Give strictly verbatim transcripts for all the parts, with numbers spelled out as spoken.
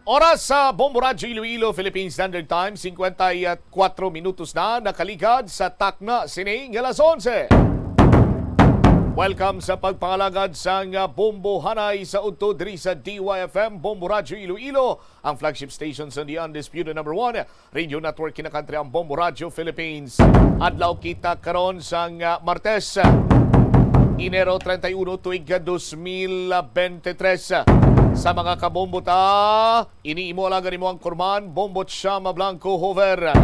Oras sa Bombo Radyo Iloilo, Philippine Standard Time, singkwenta y kuwatro minutos na nakaligad sa takna sini nga alas onse. Welcome sa pagpangalagad sang Bombo Hanay sa udto diri sa D Y F M, Bombo Radyo Iloilo, ang flagship station sa The Undisputed Number One Radio Network, kinakantri ang Bombo Radyo Philippines. Adlaw kita karon sang, ah, Martes, Enero treinta y uno, tuig dos mil veintitrés. Sa mga kabombo ta, ini imo alagad, imo ang kurman, Bombo Chama Blanco Hover.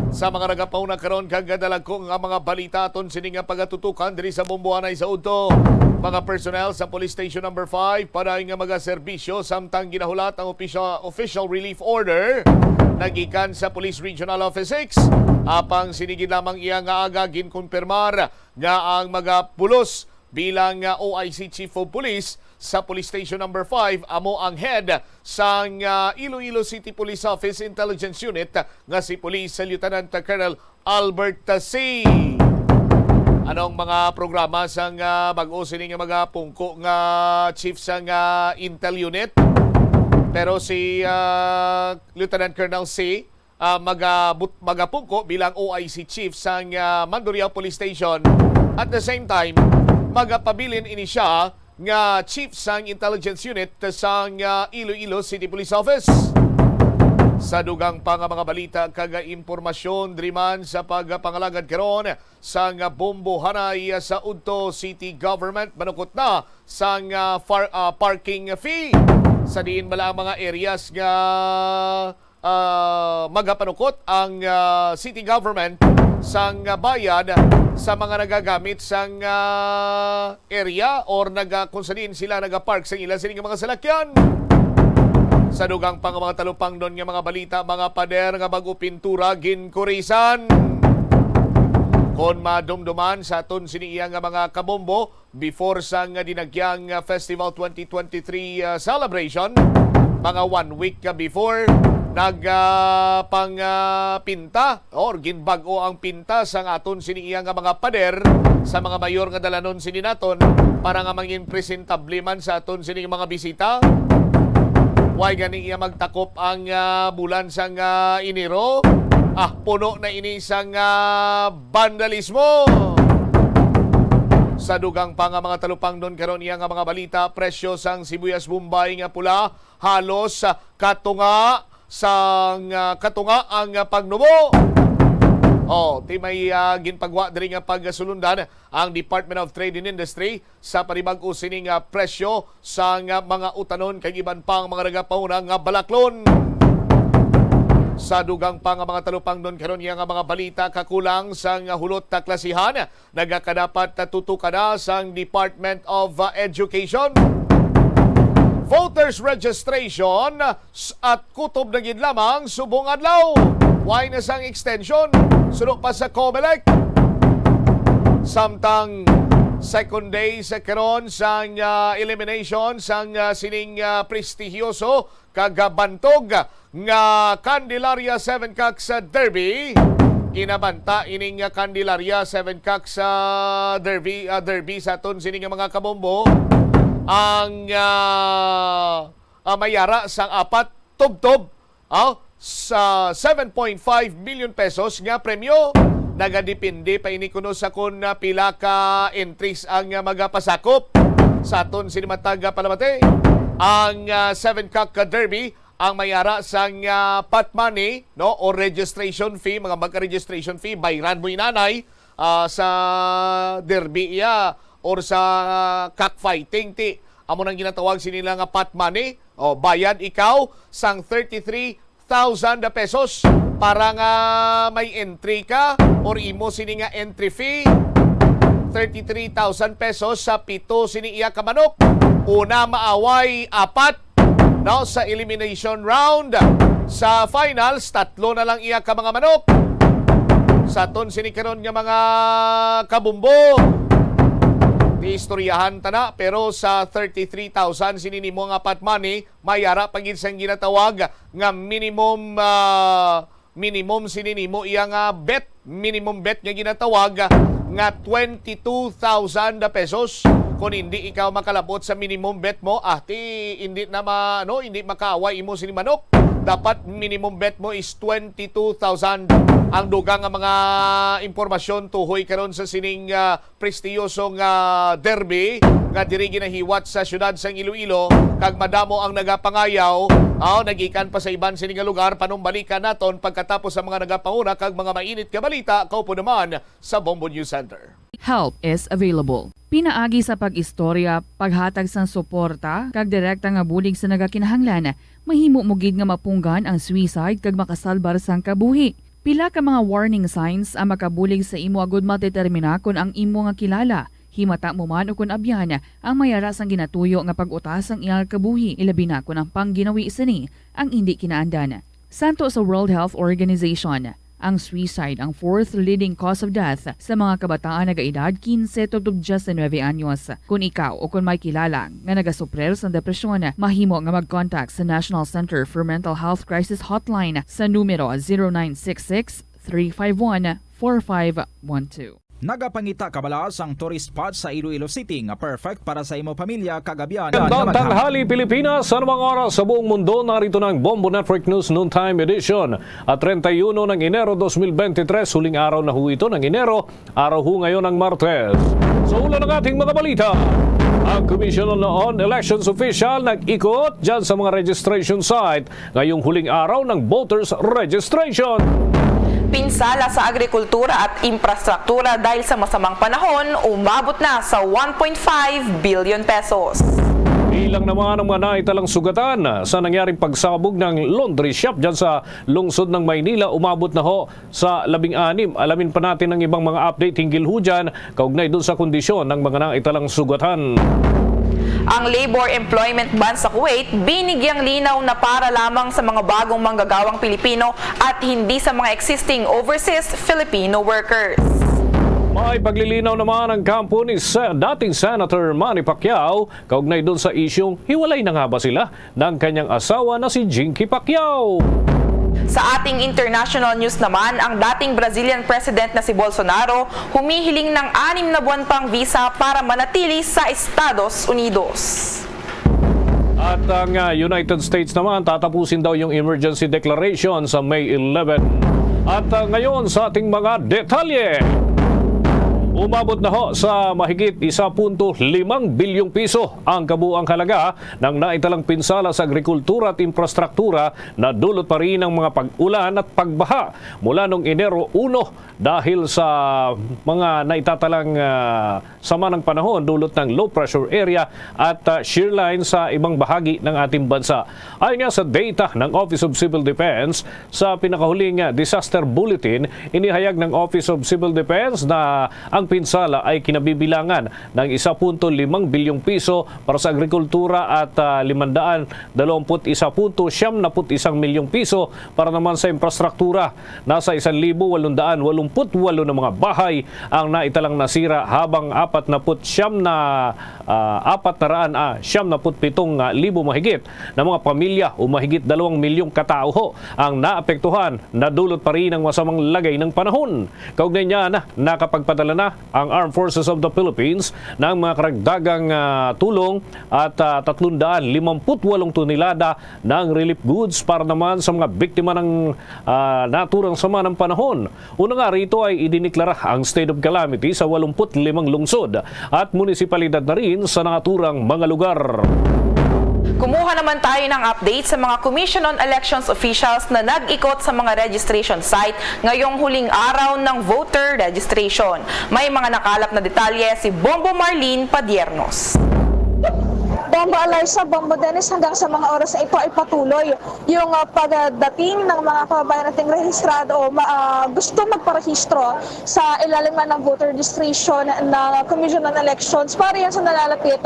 Sa mga nagapauna karon kag dalagko nga mga balita aton sini nga pagatutukan diri sa Bombo Hanay sa udto. Mga personnel sa Police Station Number Five, panay nga magaserbisyo samtang ginahulat ang official, official relief order nagikan sa Police Regional Office Six. Apang sini gid lamang iya nga aga, ginkonfirmar nga ang magapulos bilang, ah, O I C Chief of Police sa Police Station Number Five amo ang head sang, ah, Iloilo City Police Office Intelligence Unit nga si Police Lieutenant Colonel Albert C. Anong mga programa sang, ah, bag-o sini nga mga pungko nga chief sang, ah, Intel Unit? Pero si, ah, Lieutenant Colonel C, ah, magabut-, magapungko bilang O I C chief sang, ah, Mandurriao Police Station. At the same time, magapabilin ini siya nga chief sang intelligence unit sang, ah, Iloilo City Police Office. Sa dugang pa nga mga balita kag impormasyon, diri man sa pagpangalagad karon sang Bombo Hanay sa udto city government, manukot na sang, ah, far-, ah, parking fee. Sa diin bala ang mga areas nga, ah, magapanukot ang, ah, city government sang bayad sa mga nagagamit sang, ah, area or naga-, kung sa diin sila nagapark sa ila sini nga mga salakyan. Sa dugang pa nga mga talupangnon nga mga balita, mga pader nga bag-o pintura ginkurisan. Kon madumduman sa aton sini iya nga mga kabombo, before sang, ah, Dinagyang, ah, Festival twenty twenty-three, ah, celebration, mga one week ka before, nag, ah, pang, ah, pinta or ginbag-o ang pinta sang aton sini iya nga mga pader sa mga mayor nga dalanon sini naton para nga mangin presentable man sa aton sini mga bisita. Way gani iya magtakop ang, ah, bulan sang, ah, Enero? Ah, puno na ini sang, ah, vandalismo. Sa dugang pa nga mga talupangnon karon iya nga mga balita, presyo sang sibuyas Bombay nga pula halos, ah, katunga sang, ah, katunga ang, ah, pagnubo. Oh, ti may, ah, ginpagwa diri nga pagsulundan ang Department of Trade and Industry sa panibag-o sining, ah, presyo sang, ah, mga utanon kag iban pang mga nagapauna nga balaklon. Sa dugang pa nga mga talupangnon karon iya nga mga balita, kakulang sang, ah, hulot ta klasihan, nagakadapat na tutukan na sang Department of, ah, Education. Voters registration s-, at kutob na gid lamang subong adlaw. Way na sang extension, suno pa sa Comelec. Samtang second day sa karon sang, ah, elimination sang, ah, sining, ah, prestigiyoso kag, ah, bantog nga Candelaria Seven Cocks, ah, Derby. Ginabanta ining, ah, Candelaria Seven Cocks, ah, Derby, ah, Derby sa aton sini nga mga kabombo ang, ah, ah, mayara sang apat tubtob, ah, sa seven point five million pesos nga premyo. Nagadepende pa ini kuno sa kon, ah, pila ka entries ang, ah, magapasakop. Sa aton sini matag, ah, palamati, ang, ah, Seven Cock Derby ang mayara sang, ah, pot money, no, o registration fee, mga magka-registration fee, bayran mo inanay, ah, sa derby iya or sa cockfighting, ti amo nang ginatawag sini nga pot money. O, bayad ikaw sang thirty-three thousand pesos para nga may entry ka or imo sini nga entry fee, thirty-three thousand pesos sa pito sini iya ka manok. Una maaway, apat, no, sa elimination round. Sa finals, tatlo na lang iya ka mga manok. Sa aton sini karon nga mga kabumbo, istoryahan ta na, pero sa thirty-three thousand sini nimo nga pot money, may ara pa gid sang ginatawag nga minimum, ah, minimum sini nimo iya nga bet, minimum bet nga ginatawag nga twenty-two thousand pesos. Kung hindi ikaw makalabot sa minimum bet mo, ah, ti, hindi na ma-, ano, hindi makaaway imo sini manok. Dapat minimum bet mo is twenty-two thousand. Ang dugang nga mga impormasyon tuhoy karon sa sining, ah, prestiyosong, ah, derby nga diri ginahiwat sa siyudad sang Iloilo, kag madamo ang nagapangayaw, ah, nagikan pa sa iban sini nga lugar. Panumbalikan naton pagkatapos sa mga nagapanguna kag mga mainit nga balita, kaupo naman sa Bombo News Center. Help is available. Pinaagi sa pag-istorya, paghatag sang suporta, kag direkta nga bulig sa nagakinahanglan, mahimo mo gid nga mapunggan ang suicide kag makasalbar sang kabuhi. Pila ka mga warning signs ang makabulig sa imo agud madetermina kon ang imo nga kilala, himata mo man ukon abyan, ang may ara sang ginatuyo nga pag-utas sang iyang kabuhi, ilabi na kon ang pangginawi sini ang indi kinaandan. Santo sa World Health Organization, ang suicide ang fourth leading cause of death sa mga kabataan nagaedad quince tubtob diecinuebe anyos. Kon ikaw o kon may kilala nga nagasuprir sang depresyon, mahimo nga mag-contact sa National Center for Mental Health Crisis Hotline sa numero zero nine six six, three five one, four five one two. Nagapangita ka bala sang tourist spot sa Iloilo City nga perfect para sa imo pamilya kag abyan nga Magandang maghan- tanghali, Pilipinas. Sa anumang oras sa buong mundo, narito na ang Bombo Network News Noontime Edition. At treinta y uno ng Enero dos mil beintitrés, huling araw na ho ito ng Enero. Araw ho ngayon ng Martes. Sa ulo ng ating mga balita, ang Commission on Elections official nag-ikot dyan sa mga registration site ngayong huling araw ng voters registration. Pinsala sa agrikultura at infrastruktura dahil sa masamang panahon, umabot na sa one point five billion pesos. Bilang naman ang mga naitalang sugatan sa nangyaring pagsabog ng laundry shop dyan sa lungsod ng Maynila, umabot na ho sa labing anim. Alamin pa natin ang ibang mga update hinggil ho dyan kaugnay dun sa kondisyon ng mga naitalang sugatan. Ang labor employment ban sa Kuwait binigyang linaw na para lamang sa mga bagong manggagawang Pilipino at hindi sa mga existing overseas Filipino workers. May paglilinaw naman ang kampo ni Sen-, dating Senator Manny Pacquiao kaugnay dun sa isyung hiwalay na nga ba sila ng kanyang asawa na si Jinky Pacquiao. Sa ating international news naman, ang dating Brazilian President na si Bolsonaro humihiling ng anim na buwan pang visa para manatili sa Estados Unidos. At ang, ah, United States naman, tatapusin daw yung emergency declaration sa May eleven. At, ah, ngayon sa ating mga detalye. Umabot na ho sa mahigit isa punto limang bilyong piso ang kabuang halaga ng naitalang pinsala sa agrikultura at infrastruktura. Nadulot pa rin ang mga pag-ulan at pagbaha mula nung Enero uno dahil sa mga naitatalang, ah, sama ng panahon dulot ng low pressure area at, ah, shear line sa ibang bahagi ng ating bansa. Ayon nga sa data ng Office of Civil Defense, sa pinakahuling, ah, disaster bulletin, inihayag ng Office of Civil Defense na ang pinsala ay kinabibilangan ng isa punto limang bilyong piso para sa agrikultura at, ah, limandaan dalawampu't isa punto siyam naput isang milyong piso para naman sa infrastruktura. Nasa isan libo walong daan walumput walo na mga bahay ang naitalang nasira, habang apat naput siyam na, ah, apat na raan, ah, siyam naput pitong, ah, libo mahigit na mga pamilya o mahigit dalawang milyong katao ho ang naapektuhan. Nadulot pa rin ang masamang lagay ng panahon. Kaugnay niyan, nakapagpadala na ang Armed Forces of the Philippines ng mga karagdagang, ah, tulong at, ah, tatlong daan limamput walong tonelada ng relief goods para naman sa mga biktima ng, ah, naturang sama ng panahon. Una nga rito ay idineklara ang state of calamity sa walumput limang lungsod at munisipalidad na rin sa naturang mga lugar. Kumuha naman tayo ng update sa mga Commission on Elections officials na nag-ikot sa mga registration site ngayong huling araw ng voter registration. May mga nakalap na detalye si Bombo Marlene Padiernos. Bombo Alaysa, Bombo Dennis, hanggang sa mga oras na ito ay patuloy yung, ah, pagdating ng mga kababayan nating rehistrado o ma-, ah, gusto magparehistro sa ilalim nga ng voter registration ng Commission on Elections para yan sa nalalapit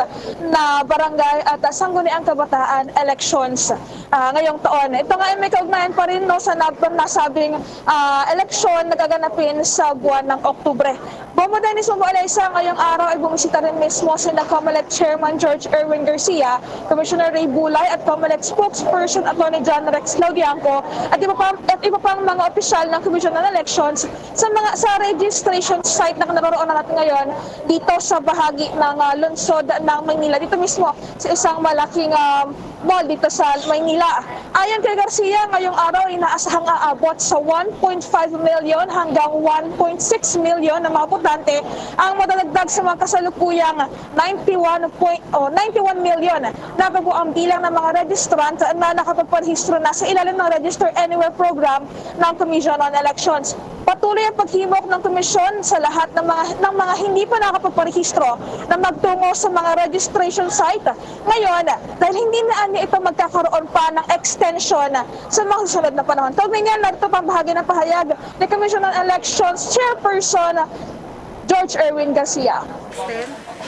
na barangay at, ah, sangguniang kabataan elections. ah, ngayong taon. Ito nga ay may kaugnayan pa rin, no, sa nab-, nasabing, ah, eleksyon na gaganapin sa buwan ng Oktubre. Bombo Dennis, Bombo Alaysa, ngayong araw ay bumisita rin mismo sina COMELEC Chairman George Erwin Garcia, Commissioner Ray Bulay at COMELEC Spokesperson Attorney John Rex Laudiangco at iba pa, at iba pang mga opisyal ng Commission on Elections sa mga, sa registration site na naroon na natin ngayon dito sa bahagi ng, ah, lungsod ng Maynila, dito mismo sa isang malaking, ah, mall dito sa Maynila. Ayon kay Garcia, ngayong araw inaasahang aabot sa one point five million hanggang one point six million na mga botante ang madadagdag sa mga kasalukuyang ninety-one point, oh, ninety-one million na bago ang bilang ng mga registrant na nakapagparehistro na sa ilalim ng Register Anywhere program ng Commission on Elections. Patuloy ang paghimok ng komisyon sa lahat ng mga, ng mga hindi pa nakapagparehistro na magtungo sa mga registration site ngayon, dahil hindi na anya ito magkakaroon pa ng extension sa mga susunod na panahon. Kaugnay niyan, narito pang bahagi ng pahayag ni Commission on Elections Chairperson George Erwin Garcia.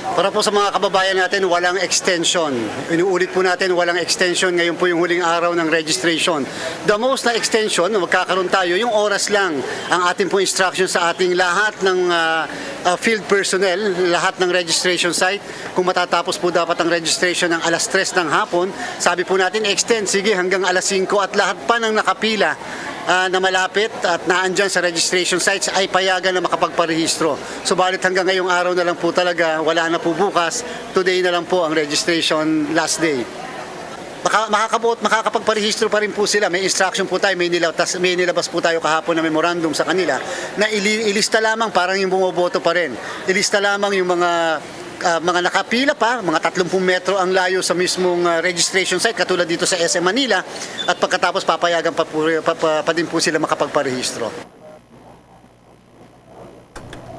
Para po sa mga kababayan natin, walang extension. Inuulit po natin, walang extension. Ngayon po yung huling araw ng registration. The most na extension na magkakaroon tayo, yung oras lang. Ang ating pong instruction sa ating lahat ng ah, ah, field personnel, lahat ng registration site, kung matatapos po dapat ang registration ng alas tres ng hapon, sabi po natin, extend, sige, hanggang alas singko at lahat pa ng nakapila ah, na malapit at naandyan sa registration sites ay payagan na makapagparehistro. Subalit hanggang ngayong araw na lang po talaga, wala na po bukas, today na lang po ang registration last day. Maka, makakabuot, makakapagparehistro pa rin po sila. May instruction po tayo, may, nilatas, may nilabas po tayo kahapon na memorandum sa kanila na ili, ilista lamang parang yung bumoboto pa rin. Ilista lamang yung mga ah, mga nakapila pa, mga tatlong metro ang layo sa mismong ah, registration site, katulad dito sa S M Manila, at pagkatapos papayagan pa, po, pa, pa, pa din po sila makapagparehistro.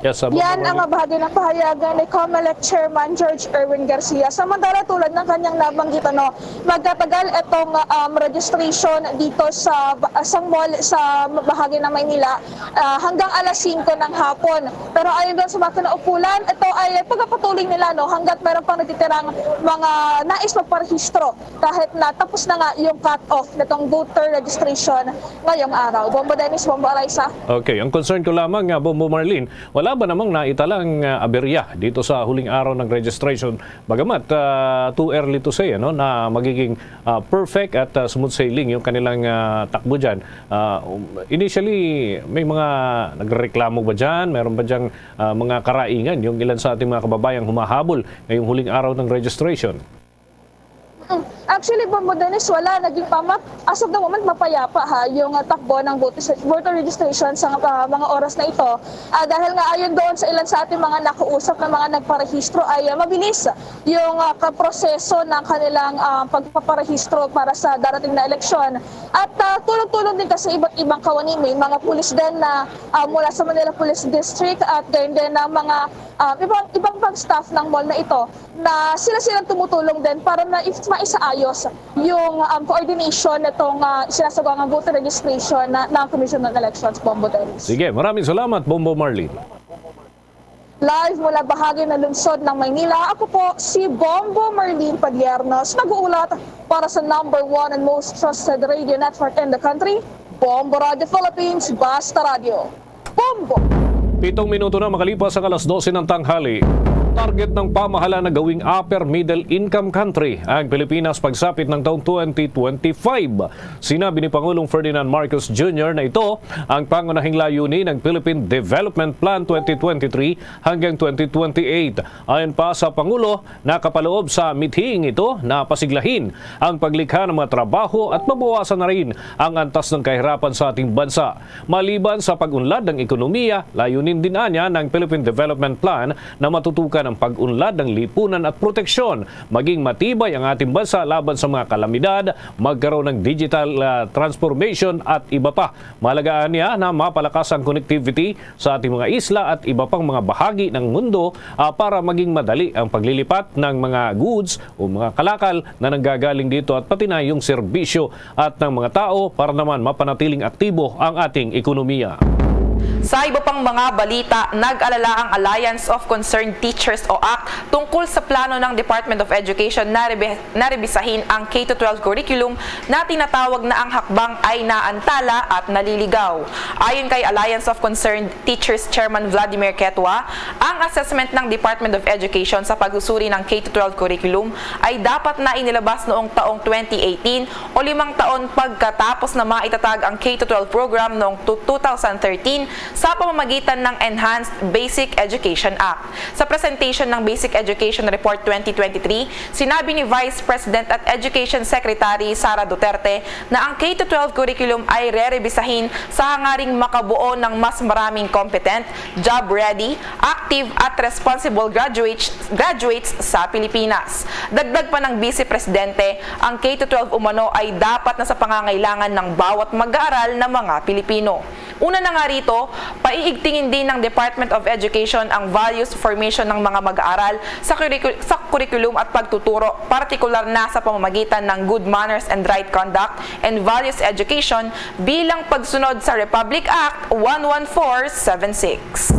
Yes, uh, Yan ang bahagi ng pahayagan ni COMELEC Chairman George Erwin Garcia. Samantala, tulad ng kanyang nabanggit, ano, magtatagal itong um, registration dito sa, sa mall sa bahagi ng Maynila ah, hanggang alas singko ng hapon. Pero ayon doon sa mga kinaupulan, ito ay pagpapatuloy nila, no, hanggat meron pang natitirang mga nais magparehistro kahit na tapos na nga yung cut-off nitong voter registration ngayong araw. Bombo Dennis, Bombo Alaysa. Okay, ang concern ko lamang nga, Bombo Marlene, wala ba namang naitalang ah, aberya dito sa huling araw ng registration? Bagamat ah, too early to say, ano, na magiging ah, perfect at ah, smooth sailing yung kanilang ah, takbo dyan. Ah, um, initially, may mga nagreklamo ba dyan? Meron ba dyang ah, mga karaingan yung ilan sa ating mga kababayang humahabol ngayong huling araw ng registration? Actually, Bombo Dennis, wala. Naging pamak, as of the moment, mapayapa, ha, yung ah, takbo ng voter, voter registration sa ah, mga oras na ito. Ah, dahil nga ayon doon sa ilan sa ating mga nakuusap na mga nagparehistro ay ah, mabilis yung ah, kaproseso ng kanilang ah, pagpaparehistro para sa darating na eleksyon. At ah, tulong-tulong din kasi iba't ibang kawani. May mga pulis din na ah, mula sa Manila Police District at gayon din ang mga ah, ibang, ibang pang staff ng mall na ito na sila-silang tumutulong din para ma- maisaayos yung um, coordination nitong ah, sinasagawa ng voter registration na, ng Commission on Elections, Bombo Dennis. Sige, maraming salamat, Bombo Marlene. Live mula bahagi ng lungsod ng Maynila, ako po si Bombo Marlene Padiernos, nag-uulat para sa number one and most trusted radio network in the country, Bombo Radio Philippines, Basta Radio. Bombo! Pitong minuto na makalipas ang alas dose ng tanghali. Target ng pamahalaan na gawing upper middle income country ang Pilipinas pagsapit ng taong twenty twenty-five. Sinabi ni Pangulong Ferdinand Marcos Junior na ito ang pangunahing layunin ng Philippine Development Plan twenty twenty-three hanggang twenty twenty-eight. Ayon pa sa Pangulo, nakapaloob sa mithiing ito na pasiglahin ang paglikha ng mga trabaho at mabawasan na rin ang antas ng kahirapan sa ating bansa. Maliban sa pag-unlad ng ekonomiya, layunin din anya ng Philippine Development Plan na matutukan ang pag-unlad ng lipunan at proteksyon. Maging matibay ang ating bansa laban sa mga kalamidad, magkaroon ng digital ah, transformation at iba pa. Mahalaga anya na mapalakas ang connectivity sa ating mga isla at iba pang mga bahagi ng mundo ah, para maging madali ang paglilipat ng mga goods o mga kalakal na nanggagaling dito at pati na yung serbisyo at ng mga tao para naman mapanatiling aktibo ang ating ekonomiya. Sa iba pang mga balita, nag-alala ang Alliance of Concerned Teachers o act tungkol sa plano ng Department of Education na rebe-, na rebisahin ang K to twelve curriculum na tinatawag na ang hakbang ay naantala at naliligaw. Ayon kay Alliance of Concerned Teachers Chairman Vladimir Quetua, ang assessment ng Department of Education sa pagsusuri ng K to twelve curriculum ay dapat na inilabas noong taong twenty eighteen o limang taon pagkatapos na maitatag ang K to twelve program noong tu-, two thousand thirteen sa pamamagitan ng Enhanced Basic Education Act. Sa presentation ng Basic Education Report twenty twenty-three, sinabi ni Vice President at Education Secretary Sara Duterte na ang K to twelve curriculum ay rerebisahin sa hangaring makabuo ng mas maraming competent, job-ready, active at responsible graduates, graduates sa Pilipinas. Dagdag pa ng Vice Presidente, ang K to twelve umano ay dapat na sa pangangailangan ng bawat mag-aaral na mga Pilipino. Una na nga rito, paiigtingin din ng Department of Education ang values formation ng mga mag-aaral sa curricu-, sa curriculum at pagtuturo, partikular na sa pamamagitan ng good manners and right conduct and values education bilang pagsunod sa Republic Act one one four seven six.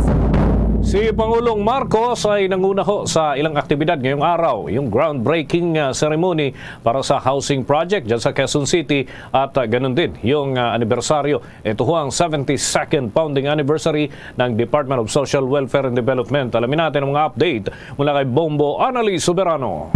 Si Pangulong Marcos ay nanguna ho sa ilang aktibidad ngayong araw, yung groundbreaking, ah, ceremony para sa housing project dyan sa Quezon City at, ah, ganun din yung, ah, anibersaryo. Ito ho ang seventy-second founding anniversary ng Department of Social Welfare and Development. Alamin natin ang mga update mula kay Bombo Annalie Soberano.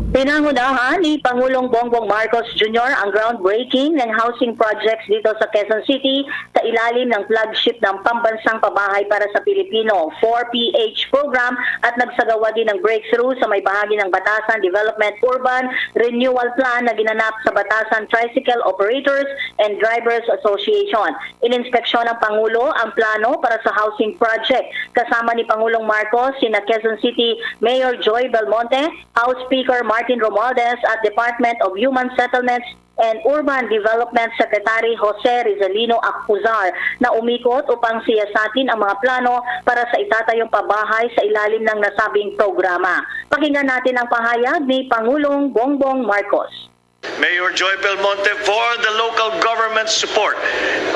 Pinangunahan ni Pangulong Bongbong Marcos Junior ang groundbreaking ng housing projects dito sa Quezon City sa ilalim ng flagship ng Pambansang Pabahay para sa Pilipino, four P H program, at nagsagawa din ng breakthrough sa may bahagi ng Batasan Development Urban Renewal Plan na ginanap sa Batasan Tricycle Operators and Drivers Association. Ininspeksyon ng Pangulo ang plano para sa housing project kasama ni Pangulong Marcos, sina Quezon City Mayor Joy Belmonte, House Speaker Martin Romualdez at Department of Human Settlements and Urban Development Secretary Jose Rizalino Acuzar na umikot upang siyasatin ang mga plano para sa itatayong pabahay sa ilalim ng nasabing programa. Pakinggan natin ang pahayag ni Pangulong Bongbong Marcos. Mayor Joy Belmonte for the local government support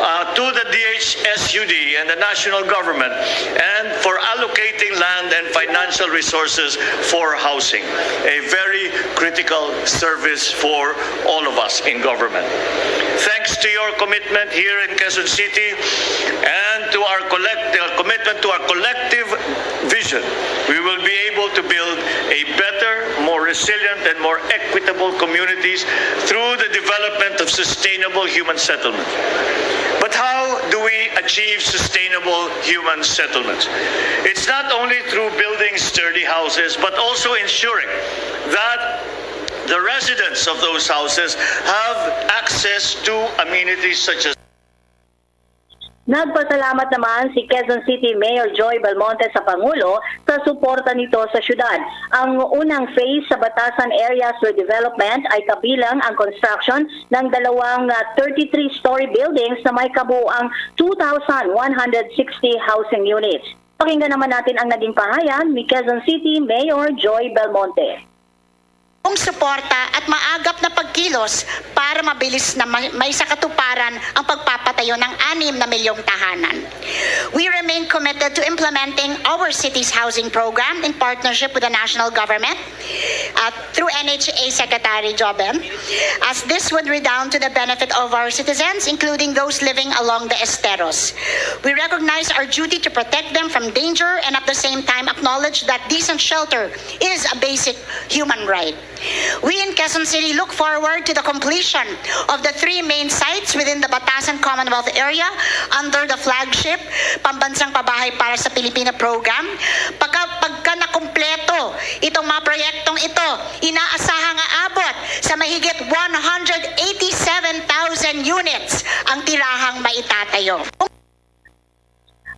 uh, to the D H S U D and the national government and for allocating land and financial resources for housing, a very critical service for all of us in government. Thanks to your commitment here in Quezon City and to our collect, uh, commitment to our collective vision, we will be able to build a better, more resilient, and more equitable communities through the development of sustainable human settlement. But how do we achieve sustainable human settlements? It's not only through building sturdy houses, but also ensuring that the residents of those houses have access to amenities such as Nagpasalamat naman si Quezon City Mayor Joy Belmonte sa Pangulo sa suporta nito sa syudad. Ang unang phase sa Batasan Areas Redevelopment ay kabilang ang construction ng dalawang ah, thirty-three-story buildings na may kabuuang two thousand one hundred sixty housing units. Pakinggan naman natin ang naging pahayag ni Quezon City Mayor Joy Belmonte. Ang suporta at maagap na pagkilos para mabilis na ma- maisakatuparan ang pagpapatayo ng anim na milyong tahanan. We remain committed to implementing our city's housing program in partnership with the national government uh, through N H A Secretary Jobem, as this would redound to the benefit of our citizens, including those living along the esteros. We recognize our duty to protect them from danger and at the same time acknowledge that decent shelter is a basic human right. We in Quezon City look forward to the completion of the three main sites within the Batasan Commonwealth Area under the flagship Pambansang Pabahay para sa Pilipino Program. Pagka, pagka nakumpleto itong mga proyektong ito, inaasahan nga abot sa mahigit one hundred eighty-seven thousand units ang tirahang maitatayo.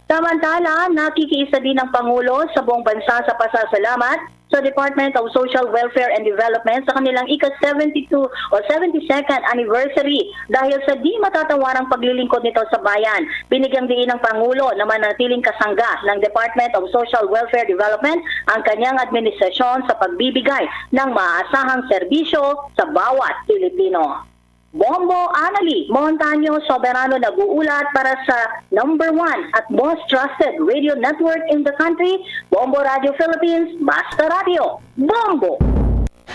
Samantala, nakikiisa din ang Pangulo sa buong bansa sa pasasalamat sa Department of Social Welfare and Development sa kanilang ika-seventy-two o seventy-second anniversary dahil sa di matatawarang paglilingkod nito sa bayan. Binigyang diin ng Pangulo na manatiling kasangga ng Department of Social Welfare Development ang kanyang administrasyon sa pagbibigay ng maaasahang serbisyo sa bawat Pilipino. Bombo Anali Montaño Soberano nag-uulat para sa number one at most trusted radio network in the country, Bombo Radio Philippines, Basta Radio, Bombo!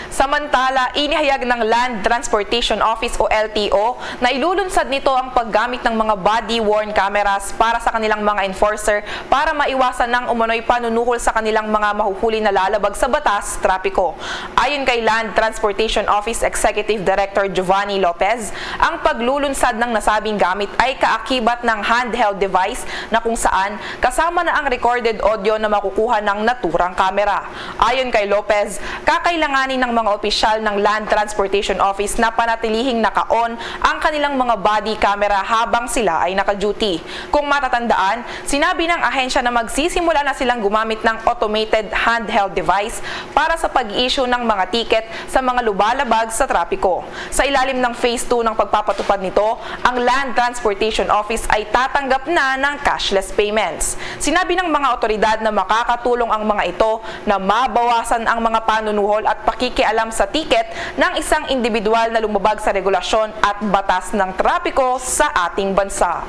Samantala, inihayag ng Land Transportation Office o L T O na ilulunsad nito ang paggamit ng mga body-worn cameras para sa kanilang mga enforcer para maiwasan ang umano'y panunuhol sa kanilang mga mahuhuli na lalabag sa batas trapiko. Ayon kay Land Transportation Office Executive Director Giovanni Lopez, ang paglulunsad ng nasabing gamit ay kaakibat ng handheld device na kung saan kasama na ang recorded audio na makukuha ng naturang kamera. Ayon kay Lopez, kakailanganin ng mga opisyal ng Land Transportation Office na panatilihing naka-on ang kanilang mga body camera habang sila ay naka-duty. Kung matatandaan, sinabi ng ahensya na magsisimula na silang gumamit ng automated handheld device para sa pag-issue ng mga ticket sa mga lumalabag sa trapiko. Sa ilalim ng Phase two ng pagpapatupad nito, ang Land Transportation Office ay tatanggap na ng cashless payments. Sinabi ng mga otoridad na makakatulong ang mga ito na mabawasan ang mga panunuhol at pakikialam sa ticket ng isang individual na lumabag sa regulasyon at batas ng trapiko sa ating bansa.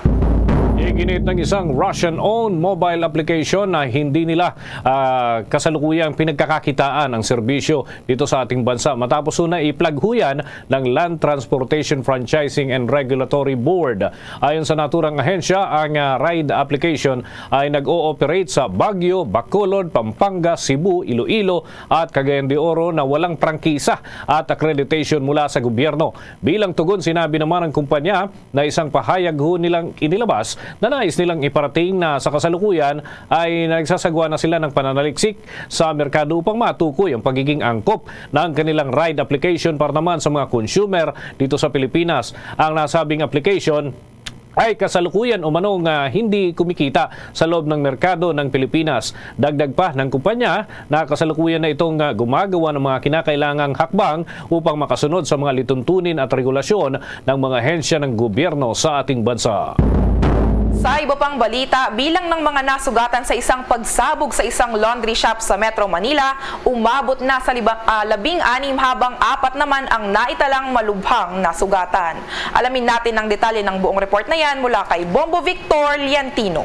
Iginit ng isang Russian-owned mobile application na hindi nila ah, kasalukuyang pinagkakakitaan ang serbisyo dito sa ating bansa matapos una iplaghuyan ng Land Transportation Franchising and Regulatory Board. Ayon sa naturang ahensya, ang ah, ride application ay nag-ooperate sa Baguio, Bacolod, Pampanga, Cebu, Iloilo at Cagayan de Oro na walang prangkisa at accreditation mula sa gobyerno. Bilang tugon, sinabi naman ng kumpanya na isang pahayag ho nilang inilabas na nais nilang iparating na sa kasalukuyan ay nagsasagwa na sila ng pananaliksik sa merkado upang matukoy ang pagiging angkop ng kanilang ride application para naman sa mga consumer dito sa Pilipinas. Ang nasabing application ay kasalukuyan umanong ah, hindi kumikita sa loob ng merkado ng Pilipinas. Dagdag pa ng kumpanya na kasalukuyan na itong ah, gumagawa ng mga kinakailangang hakbang upang makasunod sa mga lituntunin at regulasyon ng mga ahensya ng gobyerno sa ating bansa. Sa iba pang balita, bilang ng mga nasugatan sa isang pagsabog sa isang laundry shop sa Metro Manila, umabot na sa liba- ah, labing-anim habang apat naman ang naitalang malubhang nasugatan. Alamin natin ang detalye ng buong report na yan mula kay Bombo Victor Liantino.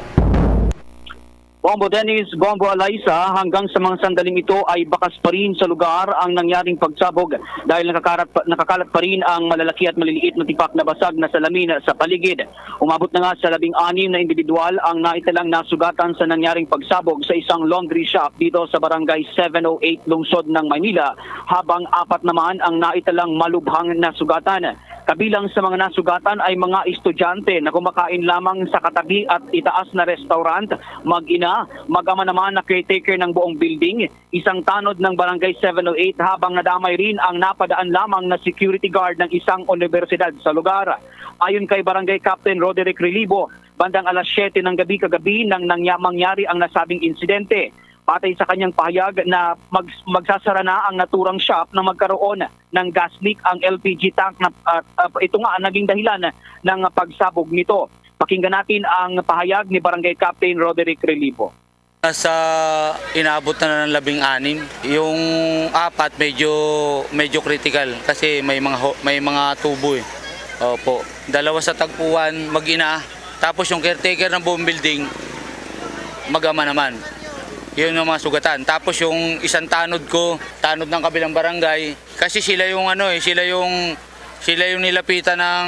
Bombo Dennis, Bombo Alaysa, hanggang sa mga sandaling ito ay bakas pa rin sa lugar ang nangyaring pagsabog dahil nakakarat pa, nakakalat pa rin ang malalaki at maliliit na tipak na basag na salamin sa paligid. Umabot na nga sa labing-anim na individual ang naitalang nasugatan sa nangyaring pagsabog sa isang laundry shop dito sa Barangay seven oh eight, lungsod ng Maynila, habang apat naman ang naitalang malubhang nasugatan. Kabilang sa mga nasugatan ay mga estudyante na kumakain lamang sa katabi at itaas na restaurant, mag-ina, mag-ama naman na caretaker ng buong building, isang tanod ng Barangay seven oh eight, habang nadamay rin ang napadaan lamang na security guard ng isang unibersidad sa lugar. Ayon kay Barangay Captain Roderick Relibo, bandang alas siyete ng gabi kagabi nang nangya-, mangyari ang nasabing insidente. Batay sa kanyang pahayag na mag-, magsasara na ang naturang shop na magkaroon ng gas leak ang L P G tank na, ah, ah, ito nga ang naging dahilan ng pagsabog nito. Pakinggan natin ang pahayag ni Barangay Captain Roderick Relibo. Sa inabot na ng labing-anim, yung apat medyo, medyo critical kasi may mga ho-, may mga tubo eh. Opo. Dalawa sa tagpuan, mag-ina. Tapos yung caretaker ng buong building, mag-ama naman. Yun yung mga sugatan. Tapos yung isang tanod ko, tanod ng kabilang barangay, kasi sila yung ano eh, sila yung, sila yung nilapitan ng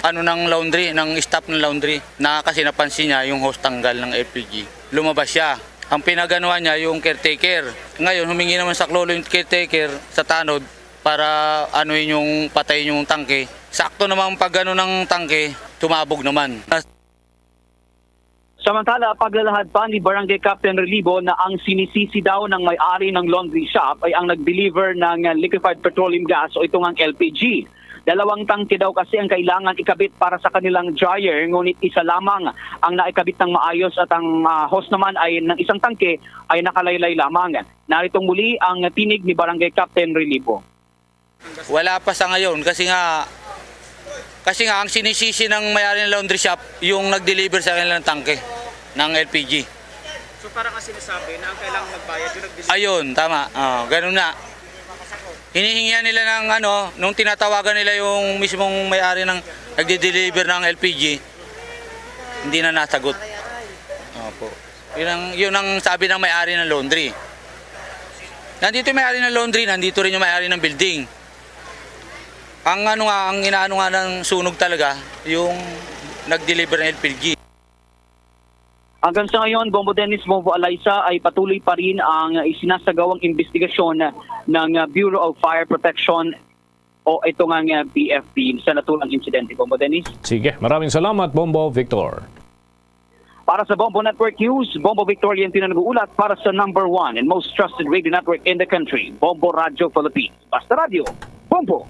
ano, ng laundry, ng staff ng laundry, na kasi napansin niya yung hose tanggal ng L P G. Lumabas siya. Ang pinaganuhan niya yung caretaker. Ngayon, humingi naman sa klolo yung caretaker sa tanod para anuhin yung, patayin yung tangke. Sakto naman ang pag-ano ng tangke, tumabog naman. Samantala, paglalahad pa ni Barangay Captain Relibo na ang sinisisi daw ng may-ari ng laundry shop ay ang nag-deliver ng liquefied petroleum gas o ito ngang L P G. Dalawang tangke daw kasi ang kailangan ikabit para sa kanilang dryer, ngunit isa lamang ang naikabit ng maayos at ang, ah, hose naman ay ng isang tangke ay nakalaylay lamang. Naritong muli ang tinig ni Barangay Captain Relibo. Wala pa sa ngayon kasi nga, kasi nga ang sinisisi ng may-ari ng laundry shop yung nag-deliver sa kanilang tangke ng L P G. So parang ang sinasabi na ang kailangan magbayad yung nag-deliver. Ayun, tama. Ah, ganun nga. Hinihingian nila ng ano, nung tinatawagan nila yung mismong may-ari ng nagde-deliver ng L P G, hindi na nasagot. Opo. Yun ang, yun ang sabi ng may-ari ng laundry. Nandito yung may-ari ng laundry, nandito rin yung may-ari ng building. Ang ano nga, ang inaano nga ng sunog talaga, yung nag-deliver ng L P G. Hanggang sa ngayon, Bombo Dennis, Bombo Eliza, ay patuloy pa rin ang isinasagawang investigasyon ng Bureau of Fire Protection o ito nga ang B F P sa naturang insidente. Bombo Dennis. Sige, maraming salamat, Bombo Victor. Para sa Bombo Network News, Bombo Victor Lientino nag-uulat para sa number one and most trusted radio network in the country, Bombo Radio Philippines. Basta Radio, Bombo!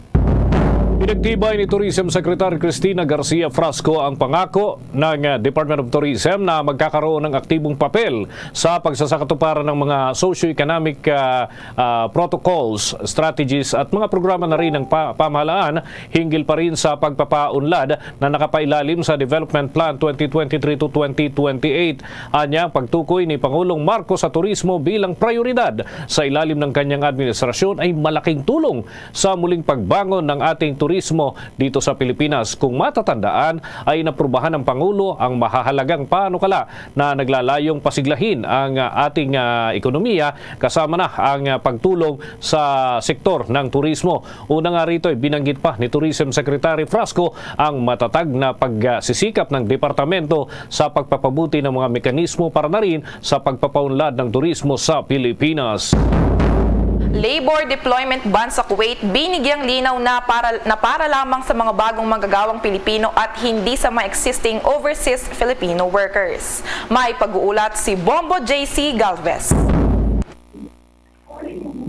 Pinagtibay ni Tourism Secretary Cristina Garcia Frasco ang pangako ng, ah, Department of Tourism na magkakaroon ng aktibong papel sa pagsasakatuparan ng mga socio-economic, ah, ah, protocols, strategies at mga programa na rin ng pa- pamahalaan hinggil pa rin sa pagpapaunlad na nakapailalim sa Development Plan twenty twenty-three to twenty twenty-eight. Anya, ang pagtukoy ni Pangulong Marcos sa turismo bilang prioridad sa ilalim ng kanyang administrasyon ay malaking tulong sa muling pagbangon ng ating turismo dito sa Pilipinas. Kung matatandaan, ay inaprubahan ng Pangulo ang mahahalagang panukala na naglalayong pasiglahin ang, ah, ating, ah, ekonomiya, kasama na ang, ah, pagtulong sa sektor ng turismo. Una nga rito, ay binanggit pa ni Tourism Secretary Frasco ang matatag na pagsisikap ng departamento sa pagpapabuti ng mga mekanismo para na rin sa pagpapaunlad ng turismo sa Pilipinas. Labor deployment ban sa Kuwait binigyang linaw na para, na para lamang sa mga bagong manggagawang Pilipino at hindi sa mga existing overseas Filipino workers. May pag-uulat si Bombo J C Galvez.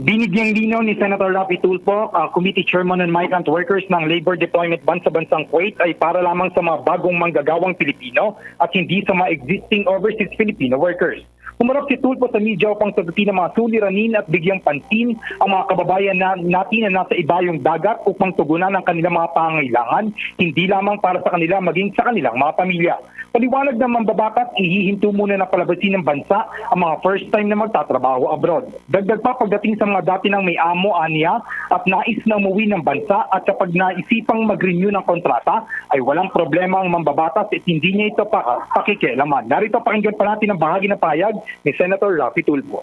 Binigyang linaw ni Senator Raffy Tulfo, ah, Committee Chairman on Migrant Workers, na ang labor deployment ban sa bansang Kuwait ay para lamang sa mga bagong manggagawang Pilipino at hindi sa mga existing overseas Filipino workers. Humarap si Tulfo sa media upang sagutin ang mga suliranin at bigyang pansin ang mga kababayan na, natin na nasa ibayong dagat upang tugunan ang kanilang mga pangangailangan, hindi lamang para sa kanila maging sa kanilang mga pamilya. Paliwanag ng mambabatas, ihihinto muna na palabasin ng bansa ang mga first time na magtatrabaho abroad. Dagdag pa, pagdating sa mga dati nang may amo, aniya, at nais na umuwi ng bansa at kapag naisipang mag-renew ng kontrata, ay walang problema ang mambabatas at hindi niya ito pa pakikialaman. Narito, pakinggan pa natin ang bahagi ng pahayag ni Senator Raffy Tulfo.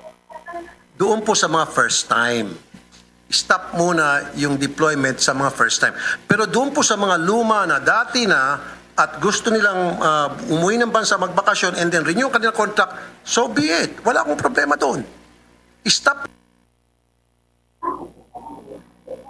Doon po sa mga first time, stop muna yung deployment sa mga first time. Pero doon po sa mga luma na, dati na, at gusto nilang, ah, umuwi ng bansa, magbakasyon, and then renew ang kanilang contract, so be it. Wala akong problema doon. Stop.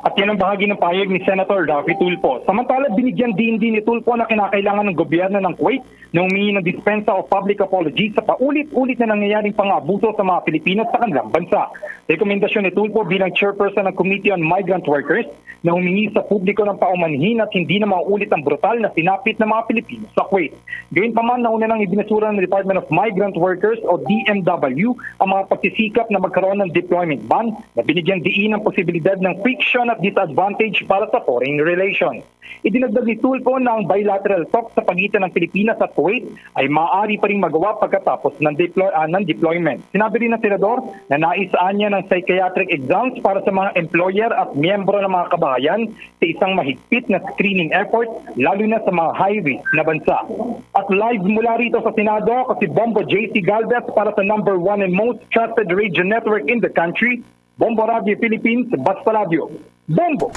At yan ang bahagi ng pahayag ni Senator Raffy Tulfo. Samantala, binigyan din din ni Tulfo na kinakailangan ng gobyerno ng Kuwait na humingi ng dispensa o public apology sa paulit-ulit na nangyayaring pang-abuso sa mga Pilipino sa kanilang bansa. Rekomendasyon ni Tulfo bilang chairperson ng Committee on Migrant Workers na humingi sa publiko ng paumanhin at hindi na maulit ang brutal na sinapit ng mga Pilipino sa Kuwait. Gayunpaman, nauna nang ibinasura ng Department of Migrant Workers o D M W ang mga pagsisikap na magkaroon ng deployment ban na binigyan diin ang posibilidad ng friction at disadvantage para sa foreign relations. Idinagdag ni Tulfo na ang bilateral talks sa pagitan ng Pilipinas at Kuwait ay maaari pa ring magawa pagkatapos ng, deploy, ah, ng deployment. Sinabi rin ng Senador na nais anya ng psychiatric exams para sa mga employer at miyembro ng mga kabahayan sa isang mahigpit na screening effort, lalo na sa mga high-risk na bansa. At live mula rito sa Senado, ako si Bombo J C Galvez para sa number one and most trusted radio network in the country, Bombo Radio Philippines, Basta Radio. Bombo!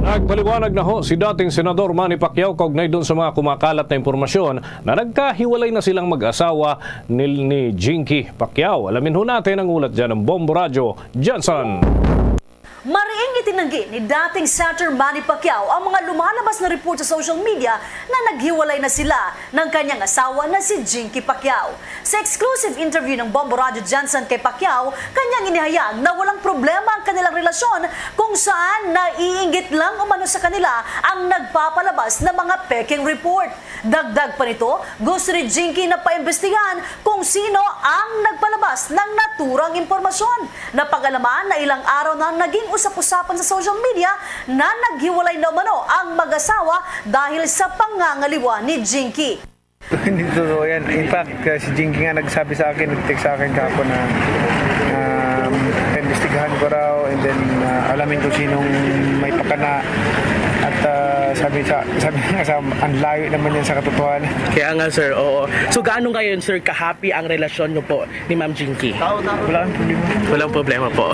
Nagpaliwanag na ho si dating Senador Manny Pacquiao kaugnay dun sa mga kumakalat na impormasyon na nagkahiwalay na silang mag-asawa ni, ni Jinky Pacquiao. Alamin ho natin ang ulat dyan ng Bombo Radyo, Johnson. Mariing itinanggi ni dating Senator Manny Pacquiao ang mga lumalabas na report sa social media na naghiwalay na sila ng kanyang asawa na si Jinky Pacquiao. Sa exclusive interview ng Bombo Radyo Johnson kay Pacquiao, kanyang inihayag na walang problema ang kanilang relasyon kung saan naiinggit lang umano sa kanila ang nagpapalabas na mga peking report. Dagdag pa nito, gusto ni Jinky na paimbestigahan kung sino ang nagpalabas ng naturang impormasyon. Napag-alaman na ilang araw na naging usap-usapan sa social media na naghiwalay na umano ang mag-asawa dahil sa pangangaliwa ni Jinky. Hindi totoo yan. In fact, uh, si Jinky nga nagsabi sa akin, nag-text sa akin kahapon na um, investigate Yan ko raw, and then, ah, alamin ko sinong may pakana. At, ah, sabi sa, sabi nga sa, ang layo naman yan sa katotohanan. Kaya nga, sir, oo. So, gaano ngayon, sir, kahappy ang relasyon niyo po ni Ma'am Jinky? Wala ang problema. Walang problema po.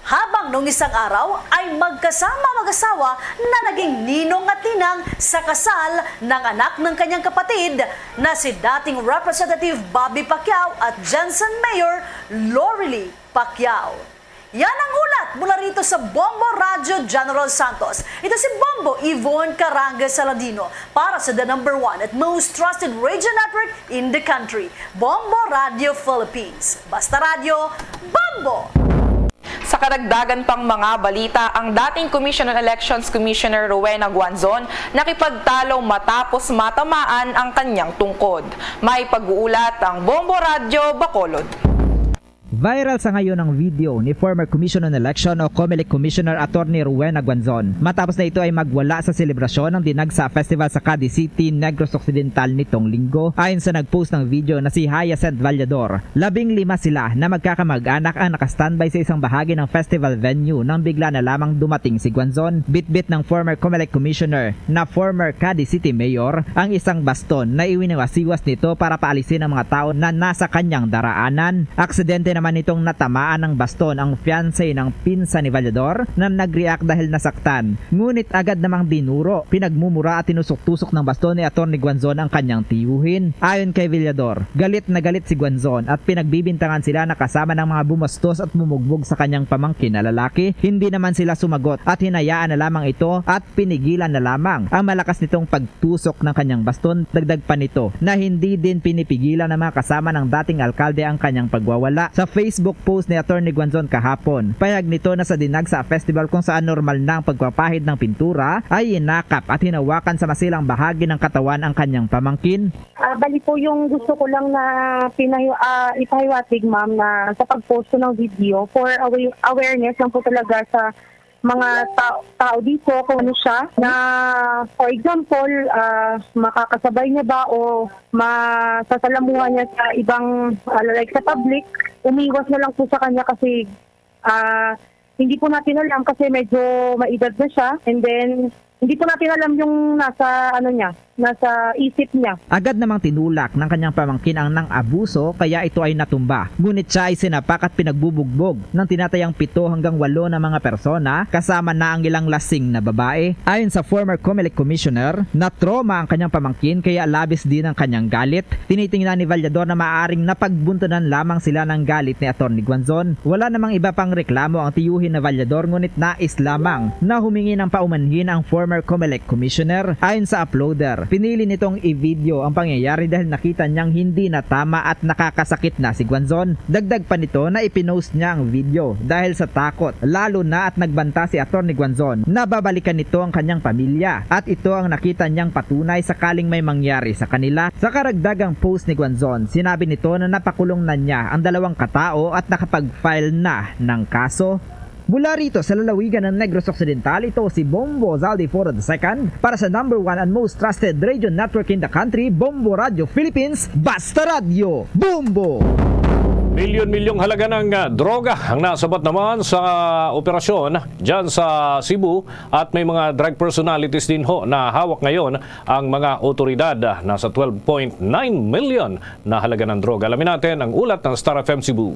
Habang nung isang araw ay magkasama mag-asawa na naging ninong at ninang sa kasal ng anak ng kanyang kapatid na si dating Representative Bobby Pacquiao at Gensan Mayor Lorelie Pacquiao. Yan ang ulat mula rito sa Bombo Radyo General Santos. Ito si Bombo Yvonne Carange Saladino para sa the number one at most trusted radio network in the country, Bombo Radyo Philippines. Basta Radyo, Bombo! Sa karagdagan pang mga balita, ang dating Commission on Elections Commissioner Rowena Guanzon nakipagtalo matapos matamaan ang kanyang tungkod. May pag-uulat ang Bombo Radyo Bacolod. Viral sa ngayon ang video ni former Commission on Election o Comelec Commissioner Attorney Rowena Guanzon matapos na ito ay magwala sa selebrasyon ng Dinagsa Festival sa Cadiz City, Negros Occidental nitong linggo. Ayon sa nag-post ng video na si Hyacinth Vallador, labing lima sila na magkakamag-anak ang nakastandby sa isang bahagi ng festival venue nang bigla na lamang dumating si Guanzon. Bitbit ng former Comelec Commissioner na former Cadiz City Mayor ang isang baston na iwiniwasiwas nito para paalisin ang mga tao na nasa kanyang daraanan. Aksidente naman nitong natamaan ng baston ang fiancé ng pinsan ni Vallador na nag-react dahil nasaktan. Ngunit agad namang dinuro, pinagmumura at tinusok-tusok ng baston ni Attorney Guanzon ang kanyang tiyuhin. Ayon kay Vallador, galit na galit si Guanzon at pinagbibintangan sila na kasama ng mga bumastos at bumugbog sa kanyang pamangkin na lalaki. Hindi naman sila sumagot at hinayaan na lamang ito at pinigilan na lamang ang malakas nitong pagtusok ng kanyang baston. Dagdag pa nito na hindi din pinipigilan ng mga kasama ng dating alkalde ang kanyang pagwawala. Sa Facebook post ni Attorney Guanzon kahapon, pahayag nito na sa Dinagsa Festival kung saan normal na ang pagpapahid ng pintura, ay inakap at hinawakan sa masilang bahagi ng katawan ang kanyang pamangkin. Ah, bali po, yung gusto ko lang na pinahiw-, ah, ipahiwatig, ma'am, na sa pag-post ko ng video for awa-, awareness lang po talaga sa mga ta-, tao dito kung ano siya, na, for example, ah, makakasabay niya ba o masasalamuhan niya sa ibang, ah, like sa public, umiwas na lang po sa kanya kasi, ah, hindi po natin alam kasi medyo maedad na siya, and then hindi po natin alam yung nasa ano niya, nasa isip niya. Agad namang tinulak ng kanyang pamangkin ang nang-abuso, kaya ito ay natumba. Ngunit siya ay sinapak at pinagbubugbog ng tinatayang pito hanggang walo na mga persona, kasama na ang ilang lasing na babae. Ayon sa former Comelec Commissioner, na-trauma ang kanyang pamangkin kaya labis din ang kanyang galit. Tinitingnan ni Vallador na maaring napagbuntunan lamang sila ng galit ni Attorney Guanzon. Wala namang iba pang reklamo ang tiyuhin na Vallador, ngunit nais lamang na humingi ng paumanhin ang former Comelec Commissioner. Ayon sa uploader, pinili nitong i-video ang pangyayari dahil nakita niyang hindi na tama at nakakasakit na si Guanzon. Dagdag pa nito na ipinost niya ang video dahil sa takot, lalo na at nagbanta si Attorney Guanzon na babalikan nito ang kanyang pamilya at ito ang nakita niyang patunay sakaling may mangyari sa kanila. Sa karagdagang post ni Guanzon, sinabi nito na napakulong na niya ang dalawang katao at nakapag-file na ng kaso. Mula rito sa lalawigan ng Negros Occidental, ito si Bombo Zaldi Foro the second para sa number one and most trusted radio network in the country, Bombo Radio Philippines, Basta Radyo, Bombo! Milyon-milyong halaga ng, ah, droga ang nasabat naman sa operasyon dyan sa Cebu at may mga drug personalities din ho na hawak ngayon ang mga otoridad. Nasa twelve point nine million na halaga ng droga. Alamin natin ang ulat ng Star F M Cebu.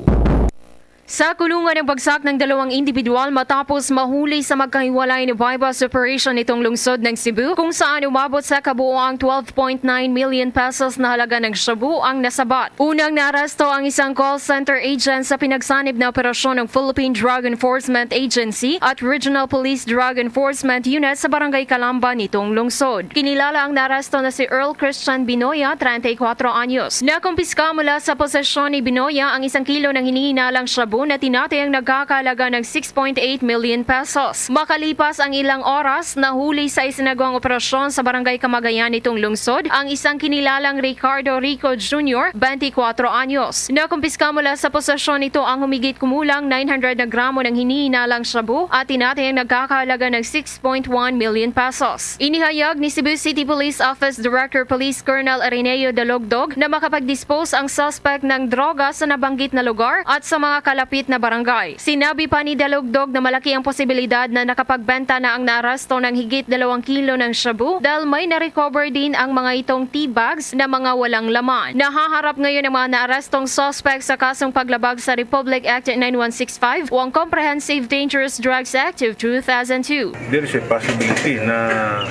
Sa kulungan ang bagsak ng dalawang individual matapos mahuli sa magkahiwalay na buy-bust operation nitong lungsod ng Cebu, kung saan umabot sa kabuo ang twelve point nine million pesos na halaga ng shabu ang nasabat. Unang naaresto ang isang call center agent sa pinagsanib na operasyon ng Philippine Drug Enforcement Agency at Regional Police Drug Enforcement Unit sa Barangay Calamba nitong lungsod. Kinilala ang naaresto na si Earl Christian Binoya, treinta y cuatro anyos. Nakumpiska mula sa posesyon ni Binoya ang isang kilo ng hinihinalang shabu na tinatayang nagkakahalaga ng six point eight million pesos. Makalipas ang ilang oras, nahuli sa isinagawang operasyon sa Barangay Kamagayan nitong lungsod ang isang kinilalang Ricardo Rico Junior, twenty y cuatro anyos. Nakumpiska mula sa posesyon nito ang humigit kumulang nine hundred na gramo ng hinihinalang shabu at tinatayang nagkakahalaga ng six point one million pesos. Inihayag ni Cebu City Police Office Director Police Colonel Arineo Dalogdog na makapag-dispose ang suspect ng droga sa nabanggit na lugar at sa mga kalapit malapit na barangay. Sinabi pa ni Dalugdog na malaki ang posibilidad na nakapagbenta na ang naaresto ng higit dalawang kilo ng shabu dahil may na-recover din ang mga itong tea bags na mga walang laman. Nahaharap ngayon ang mga naarestong suspect sa kasong paglabag sa Republic Act nine one six five o ang Comprehensive Dangerous Drugs Act of two thousand two. There is a possibility na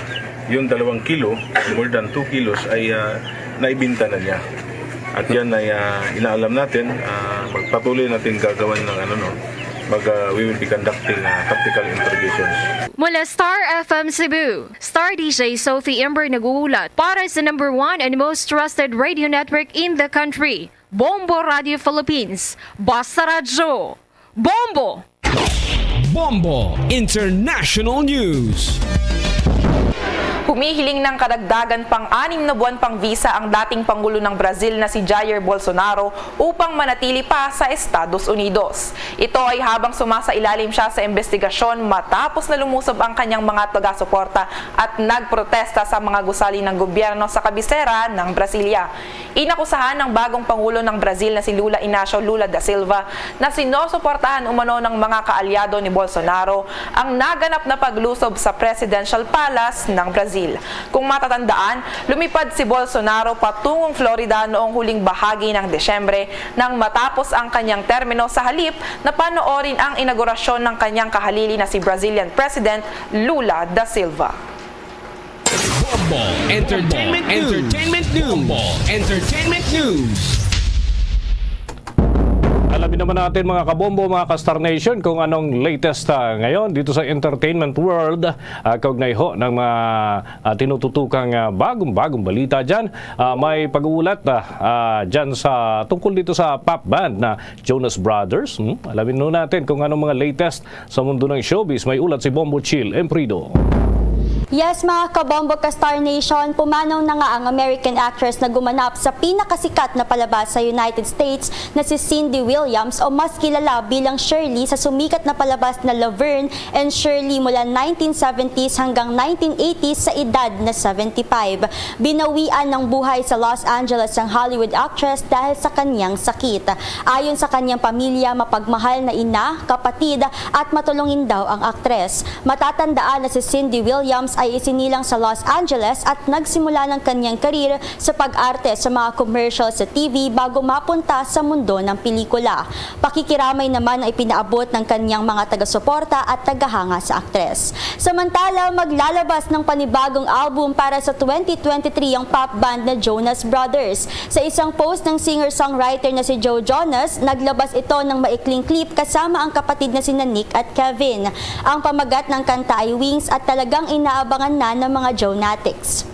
yung dalawang kilo, more than two kilos, ay, ah, naibinta na niya. At yan ay, ah, inaalam natin, ah, patuloy natin gagawan ng ano, no, mag, ah, we will be conducting, ah, tactical interrogations. Mula Star F M Cebu, Star D J Sophie Ember nag-uulat para sa number one and most trusted radio network in the country, Bombo Radio Philippines. Basta Radyo, Bombo! Bombo International News. Humihiling ng karagdagan pang anim na buwan pang visa ang dating Pangulo ng Brazil na si Jair Bolsonaro upang manatili pa sa Estados Unidos. Ito ay habang sumasailalim siya sa investigasyon matapos na lumusob ang kanyang mga taga-suporta at nagprotesta sa mga gusali ng gobyerno sa kabisera ng Brasilia. Inakusahan ng bagong Pangulo ng Brazil na si Lula Inacio Lula da Silva na sinusuportahan umano ng mga kaalyado ni Bolsonaro ang naganap na paglusob sa Presidential Palace ng Brazil. Kung matatandaan, lumipad si Bolsonaro patungong Florida noong huling bahagi ng Desyembre nang matapos ang kanyang termino sa halip na panoorin ang inaugurasyon ng kanyang kahalili na si Brazilian President Lula da Silva. Bombo Entertainment News. Entertainment News. Bombo Entertainment News. Alamin naman natin, mga kabombo, mga ka-Star Nation, kung anong latest, ah, ngayon dito sa entertainment world. Ah, kaugnay ho ng mga, ah, tinututukang, ah, bagong-bagong balita dyan. Ah, may pag-uulat, ah, ah, dyan sa, tungkol dito sa pop band na Jonas Brothers. Hmm? Alamin nun natin kung anong mga latest sa mundo ng showbiz. May ulat si Bombo Chill Emprido. Yes, mga kabombo ka Star Nation, pumanaw na nga ang American actress na gumanap sa pinakasikat na palabas sa United States na si Cindy Williams, o mas kilala bilang Shirley sa sumikat na palabas na Laverne and Shirley mula nineteen seventies hanggang nineteen eighties sa edad na seventy-five. Binawian ng buhay sa Los Angeles ang Hollywood actress dahil sa kanyang sakit. Ayon sa kanyang pamilya, mapagmahal na ina, kapatid, at matulungin daw ang aktres. Matatandaan na si Cindy Williams ay isinilang sa Los Angeles at nagsimula ng kanyang karir sa pag-arte sa mga commercial sa T V bago mapunta sa mundo ng pelikula. Pakikiramay naman ang ipinaabot ng kanyang mga taga-suporta at tagahanga sa aktres. Samantala, maglalabas ng panibagong album para sa twenty twenty-three ang pop band na Jonas Brothers. Sa isang post ng singer-songwriter na si Joe Jonas, naglabas ito ng maikling clip kasama ang kapatid na sina Nick at Kevin. Ang pamagat ng kanta ay Wings at talagang inaabangan na ng mga Jonatics.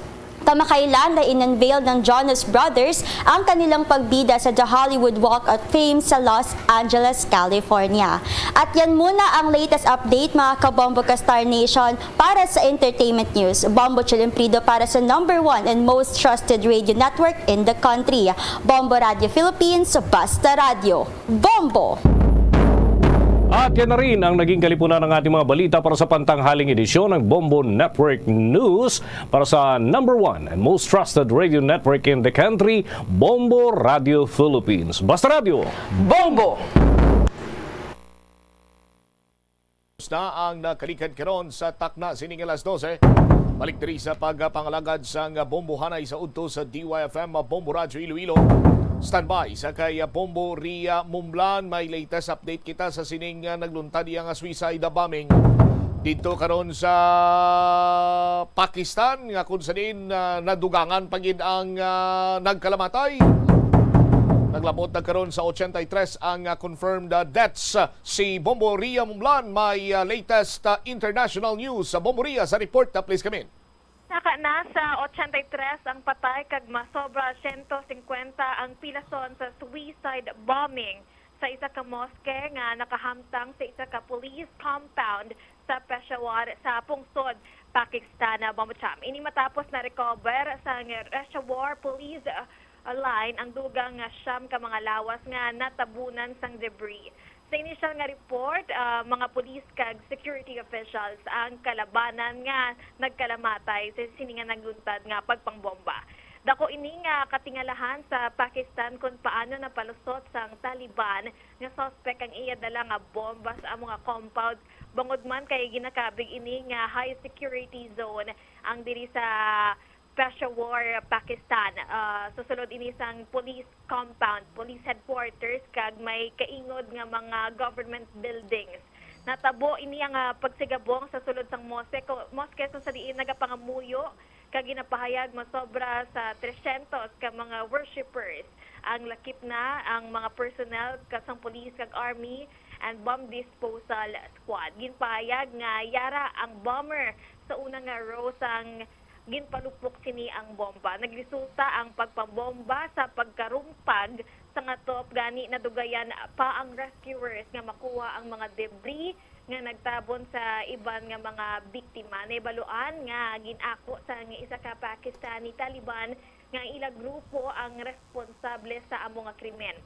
Kamakailan na in-unveil ng Jonas Brothers ang kanilang pagbida sa The Hollywood Walk of Fame sa Los Angeles, California. At yan muna ang latest update, mga kabombo ka Star Nation, para sa entertainment news. Bombo Chilimprido para sa number one and most trusted radio network in the country, Bombo Radio Philippines, Basta Radio. Bombo! At yan na rin ang naging kalipunan ng ating mga balita para sa pantanghaling edisyon ng Bombo Network News. Para sa number one and most trusted radio network in the country, Bombo Radio Philippines. Basta Radio! Bombo! Na ang nakalikad karon sa takna sining alas dose. Balik diri sa pagpangalagad sang bombohanay sa udto sa D Y F M Bombo Radyo Iloilo. Standby sa kay Bombo Ria Mumblan. May latest update kita sa sining, ah, nagluntad iya nga suicide bombing didto karon sa Pakistan, nga kung sa diin, ah, nadugangan pa gid ang, ah, nagkalamatay. Naglabot na karon sa ochenta y tres ang, ah, confirmed, ah, deaths. Si Bombo Ria Mumblan may, ah, latest, ah, international news. Sa Bombo Ria sa report, ah, please come in. Naka na sa ochenta y tres ang patay kag masobra siyento singkwenta ang pilason sa suicide bombing sa isa ka mosque nga nakahamtang sa isa ka police compound sa Peshawar sa pungsod Pakistan. Bombo Cham. Ini matapos na recover sa Peshawar police, ah, line ang dugang nga siyam ka mga lawas nga natabunan sang debris. Sa initial nga report, ah, mga pulis kag security officials ang kalabanan nga nagkalamatay sa sini nga nagluntad nga pagpangbomba. Dako ini nga katingalahan sa Pakistan kon paano napalusot sang Taliban nga suspek ang iya dala nga bomba sa amo nga compound, bangod man kay ginakabig ini nga high security zone ang diri sa Peshawar, Pakistan. Ah, susulod ini sang police compound, police headquarters, kag may kaingod nga mga government buildings. Natabo ini ang, ah, pagsigabong sa sulod sang mosque, ko-, mosque kung sa diin nagapangamuyo kag ginapahayag masobra sa tresyentos ka mga worshippers ang lakip na ang mga personnel ka sang police kag army and bomb disposal squad. Ginpahayag nga yara ang bomber sa una nga row sang ginpalupok sini ang bomba. Nagresulta ang pagpabomba sa pagkarumpag sa nga top, gani nadugayan pa ang rescuers nga makuha ang mga debris nga nagtabon sa iban nga mga biktima. Nahibaluan nga gin-ako sang isa ka Pakistani Taliban nga ila grupo ang responsable sa amo nga krimen.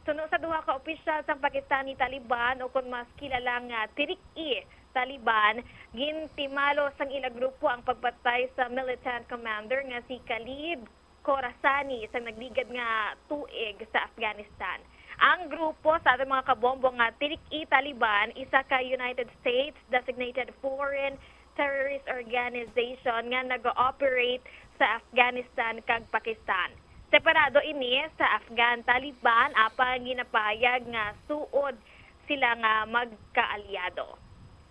Suno sa duha ka opisyal sang Pakistani Taliban, o kon mas kilala nga Tehrik-i Taliban, gintimalo sang ila grupo ang pagpatay sa militant commander nga si Khalid Khorasani sa nagligad nga tuig sa Afghanistan. Ang grupo sa aton mga kabombo nga Tehrik-i Taliban, isa ka United States designated foreign terrorist organization nga nag-ooperate sa Afghanistan kag Pakistan. Separado ini sa Afghan Taliban, apang ginapahayag nga suod sila nga magkaalyado.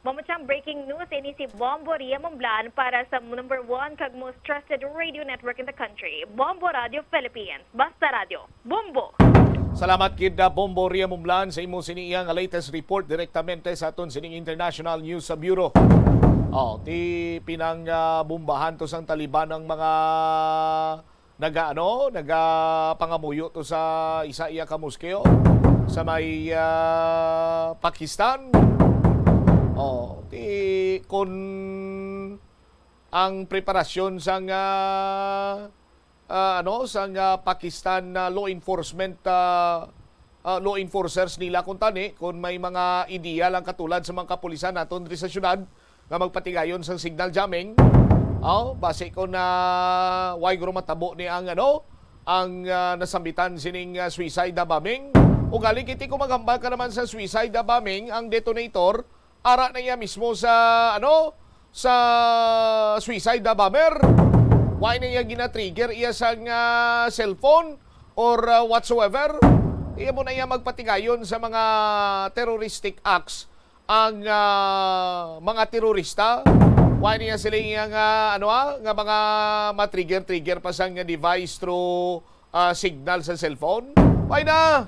Mao man siyang breaking news, ini si Bombo Ria Mumblan para sa number one kag most trusted radio network in the country, Bombo Radio Philippines. Basta Radio, Bombo! Salamat gid, ah, Bombo Ria Mumblan, sa imo sini iya nga latest report direktamente sa aton sining International News Bureau. Oh, ti pinang, ah, bombahan to sang Taliban ang mga naga-, ano, nagapangamuyo to sa isa iya ka moskeo sa may, ah, Pakistan. Oh, ti kun ang preparasyon sang, ah, ah, ano, sang, ah, Pakistan na law enforcement, ah, ah, law enforcers nila kung tani, kung may mga ideya lang katulad sa mga kapulisan naton diri sa syudad nga magpatigayon sang signal jamming. Aw, basi ko na way guro matabo ni ang, ano, ang, ah, nasambitan sining, ah, suicide bombing. Ugali kiti ko maghambal ka naman sa suicide bombing, ang detonator ara na iya mismo sa, ano, sa suicide bomber. Why na iya gina-trigger iya sang, ah, cellphone or, ah, whatsoever? Iya mo na iya magpatigayon sa mga terroristic acts ang, ah, mga terorista. Why niya sila iya nga, ano, ah, nga mga ma-trigger-trigger pa sang device through ah, signal sa cellphone? Why na?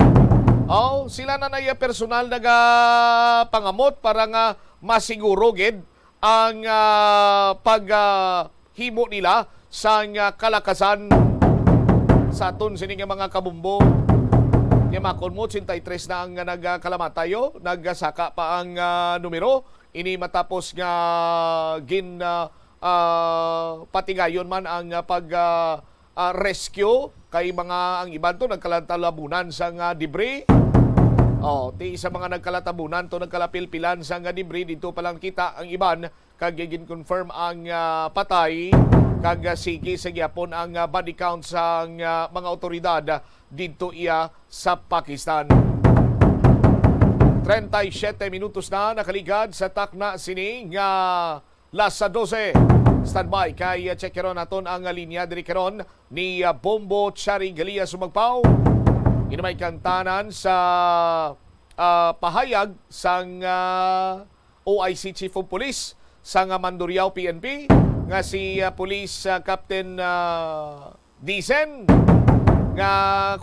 Oh, sila na na iya personal nagapangamot para nga masiguro gid ang, ah, pag, ah, himo nila sang, ah, kalakasan sa aton sini nga mga kabumbo. Kaya makon mo, ochenta y tres na ang nagkalamatay, oh. Nagsaka pa ang, ah, numero. Ini matapos nga gin, ah, ah, patigayon man ang, ah, pag, ah, ah, rescue, kay mga ang iban to nagkalatalabunan sang, ah, debris. Oh, ti sa mga nagkalatabunan to, nagkalapilpilan sang, ah, debris, dito pa lang kita ang iban, kag gin-confirm ang, ah, patay, kag, ah, sige sa gihapon ang, ah, body count sang, ah, mga otoridad didto iya sa Pakistan. Treinta y siete minutos na nakaligad sa takna sini nga Las sa dose. Standby kay, uh, check karon naton ang, uh, linya diri karon ni, uh, Bombo Chari Galia Sumagpaw. Inumay kang tanan sa, uh, pahayag sang, uh, O I C Chief of Police sang, uh, Mandurriao P N P nga si, uh, Police, uh, Captain, uh, Dicen nga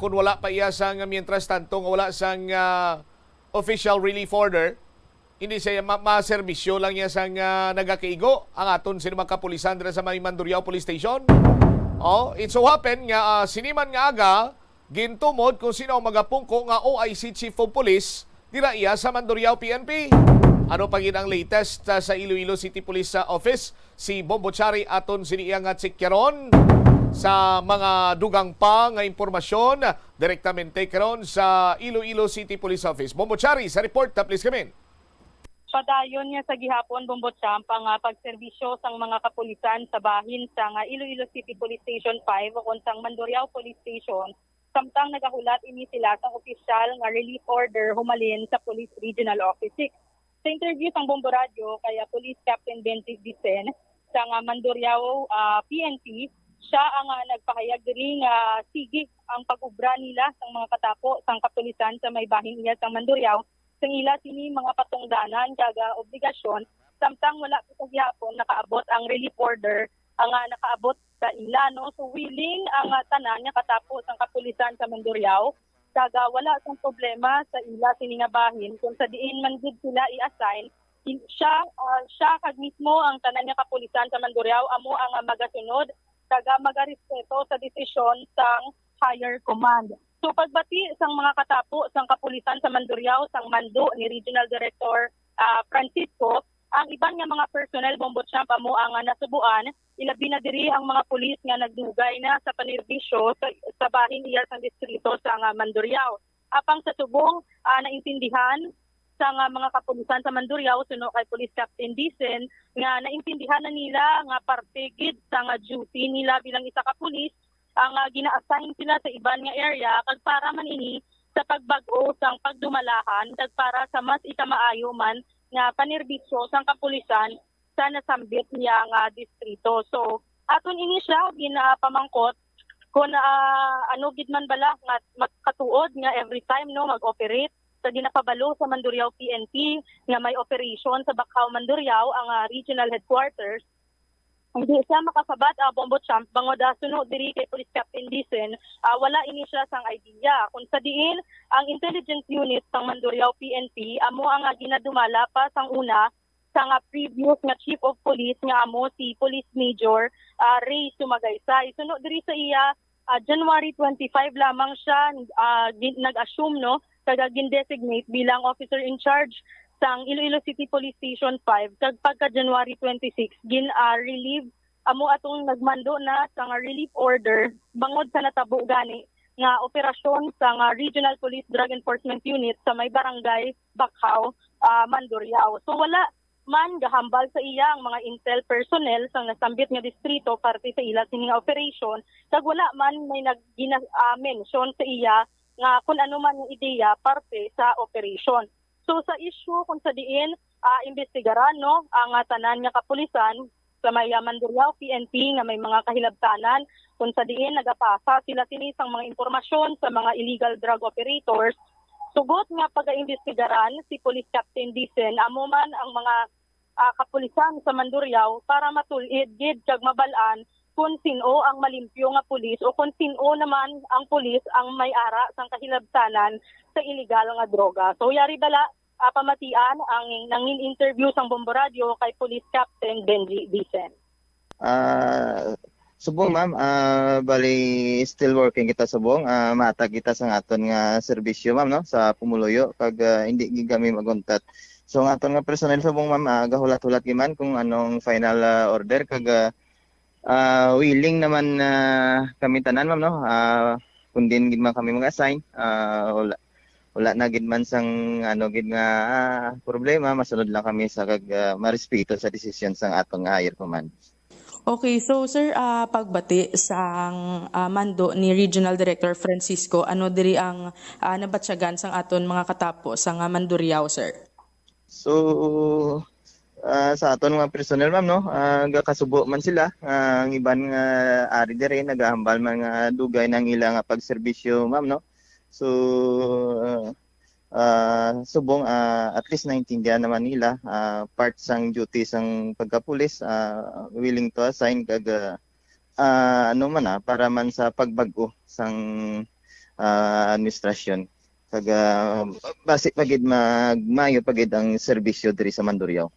kung wala pa iya sang, mientras tanto nga wala sang, uh, official relief order, hindi siya ma-, maserbisyo lang niya sang, ah, nagakaigo ang aton sini mga kapulisan dira sa may Mandurriao Police Station. Oh, it so happen nga, ah, sini man nga aga, gintumod kung sino ang magapungko nga O I C Chief of Police dira iya sa Mandurriao P N P. Ano pa gid ang latest, ah, sa Iloilo City Police, ah, Office? Si Bombo Chari aton sini iya nga tsikyaron sa mga dugang pa nga impormasyon direktamente karon sa Iloilo City Police Office. Bombo Chari sa report, ah, please come in. Padayon niya sa gihapon, Bombo Champ, ang, ah, pagserbisyo sang mga kapulisan sa bahin sang, ah, Iloilo City Police Station five ukon sang Mandurriao Police Station, samtang nagahulat ini sila sang opisyal nga relief order humalin sa Police Regional Office six. Sa interview sang Bombo Radyo kay, ah, Police Captain Benji Dicen sang, ah, Mandurriao, ah, P N P, siya ang, ah, nagpahayag diri nga sige ang pag-obra nila sang mga katapo sang kapulisan sa may bahin iya sang Mandurriao, sang ila sini mga patungdanan kag, ah, obligasyon, samtang wala pa sa gihapon nakaabot ang relief order, ang, ah, nakaabot sa ila, no? So, willing ang, ah, tanan nga katapo sang kapulisan sa Mandurriao, kag, ah, wala sang problema sa ila sini nga bahin kung sa diin man gid sila i-assign. In-, siya, ah, siya kag mismo ang tanan nga kapulisan sa Mandurriao amo ang, ah, magasunod kag, ah, magarespeto sa desisyon sang higher command. So, pagbati sang mga katapo sang kapulisan sa Mandurriao, sang mando ni Regional Director, ah, Francisco, ang iban nga mga personnel, Bombo Champ, amo ang, ah, nasubuan, ilabi na diri ang mga pulis nga nagdugay na sa panerbisyo sa, sa bahin iya sang distrito sa, ah, Mandurriao. Apang sa subong, ah, naintindihan sang, ah, mga kapulisan sa Mandurriao, suno kay Police Captain Dicen, nga naintindihan na nila nga parte gid sang, ah, duty nila bilang isa ka pulis ang, ah, gina-assign sila sa iban nga area, kag para man ini sa pagbag-o sang pagdumalahan kag para sa mas ikamaayo man nga panerbisyo sang kapulisan sa nasambit niya nga distrito. So, aton ini siya ginapamangkot kung, ah, ano gid man bala nga magkatuod nga every time, no, mag-operate sa ginapabalo sa Mandurriao P N P nga may operation sa Bacau, Mandurriao ang, ah, regional headquarters. Hindi siya makasabat, ah, Bombo Champ, bangod, ah, suno diri kay Police Captain Dicen, ah, wala ini siya sang idea kung sa diin ang intelligence unit sang Mandurriao P N P amo ang, ah, ginadumala pa sang una sang, ah, previous nga Chief of Police nga amo si Police Major, ah, Ray Sumagaysay. Suno diri sa iya, ah, January twenty-five lamang siya, ah, gin-, nag-assume, no, kag, ah, gin-designate bilang officer in charge sang Iloilo City Police Station five, kag pagka January twenty-six gin, ah, relieve amo atong nagmando na sang relief order bangod sa natabo gani nga operasyon sang Regional Police Drug Enforcement Unit sa may barangay Bacau, ah, Mandurriao. So, wala man gahambal sa iya ang mga intel personnel sang nasambit nga distrito parte sa ila sini nga operation, kag wala man may nag-, gina-, ah, mention sa iya nga kun ano man nga ideya parte sa operation. So, sa issue kung sa diin, ah, imbestigaran, no, ang, ah, tanan nga kapulisan sa may, ah, Mandurriao P N P nga may mga kahilabtanan kung sa diin nagapasa sila sini sang mga impormasyon sa mga illegal drug operators. Sugot nga pagaimbestigaran si Police Captain Dicen, amo man ang mga, ah, kapulisan sa Mandurriao para matul-id gid kag mabal-an kung sin-o ang malimpyo nga pulis o kung sin-o naman ang pulis ang may ara sang kahilabtanan sa iligal nga droga. So, yari bala, ah, pamatian ang nangin-interview sang Bombo Radyo kay Police Captain Benji Dicen. Ah, subong, ma'am, ah, bali still working kita subong. Ah, mahatag kita sa aton nga serbisyo, ma'am, no, sa pumuluyo kag, ah, hindi gid kami maguntat. So, ang aton nga personnel subong, ma'am, ah, gahulat-hulat gid man kung anong final, ah, order kag, ah, ah, willing naman, ah, kami tanan, ma'am, no. Ah, kung din gid man kami mag-assign, ah, wala, wala na gid man sang ano gid nga, ah, problema, masunod lang kami sa kag, ah, marespeto sa desisyon sang aton nga higher command. Okay, so sir, ah, pagbati sang, ah, mando ni Regional Director Francisco, ano diri ang, ah, nabatyagan sang aton mga katapo sa nga Mandurriao, sir? So, ah, sa aton mga personnel, ma'am, no, ah, gakasubo man sila. Ah, ang iban nga ari diri nagahambal man nga dugay na ang ila nga pagserbisyo, ma'am, no. So, ah, subong, ah, at least naintindihan naman nila, ah, part sang duty sang pagkapulis, ah, willing to assign kag, ah, ah, ano man, ah, para man sa pagbag-o sang, ah, administrasyon. Kag, ah, basi pa gid magmayo pa gid ang serbisyo diri sa Mandurriao.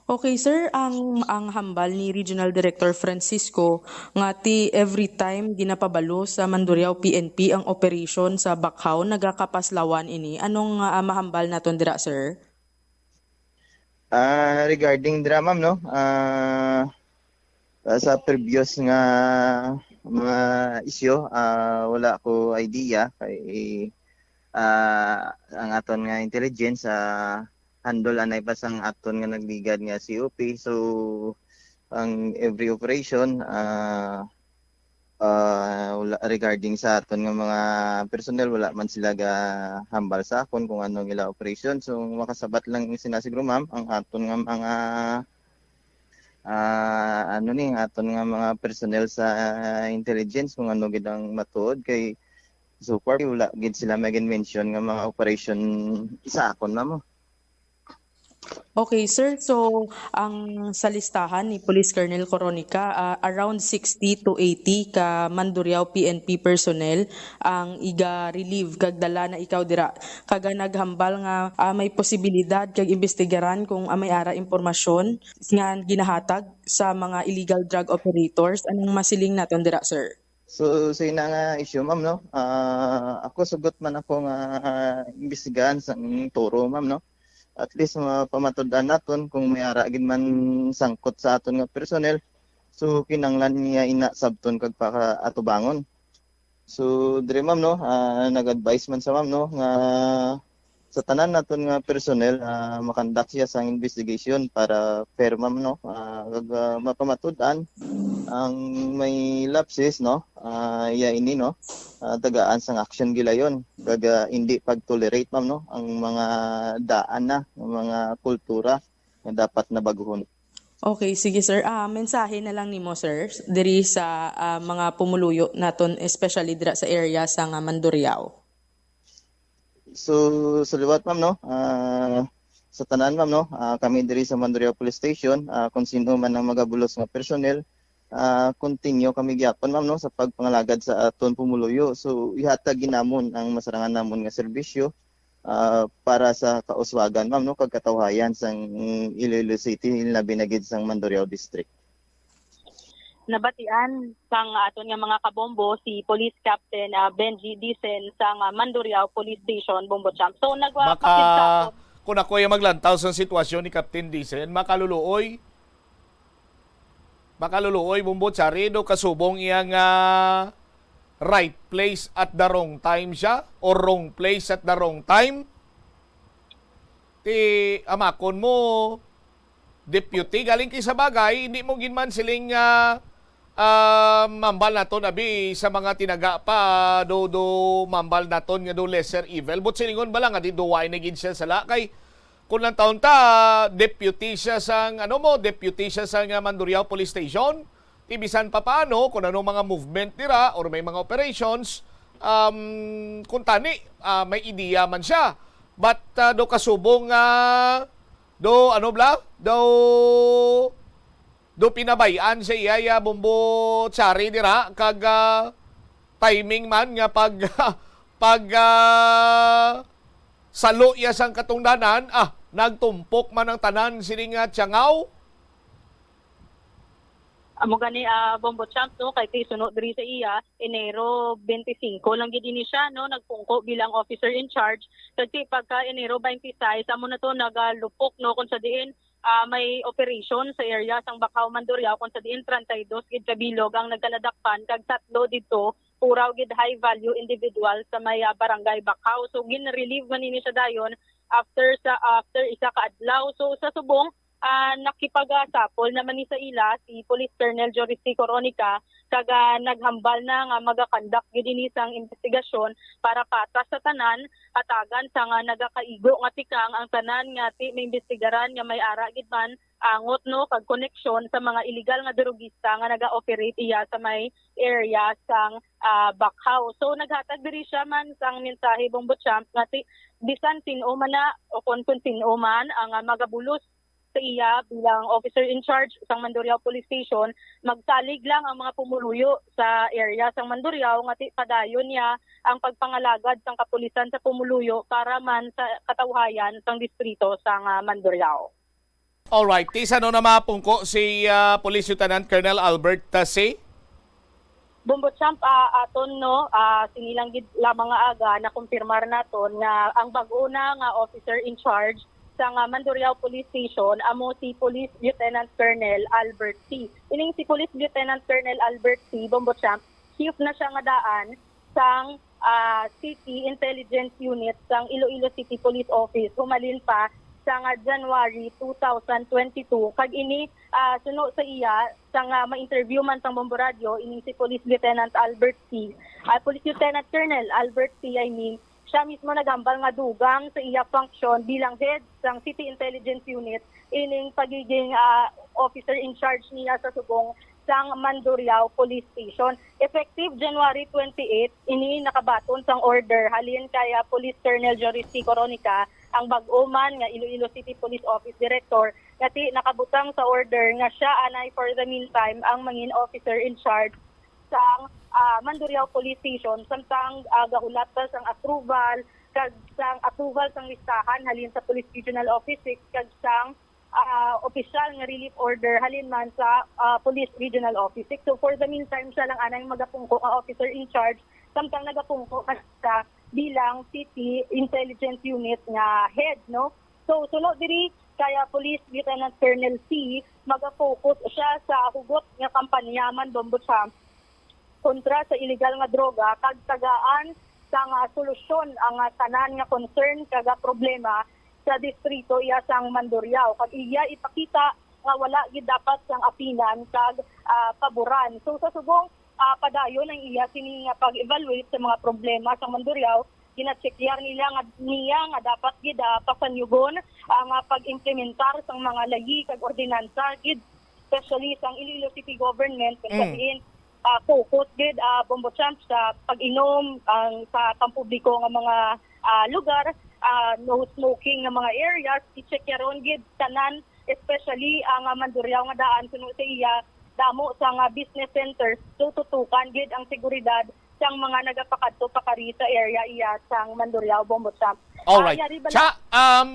Okay, sir, ang ang hambal ni Regional Director Francisco nga ti every time ginapabalo sa Mandurriao P N P ang operation sa Bacau, nagakapaslawan ini. Anong, ah, mahambal naton dira, sir? Ah, regarding dira, ma'am, no? Ah, ah, sa previous nga mga isyu, ah, wala ko idea kay, ah, ang aton nga intelligence, ah, handle anay pa sang aton nga nagligad nga C O P. So, ang every operation, ah, ah, wala, regarding sa aton nga mga personnel, wala man sila gahambal sa akon kung ano ang ila operation. So, makasabat lang sina siguro, ma'am, ang aton nga mga, ah, ano ni, ang aton nga mga personnel sa intelligence kung ano gid ang matuod kay so far wala gid sila may mention nga mga operation sa akon, ma'am. Okay, sir. So, ang sa listahan ni Police Colonel Coronica, ah, around sixty to eighty ka Mandurriao P N P personnel ang iga-relieve kag dala na ikaw dira. Kaga naghambal nga, ah, may posibilidad kag imbestigaran kung, ah, may ara impormasyon nga ginahatag sa mga illegal drug operators. Anong masiling naton dira, sir? So, sa ina nga issue, ma'am, no? Ah, ako, sugot man ako nga, ah, imbestigahan sang turo, ma'am, no? At least, mapamatud-an naton kung may ara gid man sangkot sa aton nga personnel. So, kinanglan niya ina sabton kag pakaatubangon. So, diri, ma'am, no? Ah, nag-advise man sa, ma'am, no, nga sa tanan naton nga personnel, ah, makandak siya sang investigation para fair, ma'am, no? Ah, kag, ah, mapamatud-an ang may lapses, no? Ah, iya ini, no? Ah, tagaan sang action gilayon. Kag, ah, hindi pag-tolerate, ma'am, no? Ang mga daan na, ang mga kultura nga dapat na baguhon. Okay, sige, sir. Ah, mensahe na lang nimo, sir, diri sa, ah, mga pumuluyo naton, especially dira sa area sa nga Mandurriao. So, sa liwat, ma'am, no? Ah, sa tanan, ma'am, no? Ah, kami diri sa Mandurriao Police Station, ah, kung sino man ang magabulos nga personnel, ah, continue kami gyapon, ma'am, no, sa pagpangalagad sa aton pumuluyo. So, ihatag ginamon ang masarangan namon nga serbisyo, ah, para sa kauswagan, ma'am, no, kag katawhayan sang Iloilo City, labi na gid sang Mandurriao District. Nabatian sang aton nga mga kabombo si Police Captain, ah, Benji Dicen sang, ah, Mandurriao Police Station, Bombo Champ. So, nagwa-, Maka-, kung ako yung maglantaw sa sitwasyon ni Captain Dicen, makaluluoy. Makaluluoy, Bombo Chari, do kasubong iya nga right place at the wrong time siya or wrong place at the wrong time. Ti amakon mo, deputy, galing kay sa bagay, hindi mo gid man siling, ah, ah, mambal naton abi sa mga tinaga pa, do, do mambal naton nga do lesser evil. But silingon ba lang nga di duway na gid siya sala kay kung lang taon ta, deputy siya sang, ano mo, deputy siya sang, ah, Mandurriao Police Station. Ti bisan pa paano, kung ano mga movement nira or may mga operations, um, kung tani, ah, may ideya man siya. But, ah, do kasubong nga, do, ano bla? Do, do pinabay-an siya iya, iya, Bombo Chari dira, kag, ah, timing man nga pag, pag, ah, salo iya sang katungdanan, ah, nagtumpok man ang tanan sini nga tiyangaw. Amo gani, ah, Bombo Champ, no, kay ti suno diri sa iya, Enero twenty-five lang gid ini siya, no, nagpungko bilang officer in charge. Kag ti pagka Enero twenty-six, amo na to nagalupok, no, kung sa diin, ah, may operation sa area sang Bacao, Mandurriao, kung sa diin treinta y dos gid ka bilog ang nagkaladakpan, kag tatlo didto puraw gid high value individual sa may, ah, barangay Bacao. So, gin-relieve man ini siya dayon after sa, after isa ka adlaw. So, sa subong, ah, nakipagasapol naman ni sa ila si Police Colonel Joris T. Coronica, kag, ah, naghambal na nga magakandak gid ini sang investigasyon para patas sa tanan, hatagan sa nga nagakaigo nga tikang ang tanan nga ti maimbestigaran nga may ara gid man angot, no, kag koneksyon sa mga illegal nga drugista nga naga-operate iya sa may area sang, ah, Bacau. So, naghatag diri siya man sang mensahe, Bombo Champ, nga ti bisan sin-o man na o kon, kon sin-o man ang, ah, magabulos sa iya bilang officer in charge sang Mandurriao Police Station, magsalig lang ang mga pumuluyo sa area sang Mandurriao nga ti padayon niya ang pagpangalagad sang kapulisan sa pumuluyo para man sa katawhayan sang distrito sang, ah, Mandurriao. Alright, ti sa ano na mapungko si, ah, Police Lieutenant Colonel Albert, ah, C? Bombo Champ, ah, aton, no, ah, sini lang gid lamang nga aga nakumpirmar naton nga ang bag-o na nga officer in charge sang, ah, Mandurriao Police Station amo si Police Lieutenant Colonel Albert C. Ining si Police Lieutenant Colonel Albert C, Bombo Champ, chief na siya nga daan sang, ah, City Intelligence Unit sang Iloilo City Police Office. Humalin pa sang, ah, January two thousand twenty-two, kag ini, ah, suno sa iya, sang, ah, ma-interview man sang Bombo Radyo, ining si Police Lieutenant Albert C, ah, Police Lieutenant Colonel Albert C, I mean, siya mismo naghambal nga dugang sa iya function bilang head sang City Intelligence Unit ining pagiging, ah, officer in charge niya sa subong sang Mandurriao Police Station. Effective January twenty-eight, ini nakabaton sang order halin kay, ah, Police Colonel Joris C. Coronica, ang bag-o man nga Iloilo City Police Office Director, nga ti nakabutang sa order nga siya anay for the meantime ang mangin officer in charge sang, ah, Mandurriao Police Station, samtang, ah, gahulat pa sang approval kag sang approval sang listahan halin sa Police Regional Office six kag sang, ah, opisyal nga relief order halin man sa, ah, Police Regional Office six. So, for the meantime, siya lang anay magapungko nga officer in charge, samtang nagapungko man siya bilang City Intelligence Unit nga head, no? So, suno diri kay, ah, Police Lieutenant Colonel C, maga-focus siya sa hugot nga kampanya man, Bombo Champ, kontra sa iligal nga droga kag tagaan sang, ah, solusyon ang, ah, tanan nga concern kag, ah, problema sa distrito iya sang Mandurriao, kag iya ipakita nga wala gid dapat sang apinan kag, ah, paboran. So, sa subong, ah, padayon ang iya sini nga pag-evaluate sa mga problema sa Mandurriao, ginachekyar nila nga, niya nga dapat gid, ah, pasanyugon ang, ah, pag-implementar sang mga layi kag ordinansa gid, especially sang Iloilo City Government, kung Mm. sabihin, ah, focus gid, ah, Bombo Champ, sa pag-inom ang sa pampubliko nga mga, ah, lugar, ah, no smoking nga mga areas, i-check yaron gid tanan, especially ang, ah, Mandurriao nga daan, suno sa iya, damo sa nga business center, so tutukan gid ang seguridad sang mga nagapakadto pakari sa area iya sang Mandurriao, Bombo Champ. Alright. Ah, yari bala- Cha, um,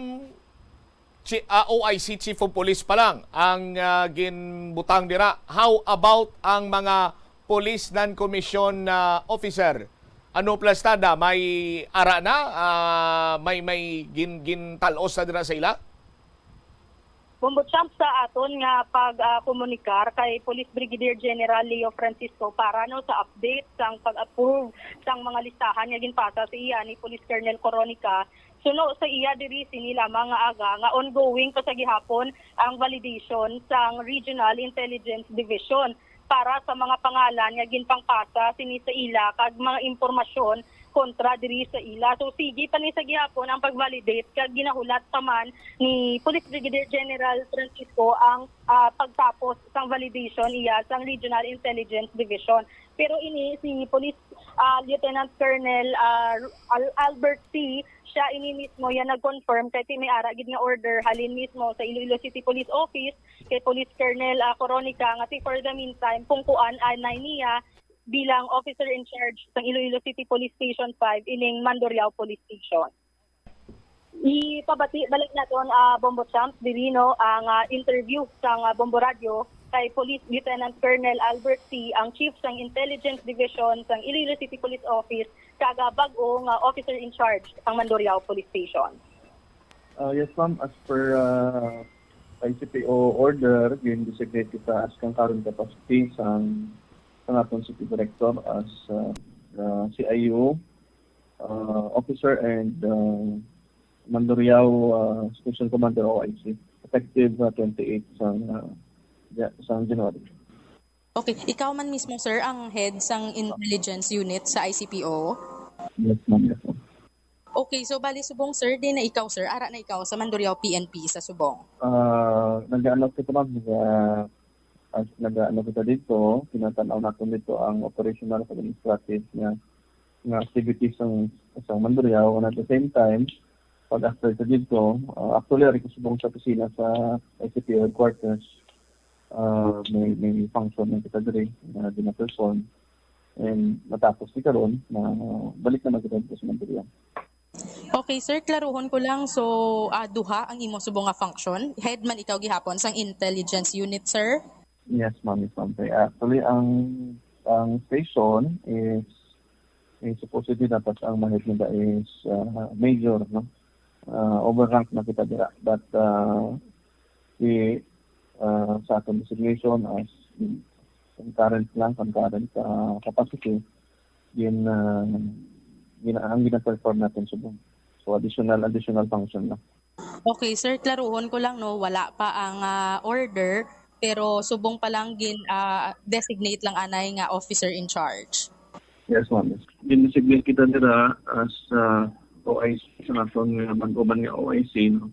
chi, ah, O I C, Chief of Police pa lang ang, ah, ginbutang dira. How about ang mga police non-commissioned, ah, officer? Ano plastada? May ara na? Ah, may, may gin-, gintalos na dira sa ila? Bombo Champ, sa aton nga pag, ah, komunikar kay Police Brigadier General Leo Francisco para, no, sa update sang pag-approve sang mga listahan nga ginpasa sa iya ni Police Colonel Coronica, suno sa iya diri sini lamang nga aga nga ongoing pa sa gihapon ang validation sang Regional Intelligence Division para sa mga pangalan nga ginpangpasa sini sa ila kag mga impormasyon kontra diri sa ila. So, sige pa ni sa gihapon ang pag-validate kag ginahulat pa man ni Police Brigadier General Francisco ang, ah, pagtapos sang validation iya sang Regional Intelligence Division. Pero ini si Police, ah, Lieutenant Colonel, ah, Al-, Albert C, siya ini mismo ya nag-confirm kay ti may ara gid nga order halin mismo sa Iloilo City Police Office kay Police Colonel, ah, Coronica nga ti for the meantime pungkuan anay niya bilang officer in charge sang Iloilo City Police Station five ining Mandurriao Police Station. Ipabati balik naton, ah, Bombo Champ, diri, no, ang, ah, interview sang, ah, Bombo Radyo kay Police Lieutenant Colonel Albert C, ang Chief sang Intelligence Division sang Iloilo City Police Office, kag, ah, bag-o nga officer in charge sang Mandurriao Police Station. Ah, yes, ma'am. As per, ah, I C P O order, gin-designate kita as kang current capacity sang, sang aton city director as, ah, ah, C I U, ah, officer and, ah, Mandurriao, ah, Station Commander O I C, effective, ah, twenty-eight sang, ah, ja-, sang January. Okay, ikaw man mismo, sir, ang head sang intelligence unit sa I C P O? Yes, ma'am. Yes, ma'am. Okay, so bali subong, sir, di na ikaw, sir, ara na ikaw sa Mandurriao P N P sa subong? Ah, nag-ano kita, ma'am, nag-, ah, nag-ano kita dito, tinatanaw natin dito ang operational at administrative nga, nga activities sang, sang Mandurriao, and at the same time, pag after ko dito, ah, actually, ari ko subong sa opisina sa I C P O headquarters, ah, may, may function na kita diri na gina-perform. And matapos ni karon, na balik naman kita dito sa Mandurriao. Okay, sir, klaruhon ko lang. So, ah, duha ang imo subong nga function. Head man ikaw gihapon sang intelligence unit, sir? Yes, ma'am. Yes, ma'am. Kaya actually, ang, ang station is, is supposedly dapat ang ma-head nila is, ah, major, no? Ah, overrank na kita dira. But, ah, si, ah, sa aton designation as, mm, concurrent lang, concurrent, ah, capacity, yun, ah, yun ang gina-perform natin subong. So, additional, additional function lang. Okay, sir, klaruhon ko lang, no, wala pa ang, ah, order, pero subong pa lang gin, ah, designate lang anay nga officer in charge. Yes, ma'am. Gin-designate kita dira as, ah, O I C sa aton nga bag-o man nga O I C, no?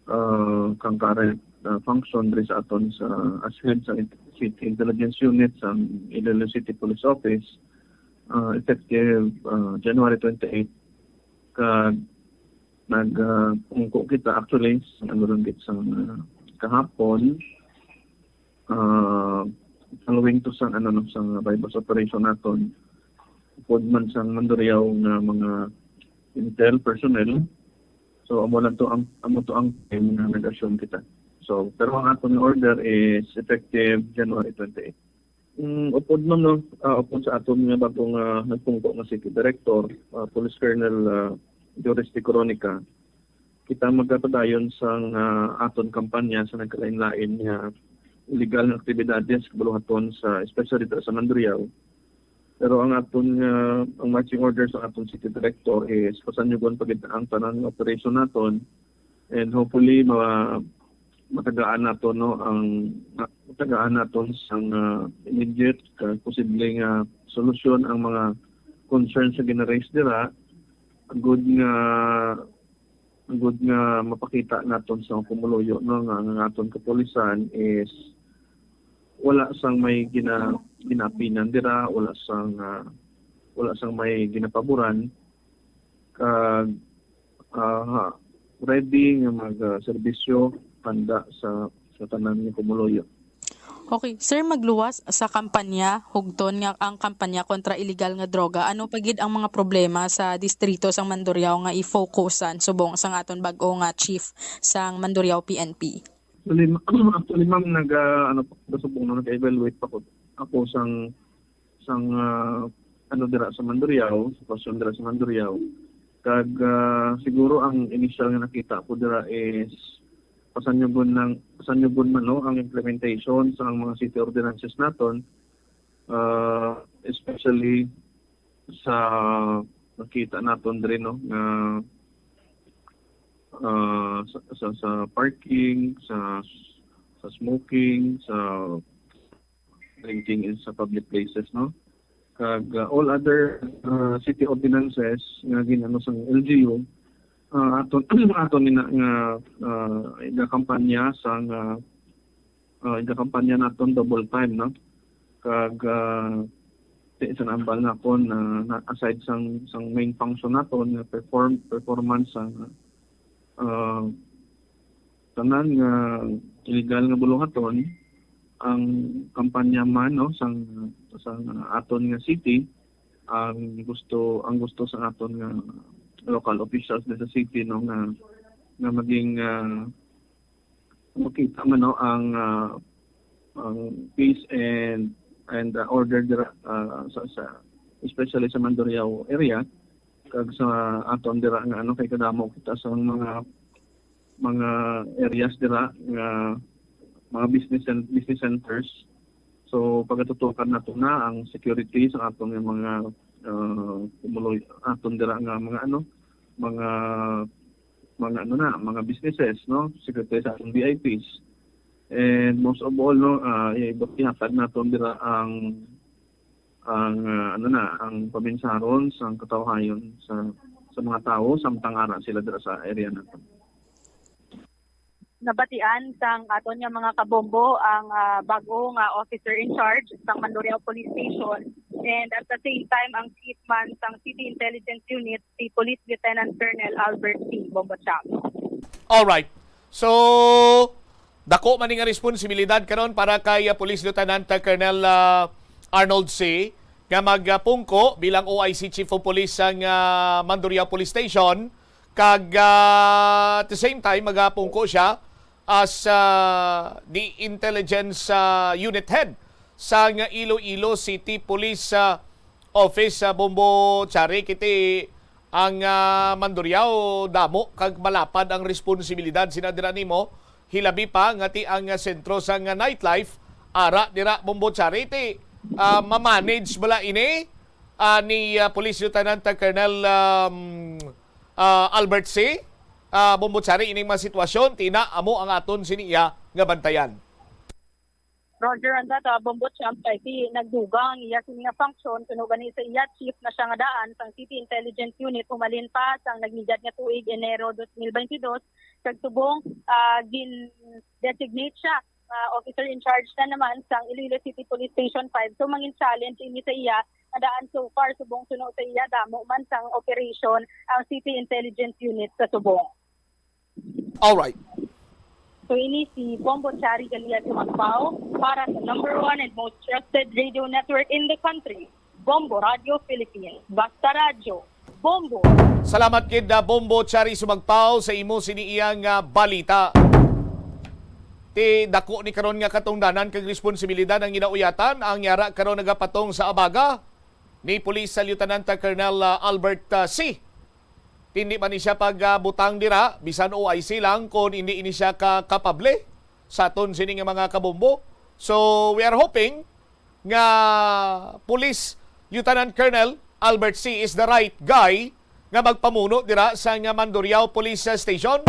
Ah, kang current, ah, function diri sa aton sa, as head sa City Intelligence Unit sa Iloilo City Police Office, ah, effective, ah, January twenty-eight. Kag nag, ah, pungko kita, actually, sa ano lang gid, sa, ah, kahapon, ah, following to sa, ano, no, sa buy-bust operation naton, upod man sang Mandurriao nga mga intel personnel. So, amo lang to ang, amo to ang time nga nag-assume kita. So, pero ang aton nga order is effective January twenty-eight. Mm, upod man, no, ah, upod sa aton nga bagong, ah, nagpungko nga city director, ah, Police Colonel, ah, Joris de Coronica, kita magapadayon sang, ah, aton kampanya sa nagkalain-lain nga illegal nga aktibidades kabuluhaton sa, especially dito sa Mandurriao. Pero ang aton nga, ang marching order sa aton city director is pasanyugon pa gid ang tanan nga operation naton, and hopefully ma-, matagaan naton, no, ang, matagaan naton sang, ah, immediate kag posible nga solusyon ang mga concerns nga gina-raise dira, good nga, good nga mapakita naton sa pumuluyo, no, nga ang aton kapulisan is wala sang may gina-, ginaapinan dira, wala sang, ah, wala sang may ginapaboran, kag, ah, ready nga mag, ah, serbisyo, handa sa, sa tanan nga pumuluyo. Okay, sir, magluwas sa kampanya, hugton nga ang kampanya kontra iligal nga droga, ano pa gid ang mga problema sa distrito sang Mandurriao nga i-focusan subong sang aton bag-o nga chief sang Mandurriao P N P? Actually, ma-, actually, ma'am, nag, ah, ano pa, subong na nag-evaluate pa ko ako sang, sang, ah, ano, dira sa Mandurriao, sitwasyon dira sa Mandurriao. Kag, ah, siguro ang initial nga nakita ko dira is pasanyugon lang, pasanyugon man, no, ang implementation sa mga city ordinances naton, ah, especially sa nakita naton diri, no, nga, ah, sa, sa, sa parking, sa, sa smoking, sa drinking in sa public places, no? Kag, ah, all other, ah, city ordinances nga ginano sang L G U, ah, aton, aton ina nga, ah, igakampanya sang, ah, ah, igakampanya naton double time, no? Kag, ah, ti-, sa nambal naton na, na aside sang, sang main function naton nga perform-, performance sang, ah, tanan nga illegal nga buluhaton, ang kampanya man, no, sang, sang aton nga city, ang gusto, ang gusto sa aton nga local officials sa city, no, nga, nga maging, ah, makita man, no, ang, ah, ang peace and, and, ah, order dira, ah, sa, sa, especially sa Mandurriao area, kag sa aton dira nga, ano, kay kadamo kita sa mga, mga areas dira nga mga business and business centers. So, pagatutukan nato na ang security sa aton nga mga, ah, kumuloy aton dira nga mga, ano, mga, mga, ano na, mga businesses, no? Security sa aton V I Ps. And most of all, no, ah, i-, ihatag naton dira ang, ang, ah, ano na, ang paminsaron sang katawhayon sa, sa mga tawo samtang ara sila dira sa area naton. Nabatian sang aton nga mga kabombo ang, ah, bag-o nga officer in charge sang Mandurriao Police Station, and at the same time ang chief man sang City Intelligence Unit, si Police Lieutenant Colonel Albert C. Bombo Chang. Alright. So, dako man ni nga responsibilidad karon para kay, ah, Police Lieutenant, ah, Colonel, ah, Arnold C., nga magpungko bilang O I C Chief of Police sang, ah, Mandurriao Police Station, kag, ah, at the same time magapungko siya as, ah, the intelligence, ah, unit head sang Iloilo City Police, ah, Office, ah, Bombo Chari. Kiti ang, ah, Mandurriao, damo kag malapad ang responsibilidad, sina dira nimo, hilabi pa nga ti ang, ah, sentro sang, ah, nightlife ara dira, Bombo Chari. Ti, ah, ma-manage bala ini, ah, ni, ah, Police Lieutenant, ah, Colonel, um, ah, Albert C.? ah, Bombo Chari, ining mga sitwasyon, ti ina amo ang aton sini iya nga bantayan. Roger, and that, ah, Bombo Champ, kay ti nagdugang ang iya sini nga function, suno gani sa iya chief na siya nga daan sang City Intelligence Unit, humalin pa sang nagligad nga tuig, Enero dos mil baynte dos, kag subong, ah, gin-designate siya, ah, officer in charge na naman sang Iloilo City Police Station five. So, mangin challenge ini sa iya, nga daan so far, subong suno sa iya, damo man sang operation ang City Intelligence Unit sa subong. Alright. So, ini si Bombo Chari Galian Sumagpao para sa number one and most trusted radio network in the country, Bombo Radio Philippines. Basta radyo, Bombo. Salamat gid, ah, Bombo Chari Sumagpao, sa imo sini iyang, ah, balita. Ti dako ni karon nga katungdanan kag responsibilidad ang ginauyatan, ang yara karon nagapatong sa abaga ni Police Lieutenant Colonel, ah, Albert, ah, C. Ti indi man ni siya pagbutang dira, bisan O I C lang, kon indi ini siya ka kapable sa aton sini nga mga kabombo. So, we are hoping nga Police Lieutenant Colonel Albert C is the right guy nga magpamuno dira sa nga Mandurriao Police Station.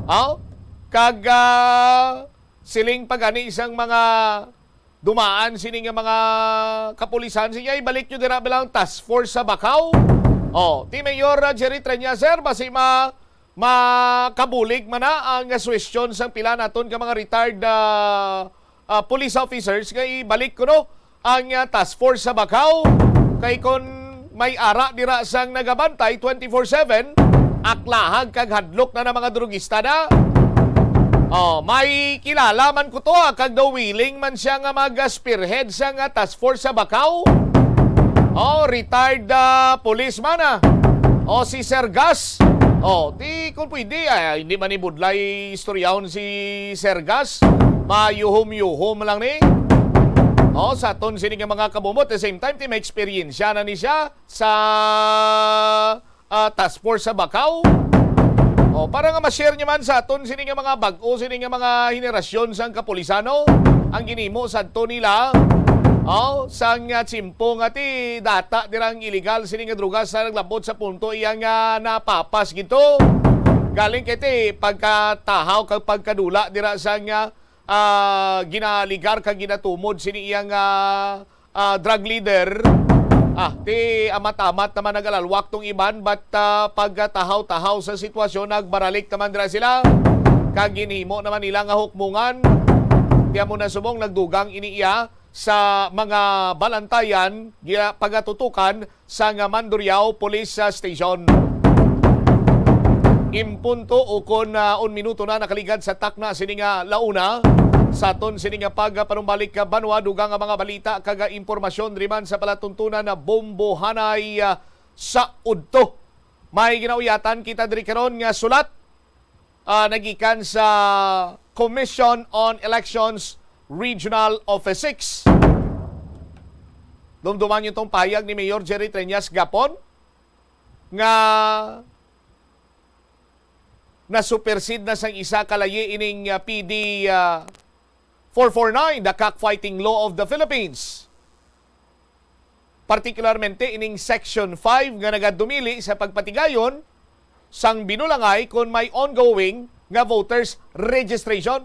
Aw, kag, ah, siling pa gani sang mga dumaan sini nga mga kapulisan, sige, ibalik nyo dira bilang task force sa Bacau. Oh, ti Mayor, ah, Jerry Treña, sir, basi ma-, makabulig man na ang, ah, suwestyon sang pila naton ka mga retired, ah, ah, police officers nga ibalik kuno ang, ah, task force sa Bacau. Kay kon may ara dira sang nagabantay twenty-four seven, aklahag kag hadlok na na mga drugista na. Oh, may kilala man ko to, ah, kag daw willing man siya nga mag-spearhead sa nga task force sa Bacau. Oh, retired, ah, policeman, ah. Oh, si Sir Gas. Oh, ti kung pwede, ah, hindi man ni budlay istoryahon si Sir Gas. Mayuhom-yuhom lang ni. Oh, sa aton sini nga mga kabumot, at the same time, ti may experience na ni siya sa, ah, task force sa Bacau. O, para nga ma-share niyo man sa aton sini nga mga bag-o, sini nga mga henerasyon sang kapulisano, ang ginhimo sadto nila, o, sang, ah, tiyempo nga ti data dirang iligal sini nga droga sa naglabot sa punto iya nga napapas gito. Galing kay ti pagkatahaw kag pagkadula dira sang, ah, ginaligar kag ginatumod sini iya nga ah, drug leader. Ah, ti amat-amat naman nagalalwak tong iban, but, ah, pagkatahaw-tahaw sa sitwasyon, nagbaralik naman dira sila. Kag ginhimo naman nila nga hukmungan. Ti amo na subong nagdugang ini iya sa mga balantayan, gina-, pagatutukan sa nga Mandurriao Police, ah, Station. Impunto ukon, ah, un minuto na nakaligad sa takna sini nga launa. Sa aton sini nga pagpanumbalik ka banwa, dugang nga mga balita kag impormasyon diri man sa palatuntunan na Bombohanay, ah, sa udto. May ginauyatan kita diri karon nga sulat, ah, nagikan sa Commission on Elections Regional Office six. Dumduman niyo tong pahayag ni Mayor Jerry Treñas gapon nga nasupersid na sang isa ka layi ining, ah, P D, ah, four four nine, the Cockfighting Law of the Philippines. Partikularmente ining Section five nga nagadumili sa pagpatigayon sang binulangay kon may ongoing nga voters registration.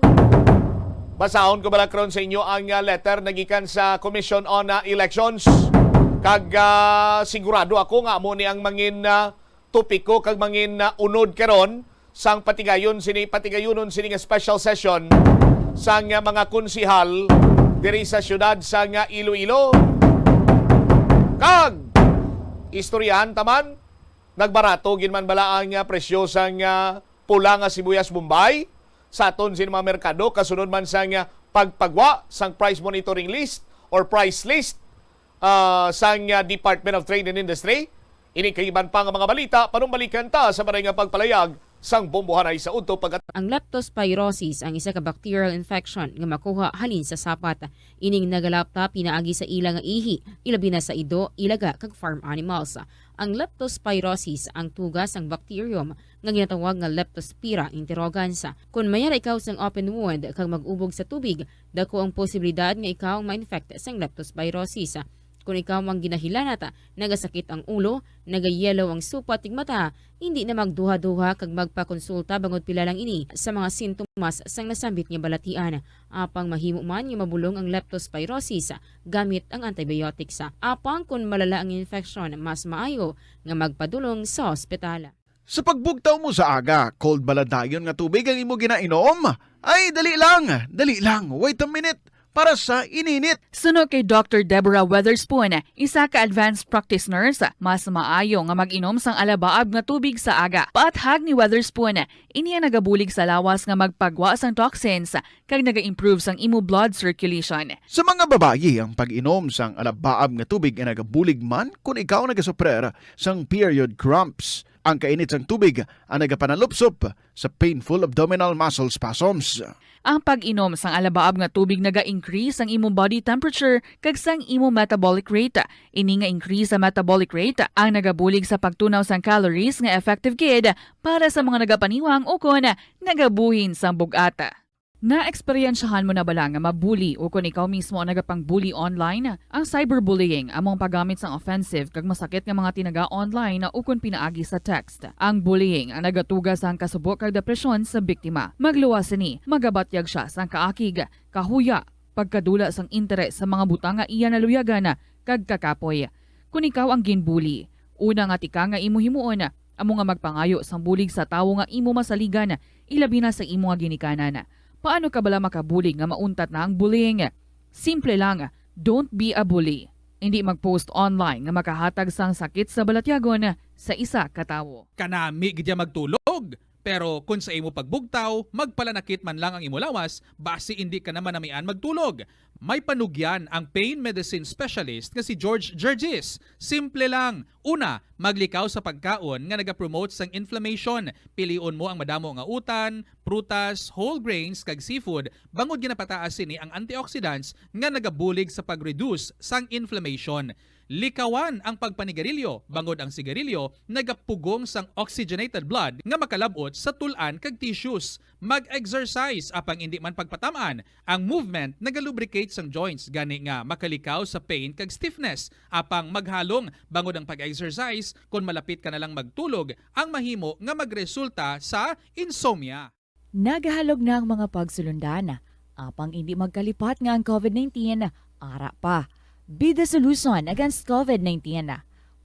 Basahon ko bala karon sa inyo ang, ah, letter nagikan sa Commission on, ah, Elections. Kag, ah, sigurado ako nga amo ni ang mangin, ah, topiko kag mangin, ah, unod karon sang patigayon sini, patigayonon sini nga special session sang, ah, mga konsehal diri sa siyudad sang, ah, Iloilo. Kag istoryahan ta man, nagbarato gid man bala ang, ah, presyo sang, ah, pula nga sibuyas Bombay sa aton sini mga merkado, kasunod man sang, ah, pagpagwa sang price monitoring list or price list, ah, sang, ah, Department of Trade and Industry. Ini kag iban pa nga mga balita, panumbalikan ta sa maray nga pagpalayag sang Bombohanay sa udto pagkat- Ang leptospirosis ang isa ka bacterial infection nga makuha halin sa sapat. Ining nagalapta pinaagi sa ila nga ihi, ilabi na sa ido, ilaga, kag farm animals. Ang leptospirosis ang tuga sang bacterium nga ginatawag nga Leptospira interrogans. Kon may ara ikaw sang open wound kag mag-ubog sa tubig, dako ang posibilidad nga ikaw ma-infect sang leptospirosis. Kon ikaw ang ginahilanat, nagasakit ang ulo, nagayelo ang supat tig mata, hindi na magduha-duha kag magpakonsulta bangod pila lang ini sa mga sintomas sang nasambit nga balatian. Apang mahimo man nga mabulong ang leptospirosis gamit ang antibiotics. Apang kon malala ang infeksyon, mas maayo nga magpadulong sa ospital. Sa pagbugtaw mo sa aga, cold bala dayon nga tubig ang imo ginainom? Ay, dali lang, dali lang, wait a minute, para sa ininit. Suno kay Doctor Deborah Weatherspoon, isa ka advanced practice nurse, mas maayo nga mag-inom sang alabaab nga tubig sa aga. Paathag ni Weatherspoon, ini ang nagabulig sa lawas nga magpagwa sang toxins kag naga-improve sang imo blood circulation. Sa mga babayi, ang pag-inom sang alabaab nga tubig ay nagabulig man kon ikaw nagasuprer sang period cramps. Ang kainit sang tubig ang nagapanalupsop sa painful abdominal muscle spasms. Ang pag-inom sang alabaab nga tubig naga-increase sang imong body temperature kag sang imong metabolic rate. Ini nga increase sa metabolic rate ang nagabulig sa pagtunaw sang calories nga effective gid para sa mga nagapaniwang ukon nagabuhin sang bug-at. Naeksperyensyahan mo na bala nga mabuli ukon ikaw mismo ang nagapang-bully online? Ang cyberbullying amo ang paggamit sang offensive kag masakit nga mga tinaga online ukon pinaagi sa text. Ang bullying ang nagatuga sang kasubo kag depresyon sa biktima. Magluwas sini, magabatyag sia sang kaakig, kahuya, pagkadula sang interes sa mga butang nga iya naluyagan kag kakapoy. Kon ikaw ang ginbuli, una nga tikang nga imo himuon amo nga magpangayo sang bulig sa tawo nga imo masaligan, ilabi na sa imo nga ginikanan. Paano ka bala makabulig nga mauntat na ang bullying? Simple lang, don't be a bully. Indi mag-post online nga makahatag sang sakit sa balatyagon sa isa ka tawo. Kanami gid ya magtulog. Pero kon sa imo pagbugtaw, magpalanakit man lang ang imo lawas, basi indi ka na manamian magtulog. May panugyan ang pain medicine specialist nga si George Gergis. Simple lang. Una, maglikaw sa pagkaon nga nagapromote sang inflammation. Pilion mo ang madamo nga utan, prutas, whole grains, kag seafood, bangod ginapataas sini ang antioxidants nga nagabulig sa pag-reduce sang inflammation. Likawan ang pagpanigarilyo, bangod ang sigarilyo nagapugong sang oxygenated blood nga makalab-ot sa tul-an kag tissues. Mag-exercise, apang indi man pagpatam-an. Ang movement nagalubricate sang joints, gani nga makalikaw sa pain kag stiffness. Apang maghalong, bangod ang pag-exercise, kon malapit ka na lang magtulog, ang mahimo nga magresulta sa insomnia. Nagahalog na ang mga pagsulundan, apang indi magkalipat nga ang covid nineteen ara pa. Be the solution against covid nineteen.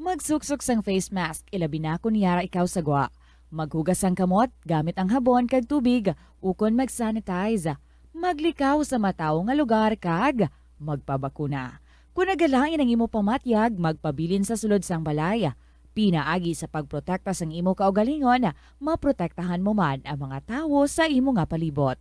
Magsuksok sang face mask, ilabi na kon yara ikaw sa gwa. Maghugas sang kamot gamit ang habon kag tubig, ukon mag-sanitize. Maglikaw sa matawo nga lugar kag magpabakuna. Kon nagalain ang imo pamatyag, magpabilin sa sulod sang balay. Pinaagi sa pagprotekta sang imo kaugalingon, maprotektahan mo man ang mga tawo sa imo nga palibot.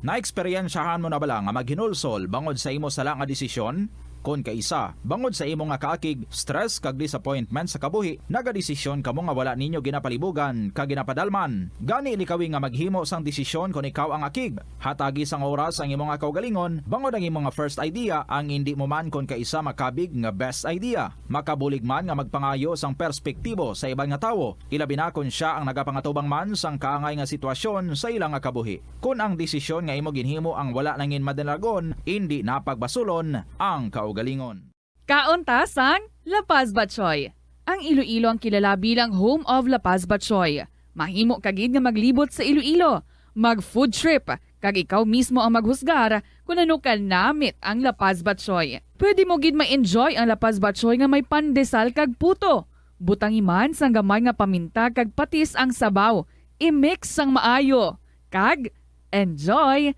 Naeksperyensyahan mo na bala nga maghinulsol bangod sa imo sala nga desisyon? Kon kaisa, bangod sa imo nga kaakig, stress, kag disappointment sa kabuhi, nagadesisyon kamo nga wala ninyo ginapalibugan kag ginapadalman. Gani, likawi nga maghimo sang desisyon kon ikaw ang akig. Hatagi sang oras ang imo nga kaugalingon, bangod ang imo nga first idea ang indi mo man kon kaisa makabig nga best idea. Makabulig man nga magpangayo sang perspektibo sa iban nga tawo, ilabi na kon sia ang nagapangatubang man sang kaangay nga sitwasyon sa ila nga kabuhi. Kon ang desisyon nga imo ginhimo ang wala nangin madalagon, indi na pagbasulon ang kaugalingon. Kaon ta sang La Paz Batchoy. Ang Iloilo ang kilala bilang home of La Paz Batchoy. Mahimo ka gid nga maglibot sa Iloilo, mag-food trip, kag ikaw mismo ang maghusgar kon ano ka namit ang La Paz Batchoy. Pwede mo gid ma-enjoy ang La Paz Batchoy nga may pandesal kag puto. Butangi man sang gamay nga paminta kag patis ang sabaw. I-mix sang maayo, kag enjoy!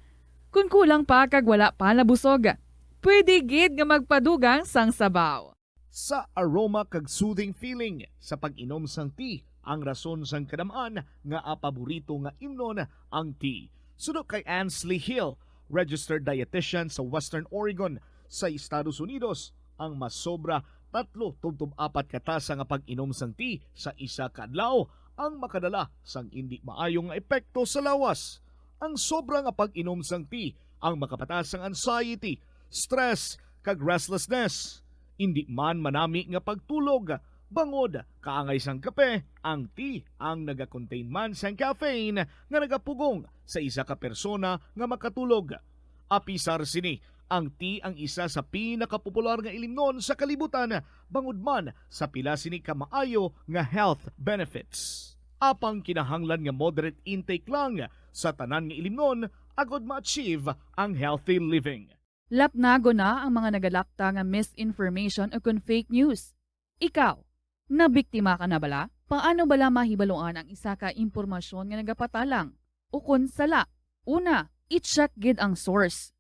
Kon kulang pa kag wala pa nabusog, pwede gid nga magpadugang sang sabaw. Sa aroma kag soothing feeling sa pag-inom sang tea, ang rason sang kadam-an nga paborito nga imnon ang tea. Suno kay Ansley Hill, registered dietitian sa Western Oregon sa Estados Unidos, ang masobra tatlo tubtob apat ka tasa nga pag-inom sang tea sa isa ka adlaw ang makadala sang indi maayo nga epekto sa lawas. Ang sobra nga pag-inom sang tea ang makapataas sang anxiety, stress, kag restlessness. Indi man manami nga pagtulog, bangod kaangay sang kape, ang tea ang naga-contain man sang caffeine nga nagapugong sa isa ka persona nga makatulog. Apisar sini, Ang tea ang isa sa pinakapopular nga ilimnon sa kalibutan, bangod man sa pila sini ka maayo nga health benefits. Apang kinahanglan nga moderate intake lang sa tanan nga ilimnon agod ma-achieve ang healthy living. Lapnagon na ang mga nagalapta nga misinformation o kon fake news. Ikaw, nabiktima ka na bala? Paano bala mahibaluan ang isa ka impormasyon nga nagapatalang o kon sala? Una, i-check gid ang source.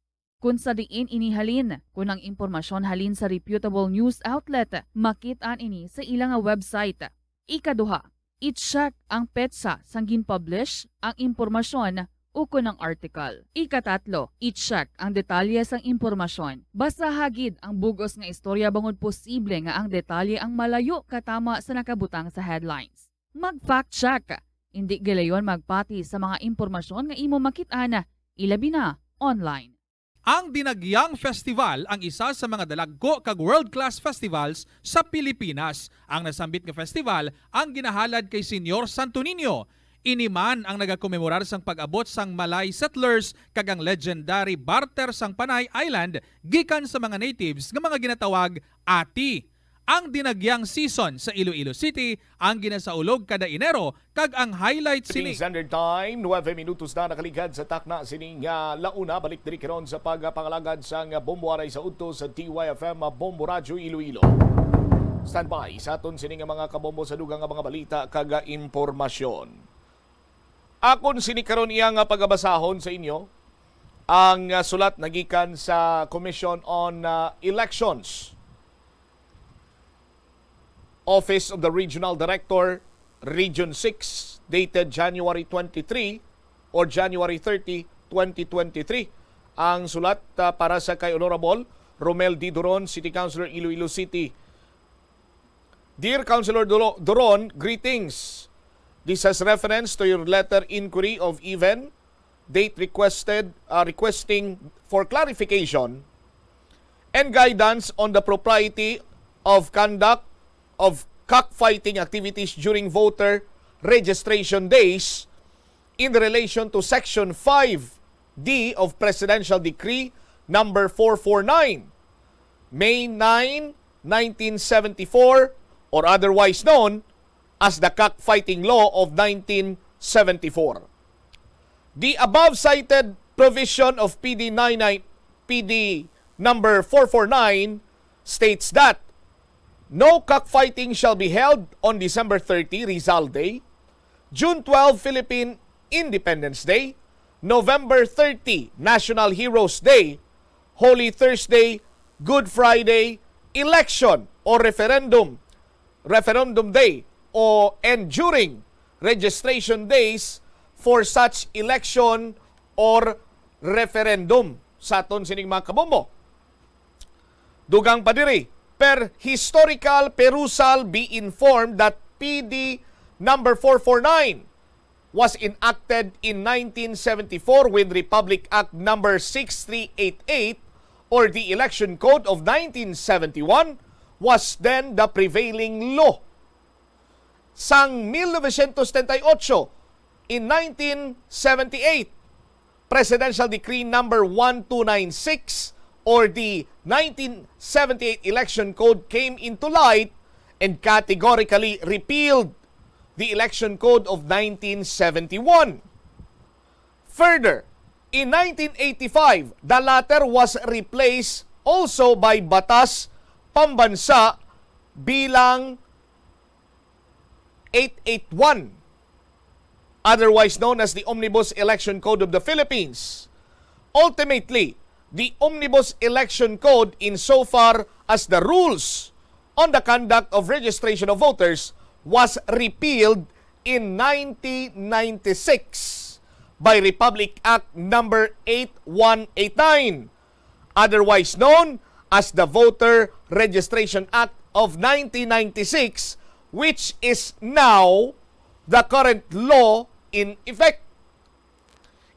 Kon sa diin ini halin, kon ang impormasyon halin sa reputable news outlet, makit-an ini sa ila nga website. Ikaduha, i-check ang petsa sang gin-publish ang impormasyon ukon ang article. Ikatatlo, i-check ang detalye sang impormasyon. Basaha gid ang bug-os nga istorya bangod posible nga ang detalye ang malayo katama sa nakabutang sa headlines. Mag-fact check. Indi gilayon magpati sa mga impormasyon nga imo makit-an, ilabi na online. Ang Dinagyang Festival ang isa sa mga dalagko kag world-class festivals sa Pilipinas. Ang nasambit nga festival ang ginahalad kay Señor Santo Niño. Ini man ang nagakomemorar sang pag-abot sang Malay settlers kag ang legendary barter sang Panay Island gikan sa mga natives nga mga ginatawag ati. Ang Dinagyang season sa Iloilo City ang ginasaulog kada Enero kag ang highlight sini. Standard Time, nuebe minutos na nakaligad sa takna sining ah, launa. Balik diri karon sa pagpangalagad sang Bombo Aray sa udto sa D Y F M Bombo Radyo Iloilo. Standby sa aton sini nga mga kabombo sa dugang nga mga balita kag impormasyon. Akon sini karon iya nga pagabasahon sa inyo ang ah, sulat nagikan sa Commission on ah, Elections. Office of the Regional Director, Region six, dated January twenty-three or January thirty, twenty twenty-three. Ang sulat ah, para sa kay Honorable Romel D. Duron, City Councilor, Iloilo City. Dear Councilor Duro- Duron, greetings. This has reference to your letter inquiry of even date requested uh, requesting for clarification and guidance on the propriety of conduct of cockfighting activities during voter registration days in relation to Section five D of Presidential Decree number four four nine, May nine, nineteen seventy-four, or otherwise known as the Cockfighting Law of nineteen seventy-four. The above cited provision of P D nine nine, P D number four four nine states that no cockfighting shall be held on December thirty, Rizal Day, June twelve, Philippine Independence Day, November thirty, National Heroes Day, Holy Thursday, Good Friday, election or referendum, Referendum Day, o and during registration days for such election or referendum. Sa aton sining mga kabombo. Dugang pa diri, per historical perusal be informed that P D number four four nine was enacted in nineteen seventy-four when Republic Act number six three eight eight or the Election Code of nineteen seventy-one was then the prevailing law. Sang mil novecientos setenta y ocho, in nineteen seventy-eight, Presidential Decree number one two nine six or the nineteen seventy-eight Election Code came into light and categorically repealed the Election Code of nineteen seventy-one. Further, in nineteen eighty-five, the latter was replaced also by Batas Pambansa bilang eight eight one, otherwise known as the Omnibus Election Code of the Philippines. Ultimately, the Omnibus Election Code, insofar as the rules on the conduct of registration of voters, was repealed in nineteen ninety-six by Republic Act number eight one eight nine, otherwise known as the Voter Registration Act of nineteen ninety-six, which is now the current law in effect.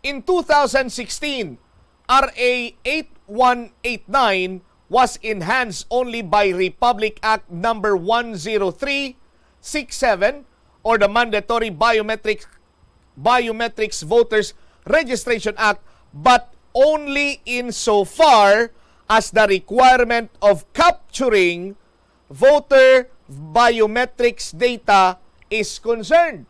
In two thousand sixteen, R A eight one eight nine was enhanced only by Republic Act number one zero three six seven or the Mandatory Biometric Biometrics Voters Registration Act, but only in so far as the requirement of capturing voter biometrics data is concerned.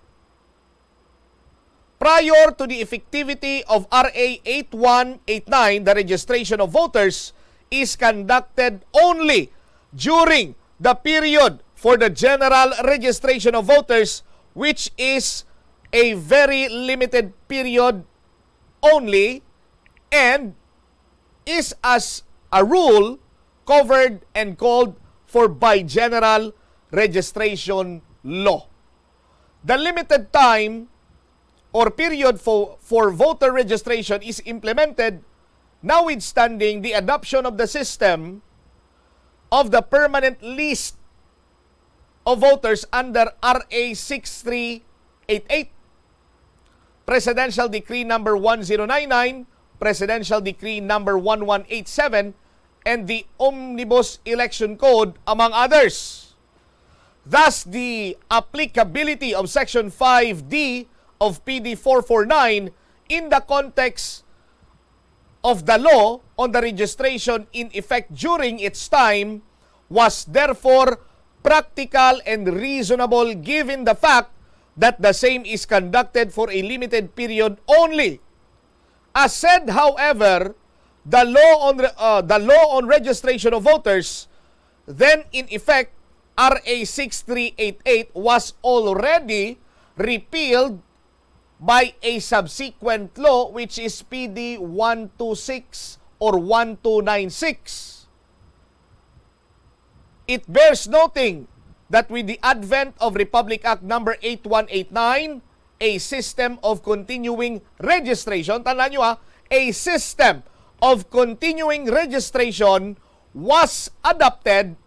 Prior to the effectivity of R A eight one eight nine, the registration of voters is conducted only during the period for the general registration of voters, which is a very limited period only and is, as a rule, covered and called for by general registration law. The limited time or period for, for voter registration is implemented notwithstanding the adoption of the system of the permanent list of voters under R A six three eight eight, Presidential Decree number one zero nine nine, Presidential Decree number one one eight seven, and the Omnibus Election Code, among others. Thus, the applicability of Section five D of P D four four nine in the context of the law on the registration in effect during its time was therefore practical and reasonable, given the fact that the same is conducted for a limited period only. As said, however, the law on re-, uh, the law on registration of voters, then in effect, R A six three eight eight, was already repealed by a subsequent law, which is P D one two six or one two nine six. It bears noting that with the advent of Republic Act number eight one eight nine, a system of continuing registration, tandaan nyo, ha, a system of continuing registration was adopted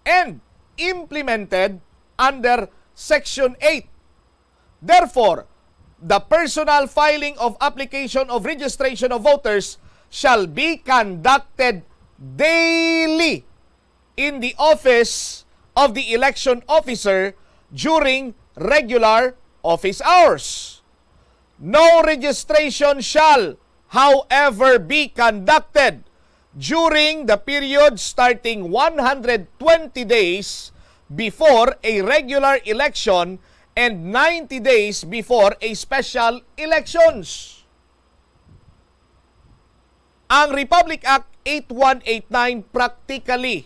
and implemented under Section eight. Therefore, the personal filing of application of registration of voters shall be conducted daily in the office of the election officer during regular office hours. No registration shall, however, be conducted during the period starting one hundred twenty days before a regular election and ninety days before a special elections. Ang Republic Act eight one eight nine practically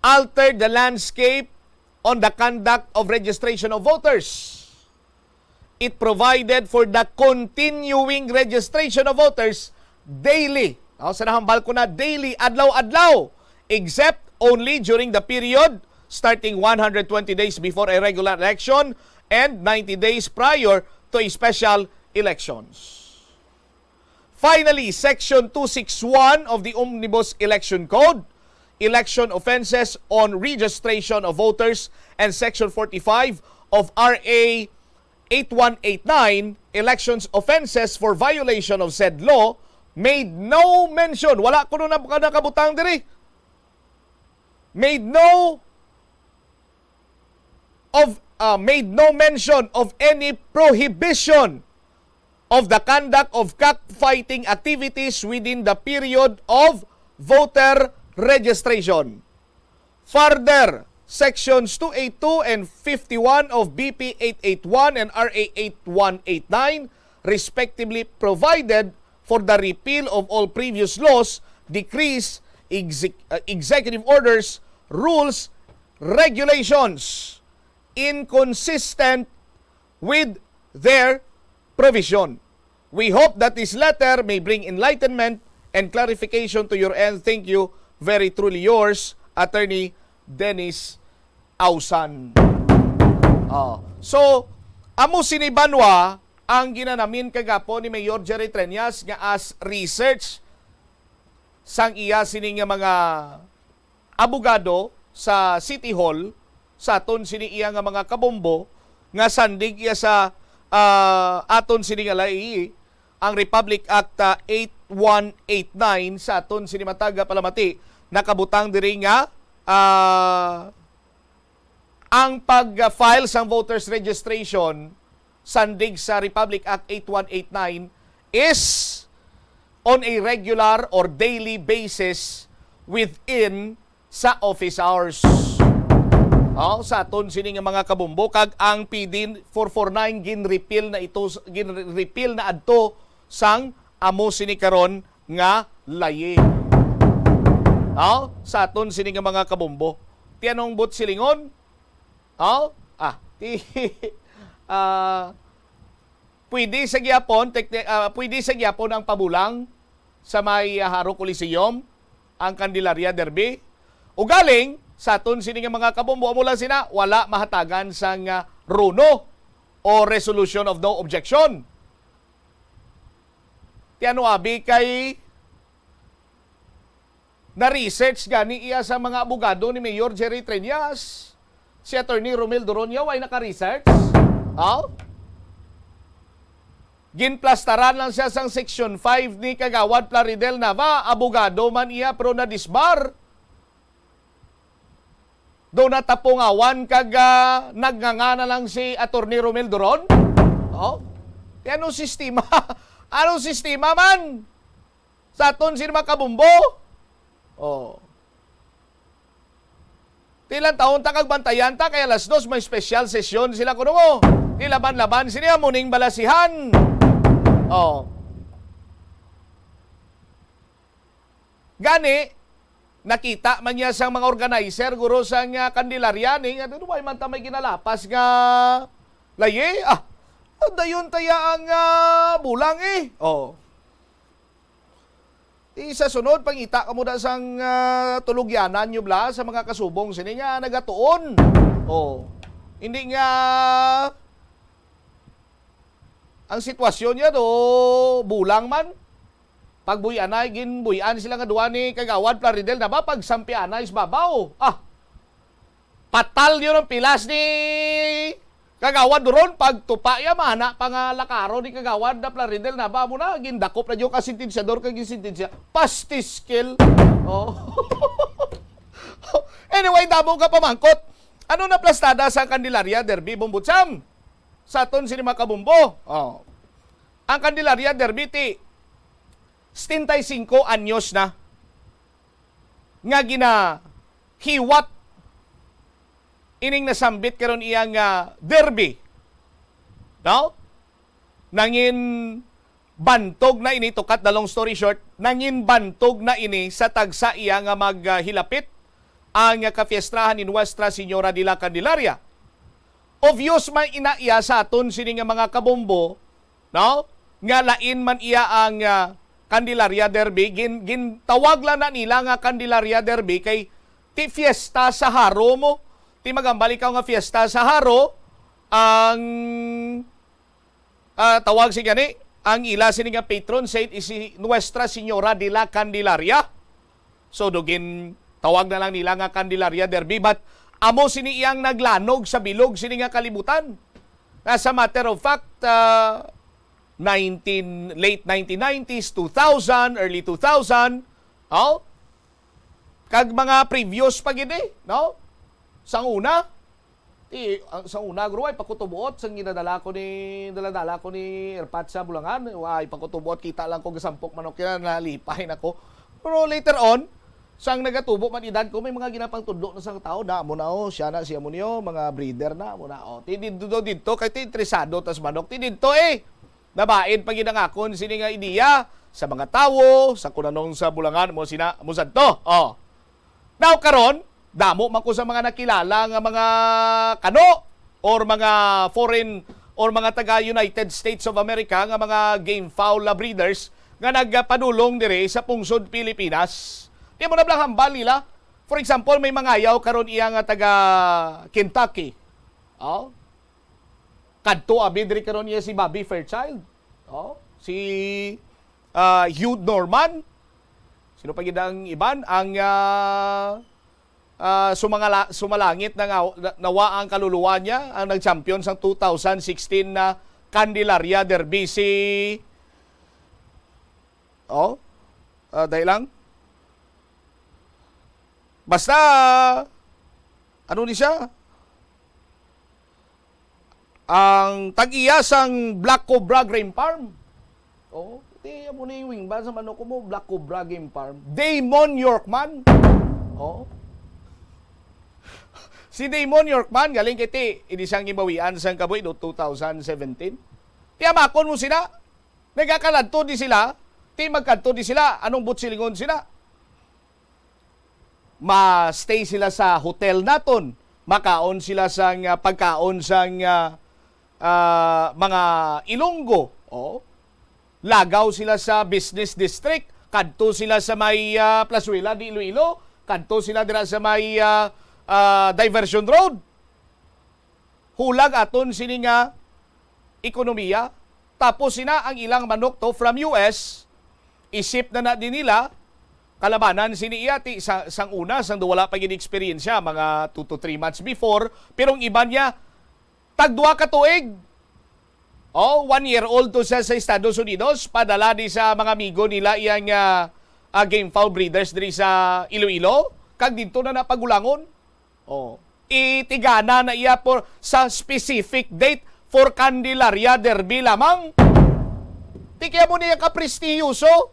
altered the landscape on the conduct of registration of voters. It provided for the continuing registration of voters daily. Aw, sa nahambal ko na, daily, adlaw-adlaw, except only during the period starting one hundred twenty days before a regular election and ninety days prior to a special elections. Finally, Section two six one of the Omnibus Election Code, Election Offenses on Registration of Voters, and Section forty-five of R A eight one eight nine, Elections Offenses for Violation of Said Law, made no mention. Wala kuno na nakabutang diri. Made no of, uh, made no mention of any prohibition of the conduct of cockfighting activities within the period of voter registration. Further, Sections two eight two and fifty-one of B P eight eight one and R A eight one eight nine respectively provided for the repeal of all previous laws, decrees, exec-, uh, executive orders, rules, regulations inconsistent with their provision. We hope that this letter may bring enlightenment and clarification to your end. Thank you. Very truly yours, Attorney Dennis Ausan. Oh. So, amo sini banwa ang ginanamin kagapon ni Mayor Jerry Treñas nga as research sang iya sini nga mga abogado sa City Hall, sa aton sini iya nga mga kabombo, nga sandig iya sa, ah, aton sini nga layi, ang Republic Act, ah, eight one eight nine sa aton sini matag nga palamati, nakabutang diri nga, ah, ang pag-file sang voters registration sandig sa Republic Act eight one eight nine is on a regular or daily basis within sa office hours. Oh, sa aton sini nga mga kabombo, kag ang P D four four nine gin-repeal na ito, gin-repeal na adto sang amo sini karon nga layi. Oh, sa aton sini nga mga kabombo. Ti anong buot silingon? Oh, ah, ti, ah, pwede sa gyapon, tekni-, ah, pwede sa gyapon ang pabulang sa may, ah, Jaro Coliseum, ang Candelaria Derby. Ugaling, sa aton sini nga mga kabombo, amo lang sina, wala mahatagan sang, ah, RONO o Resolution of No Objection. Ti ano abi kay na-research gani iya sa mga abogado ni Mayor Jerry Treñas. Si Attorney Romel Duron, yaw, ay naka-research? Aw? Ginplastaran lang siya sang Section five ni Kagawad Plaridel Nava. Abogado man iya, pero nadisbar. Do natapungawan kag, ah, nagnganga na lang si Attorney Romel Duron. Oh? Kaya anong sistema? Anong sistema man? Sa aton sini mga kabombo? Oh. Ti lang taon ta kag bantayan ta, kay alas dos may special session sila kuno mo. Ti laban-laban sini amo ning balasihan. Oh. Gani, nakita man niya sang mga organizer, guro, sang, ah, Candelaria ni nga, "Ano, wala man ta may ginalapas nga layi? Ah, dayon taya ang, ah, bulang, eh." Oh. Ti sa sunod, pangita kamo na sang, ah, tulugyanan niyo bala sa mga kasubong sini nga nagatuon. Oh. Hindi nga ang sitwasyon niya do bulang man. Pagbuy-anay, ginbuy-an sila nga duwa ni Kagawad Plaridel na ba? Pagsampianay sa babaw. Ah, patal yun ang pilas ni Kagawad Duron. Pagtupa ya, mahana pa nga lakaro ni Kagawad na Plaridel na ba? Amo na, gindakop na yun ka sentensyador kag ginsentensya. Pastiskil. Oh. Anyway, damo ka pamangkot. Ano na plastada sa Candelaria Derby, Bombutsam? Sa aton sini mga kabombo. Oh. Ang Candelaria Derby ti setenta y cinco anyos na nga ginahiwat ining nasambit karon iya nga derby. No? Nangin bantog na ini, to cut the long story short, nangin bantog na ini sa tagsa iya nga maghilapit ang kapiestahan ni Nuestra Señora de la Candelaria. Obvious man ina iya sa aton sini nga mga kabombo, no? Nga lain man iya ang, ah, Candelaria Derby, gin-, gintawag lang na nila nga Candelaria Derby kay ti fiesta sa Jaro mo. Ti magambal ikaw nga fiesta sa Jaro, ang, ah, tawag sini gani, ang ila sini nga patron saint is si Nuestra Señora de la Candelaria. So, do gintawag na lang nila nga Candelaria Derby, but amo sini iyang naglanog sa bilog sini nga kalibutan. As a matter of fact, ah, nineteen, late nineteen nineties, two thousand, early two thousand, oh, kag mga previous pa gid, eh, no? Sang una, ti, ang, sang una, guro, ay pakutubuot sang ginadala ko ni, dala-dala ko ni Erpat sa Bulangan. Ay pakutubuot, kita lang ko gasampok manok yan, nalipay na ko. Pero later on, sang nagatubo man edad ko, may mga ginapangtudlo na sang tao, na amo na, oh, siya na, siya mo niyo, mga breeder na, amo na, oh. Ti didto, didto, kay ti interesado tas manok, ti didto, eh. Nabain pa gid ang akon sini nga ideya sa mga tawo, sa kunanong sa Bulangan mo sina, mo sadto. Oh. Now karon, damo man ko sa mga nakilala nga mga kano or mga foreign or mga taga United States of America nga mga game fowl, ah, breeders nga nagpadulong diri sa pungsod Pilipinas. Di mo na lang hambal nila. For example, may mangayaw karon iya nga taga Kentucky. Oh. Kadto abi diri karon iya si Bobby Fairchild. Oh, si, ah, Hugh Norman. Sino pa gid ang iban? Ang, ah, ah, sumangala-, sumalangit na nga, na-, nawa ang kaluluwa niya, ang nag-champion sang two thousand sixteen na Candelaria Derby, si, oh, ah, dali lang. Basta, ano ni siya? Ang tag-iya sang Black Cobra Grain Farm. Oh, Ti, amo ni wing ban sa manok ko mo, Black Cobra Game Farm. Damon Yorkman. Oh. Si Damon Yorkman, galing kay ti, ini siyang gibawian sang kabuhi do two thousand seventeen. Ti, amakon mo sila. Nagakaladto di sila. Ti, magkadto di sila. Anong butsilingon sila? Ma-stay sila sa hotel naton. Makaon sila sang, ah, pagkaon sang, ah, ah, mga Ilonggo. Oh. Lagaw sila sa business district. Kadto sila sa may, ah, Plazuela de Iloilo. Kadto sila dira sa may, ah, ah, Diversion Road. Hulag aton sini nga ekonomiya. Tapos sina ang ilang manok to from U S, isip na na din nila, kalabanan sini iya ti sa, sang una, sang wala pa gid eksperyensya, mga two to three months before, pero ang iban niya, tagduha ka tuig. Oh, one year old to siya sa Estados Unidos, padala di sa mga amigo nila iyang, ah, ah, game fowl breeders diri sa Iloilo, kag didto na napagulangon. Oh, itigana na iya por sa specific date for Candelaria Derby lamang. Ti kaya mo niya kaprestihiyoso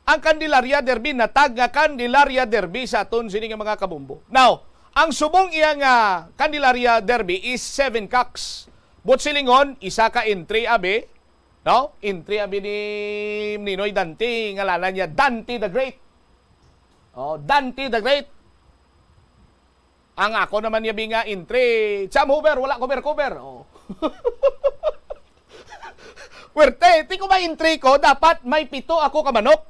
ang Candelaria Derby, natag nga Candelaria Derby sa aton sini nga mga kabumbo. Now, ang subong iya nga Candelaria Derby is seven cocks. Butsilingon, isa ka entry abi, no? Entry abi ni Ninoy Dante, ngalanan niya Dante the Great. Oh, Dante the Great. Ang ako naman yabi nga entry, Cham Hoover, wala cover-cover. Oh. Werte, ti ko may entry ko, dapat may pito ako ka manok.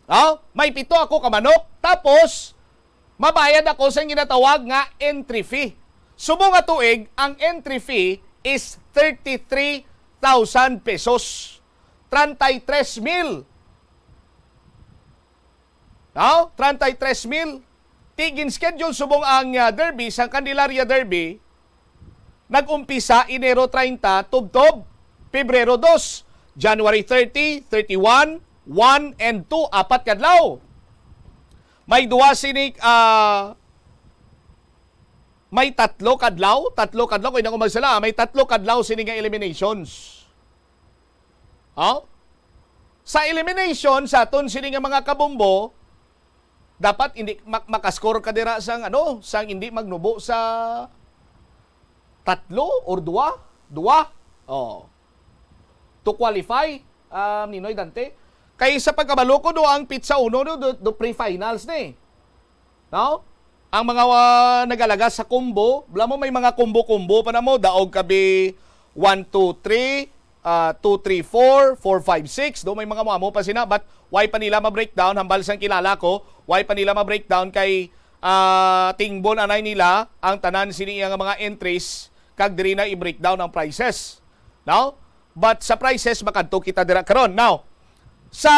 Oh, may pito ako ka manok. Tapos, mabayad ako sa ginatawag nga entry fee. Subong nga tuig, ang entry fee is thirty-three thousand pesos. Treinta y tres mil. No? Treinta y tres mil. Ti gin-schedule subong ang, ah, derby, sang Candelaria Derby, nag-umpisa Enero treinta, tubtob Pebrero dos, January thirty, thirty-one, one, and two, apat kadlaw. May duha sini, ah, may tatlo kadlaw, tatlo kadlaw, kung hindi ako magsala, may tatlo kadlaw sini nga eliminations. Oh? Sa elimination, sa aton sini nga mga kabumbo, dapat hindi mak-, makascore ka dira sang, ano, sang hindi magnubo sa tatlo or duwa, duwa. Oh. To qualify, um, Ninoy Dante. Kay sa pagkabalo ko, do, ang pitsa uno, do, do, do pre-finals ni. No? Ang mga, ah, nagalaga sa combo, bala mo may mga combo-combo pa na mo, daog kabi one, two, three, ah, two, three, four, four, five, six, do may mga mo amo pa sina, but why pa nila ma-breakdown, hambal sang kilala ko, why pa nila ma-breakdown kay, ah, tingbon anay nila ang tanan sini nga mga entries, kag diri na i-breakdown ang prices. No? But sa prices, makadto kita dira karon. Now, sa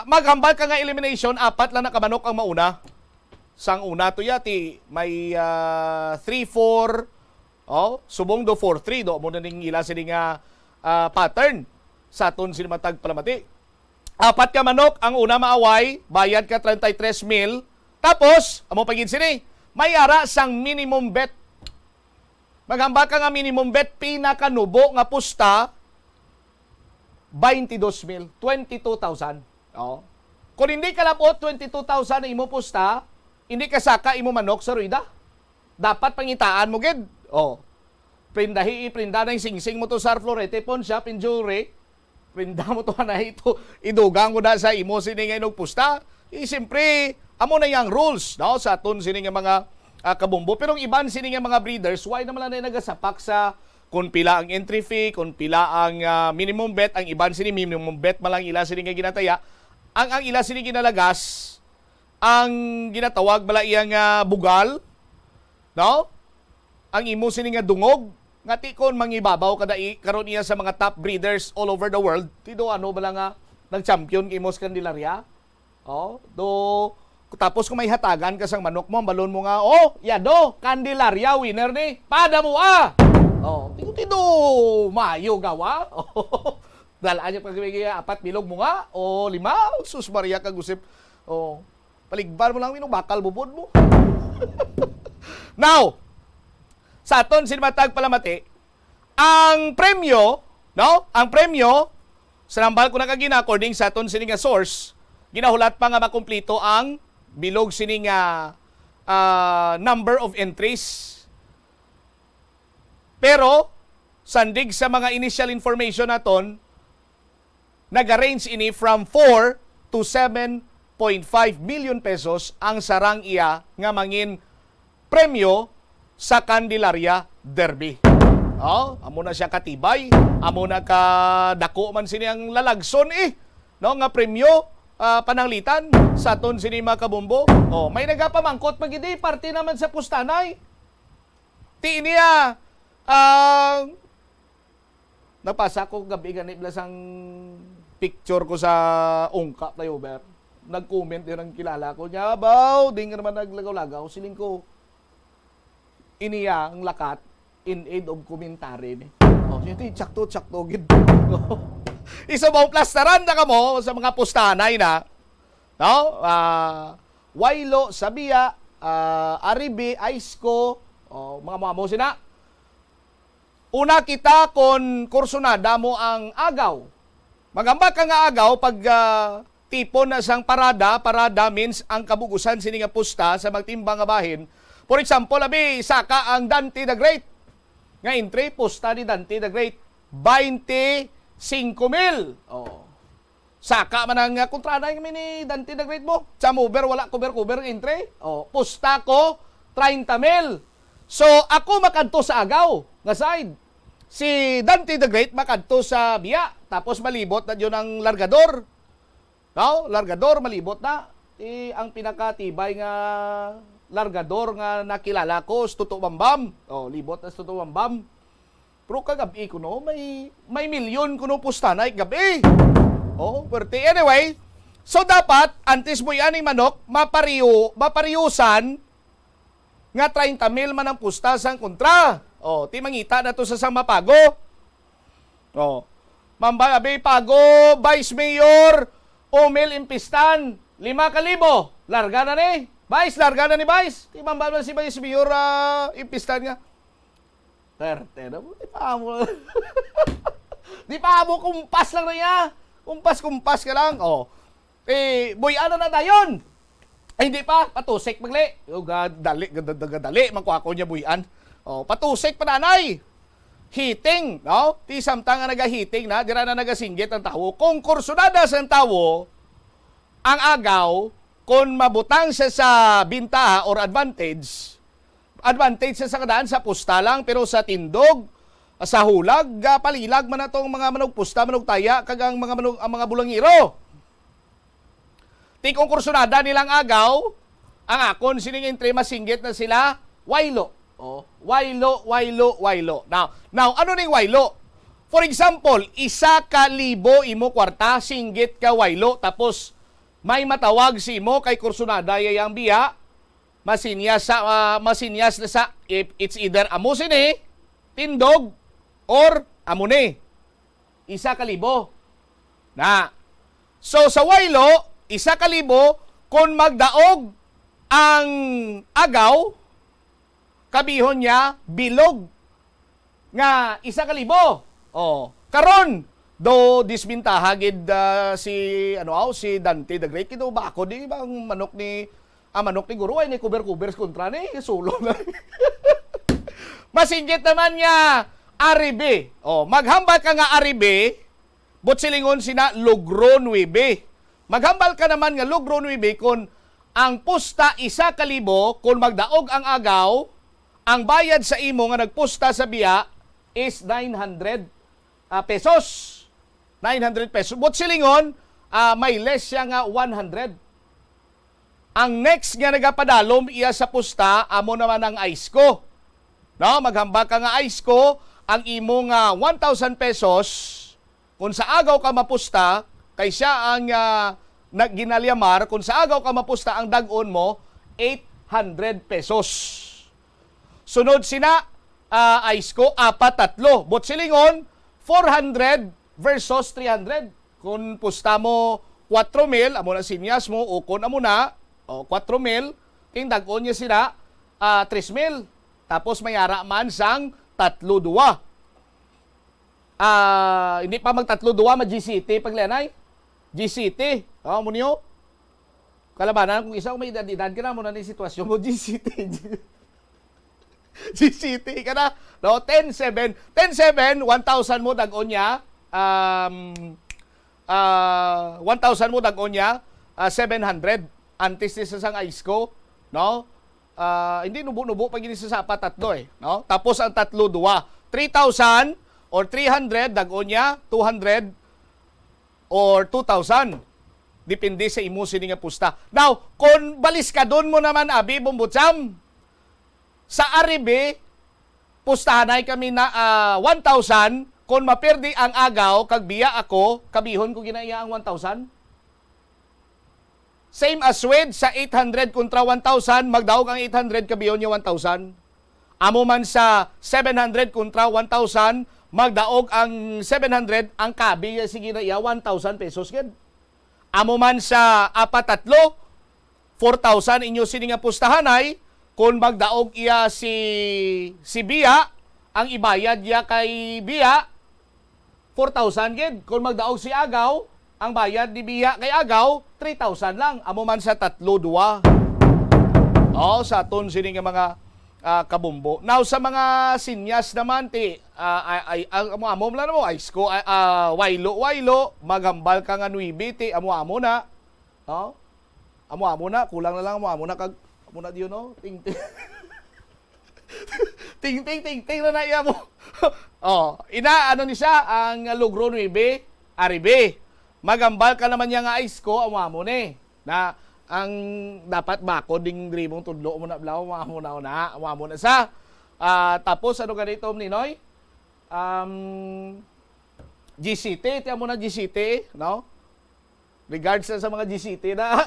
maghambal ka nga elimination, apat lang na ka manok ang mauna. Sang una to yati, may, ah, three four, oh, subong do four three, do mo na ning ila sini nga, ah, pattern sa aton sini matag palamati. Apat ka manok ang una maaway, bayad ka treinta y tres mil. Tapos, amo pa gid sini, may ara sang minimum bet. Maghambal ka nga minimum bet, pinakanubo nga pusta, twenty-two mil, twenty-two thousand. Oh. Kung hindi ka labot, twenty-two thousand ang imo pusta, hindi ka saka imo manok sa rueda. Dapat pangitaan mo gid. Oh. Prindahi, iprinda na yung singsing mo to sa Florete Pawn Shop and Jewelry. Prinda mo to, anay, ito, idugang mo na sa imo sini nga inugpusta. Eh, siyempre, amo na yang rules, no, sa aton sini nga mga, ah, kabumbo. Pero ang iban sini nga mga breeders, why naman lang na nagasapak sa kung pila ang entry fee, kung pila ang, ah, minimum bet, ang iban sini minimum bet man lang ila sini nga ginataya. Ang, ang ila sini ginalagas, ang ginatawag bala iya nga bugal, no? Ang imo sini nga dungog, nga ti kon mangibabaw ka dai karon iya sa mga top breeders all over the world, ti do ano bala nga nag-champion kay imo sa Candelaria? Oh, do, tapos kung may hatagan ka sang manok mo, ang balon mo nga, "Oh, ya do, Candelaria winner ni, pada mo ah!" Oh, ti do, ti do, mayo gawa. Dalaan niya pag may apat bilog mo nga, o lima, sus Maria kag Josep. Oh, paligbar mo lang, minong bakal bubod mo. Now, sa aton sini matag palamati, ang premyo, no? Ang premyo, Sa nambal ko na kagina, according sa aton sini nga source, ginahulat pa nga makumplito ang bilog sini nga, ah, number of entries. Pero, sandig sa mga initial information naton, nag-range ini from four to seven point five million pesos ang sarang iya nga mangin premyo sa Candelaria Derby. Oh, amo na siya katibay, amo na ka dako man sini ang lalagson, eh, no, nga premyo, ah, pananglitan sa aton sini, mga kabombo. Oh, may nagapamangkot pa gid, eh, parte naman sa pustanay. Ti niya, ah, napasa ko gabi gani bala sang picture ko sa Ungka Flyover. Nag-comment din ang kilala ko niya, "Abaw, di nga naman naglagaw-lagaw." Siling ko, "Iniya ang lakat in aid of commentary ni." Oh, yun, ti, tsakto, tsakto gid. Isa ba plastaran na kamo sa mga pustanay na, no? Ah, Waylo, Sabia, ah, Aribe, Aisco, oh, mga mamo sina. Una kita kon kursunada mo ang agaw. Magamba ka nga agaw pag, ah, tipon na sang parada. Parada means ang kabugusan sini nga pusta sa magtimbang nga bahin. For example, abi, saka ang Dante the Great. Nga entry, pusta ni Dante the Great, twenty-cinco mil. Oh. Saka man ang, ah, kontrana kami ni Dante the Great mo. Sa mover, wala cover-cover ang entry. Oh, pusta ko, treinta mil. So, ako makadto sa agaw nga side. Si Dante the Great makadto sa biya. Tapos malibot na yun ang largador. No? Largador, malibot na. Ti, ang pinakatibay nga largador nga nakilala ko, si Toto Bambam. Oh, libot na si Toto Bambam. Pero kagabi ko, no, may, may milyon ko, no, pusta na gabi. Oh, pwerte. Anyway, so dapat, antes mo yan, manok, mapariyo, mapariusan nga treinta mil man ang pusta sang kontra. Oh, ti mangita na to sa sang mapago. Oh. Mambay, abi, pago, Vice Mayor Omel Impistan, lima ka libo. Larga na ni. Vice, larga na ni Vice. Ti mambay man si Vice Mayor, ah, Impistan nga. Perte na mo. Di pa mo. Di pa mo, kumpas lang na niya. Kumpas, kumpas ka lang. Oh. Eh, buy-an na na dayon. Ay, hindi pa. Patusik, magli. O, ga-, dali, ga-, ga-, ga-, dali, man ko ako niya buy-an. Oh, patusik pa, nanay. Heating, no? Ti samtang nga nagaheating na, dira na nagasinggit ang tawo. Kung kursunada sang tawo, ang agaw, kung mabutang siya sa bintaha or advantage, advantage siya sa kadaan sa pusta lang, pero sa tindog, sa hulag, ah, palilag man atong mga manugpusta, manugtaya, kag ang mga manug-, ang mga bulangiro. Ti kung kursunada nilang agaw, ang akon sining entry masinggit na sila, waylo. Oh, waylo, waylo, waylo. Now, now, ano ning waylo? For example, isa ka libo imo kwarta, singgit ka waylo, tapos may matawag si imo kay kursunada ya yang biya, masinyas sa, ah, masinyas na sa, if it's either amo sini, tindog, or amo ni. Isa ka libo. Na. So, sa waylo, isa ka libo, kung magdaog ang agaw, kabihon niya, bilog nga isa ka libo. Oh, karon, do disbintaha gid, ah, si, ano, aw, si Dante the Great. Kito ba ako, di ba ang manok ni, ang manok ni Guro ay ni cover-cover sa kontra ni, sulo na. Masinggit naman nga, Aribe. Oh, maghambal ka nga Aribe, but silingon sina Lugro nuebe. Maghambal ka naman nga Lugro nuebe, kun ang pusta isa ka libo, kun magdaog ang agaw, ang bayad sa imo nga nagpusta sa biya is nine hundred, ah, pesos. Nine hundred pesos. But silingon, ah, may less siya nga one hundred. Ang next nga nagapadalom iya sa pusta, amo naman ang Aisco. No, maghambal ka nga Aisco, ang imo nga one thousand pesos, kung sa agaw ka mapusta, kay siya ang, ah, nag-, ginalyamar, kung sa agaw ka mapusta, ang dag-on mo, eight hundred pesos. Sunod sina, ah, Aisco, apat, tatlo. But silingon, four hundred versus three hundred. Kung pusta mo, kwatro mil, amo na sinyas mo, o kung amo na, o, kwatro mil, ting dag-on niya sila, ah, tres mil. Tapos may ara man sang tatlo, duwa. Ah, hindi pa magtatlo, duwa, ma-G C T, paglianay. G C T. Oh, mo niyo? Kalabanan, kung isa, kung may edad-edad ka na, mo na ni sitwasyon mo, G C T. G C T ka na. No, ten seven. Ten seven, one thousand mo, dagon niya. Um, ah, one thousand mo, dagon niya. Ah, seven hundred. Antes ni sa sang ice ko, no? Ah, hindi, nubo-nubo pa gini sa sapa, tatlo eh, no? Tapos ang tatlo, duwa. Three thousand or three hundred, dagon niya, two hundred or two thousand. Depende sa imo sini nga pusta. Now, kung baliskadon mo naman, abi, Bombotsam, sa Aribe, pustahanay kami na, ah, one thousand. Kung mapirdi ang agaw, kag biya ako, kabihon ko ginaiya ang one thousand. Same as with sa eight hundred kontra one thousand, magdaog ang eight hundred, kabihon niya one thousand. Amo man sa seven hundred kontra one thousand, magdaog ang seven hundred, ang kabi niya, sige na iya, one thousand pesos gid. Amo man sa apat tatlo, four thousand inyo sini nga pustahanay, kung magdaog iya si, si biya, ang ibayad niya kay biya, four thousand gid. Kung magdaog si agaw, ang bayad ni biya kay agaw, three thousand lang. Amo man sa tatlo, duwa. Oh, sa aton sini nga mga, ah, kabumbo. Now, sa mga sinyas naman, ti, ah, ay, ay, ang amo-amo lang mo, ice ko, ah, ah, waylo, waylo, maghambal ka nga nuebe, ti, amo-amo na. Oh? Amo-amo na, kulang na lang, amo-amo na, kag, amo na diyo, no? Ting, ting. Ting, ting, ting, ting na na iya mo. Oh, ina, ano ni siya? Ang lugro nuebe, Aribe. Magambal ka naman niya nga ice ko, amo-amo ni. Na, ang dapat bakod ding diri mong tudlo mo na, blaw, amo-amo na, una, amo-amo na sa. Ah, tapos, ano ganito, Ninoy? Um, G C T, ti amo na G C T, no? Regards na sa mga G C T na.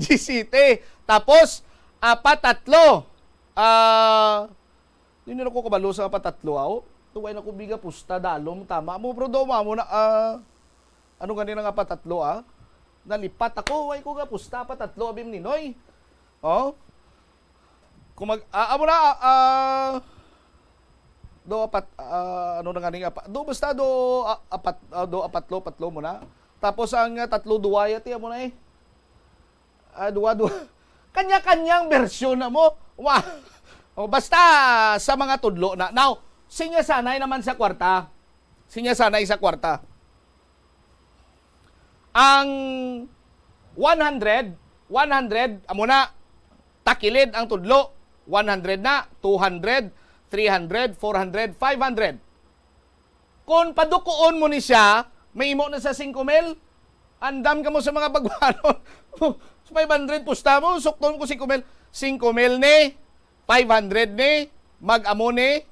G C T. Tapos, apat tatlo. Ah, hindi na ko kabalo sa apat tatlo, aw. Tuway na ko biga pusta, dalom, tama mo, bro, do, amo na, ah, ano gani nga apat tatlo, ah? Nalipat ako, way ko ga pusta, apat tatlo, abim Ninoy. Oh? Kung mag, ah, amo na, ah, do apat, ah, ano na nga ning apa-, do basta do, ah, apat, ah, do apat lo, patlo mo na. Tapos ang, ah, tatlo duwa yati, amo na eh. Ah, duwa, duwa. Kanya-kanyang bersyon na mo. Wa-, oh, basta sa mga tudlo na. Now, sinya sanay naman sa kwarta. Sinya sanay sa kwarta. Ang one hundred, one hundred, amo na, takilid ang tudlo. One hundred na, two hundred, three hundred, four hundred, five hundred. Kung padukuon mo ni siya, mahimo na sa singko mil. Andam ka mo sa mga bagwanon. Sa five hundred pusta mo, sukton ko singko mil. Singko mil ni, five hundred ni, mag-amo ni,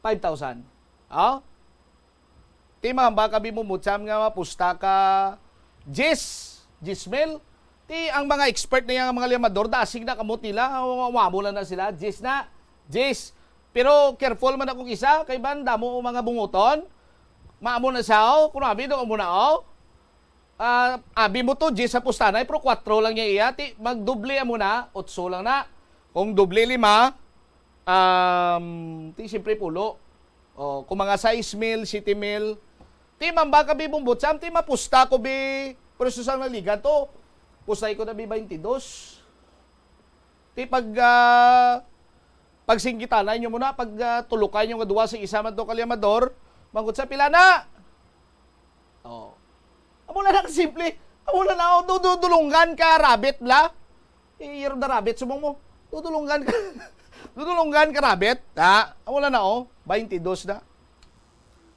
five thousand. Oh? Ti mahambal ka, bi mo mutsam nga mapusta ka diyes, diyes mil. Ti ang mga expert na yang mga limador, dasig na kamot nila, wa-, wamo lang na sila, diyes na, diyes. Pero careful man ako isa, kay ban damo ang mga bunguton. Maamo na siya, oh. Kuno abi, do amo na, oh. Ah, abi mo to, diyes sa pustanay, pero kwatro lang niya iya. Ti, magdoble amo na, otso lang na. Kung doble lima, um, ti, siyempre, pulo. Oh, kung mga sais mil, siyete mil, ti, mamba ka, bi, bumbot, sam, ti, mapusta ko, bi, pero sa sang naligan to, pustay ko na, bi, baintidos. Ti, pag, ah, pag singgitanay nyo muna, pag, ah, tulukay nyo nga duwa sa isa man to kalyamador, manggut sa pila na? Oh. Amo na lang simple. Amo na lang, oh, du-, du-, dulunggan ka, rabbit, bla. Eh, you're the rabbit, subong mo. Dudulunggan ka. Dudulunggan ka, rabbit. Ha? Amo na na, oh. Baintidos na.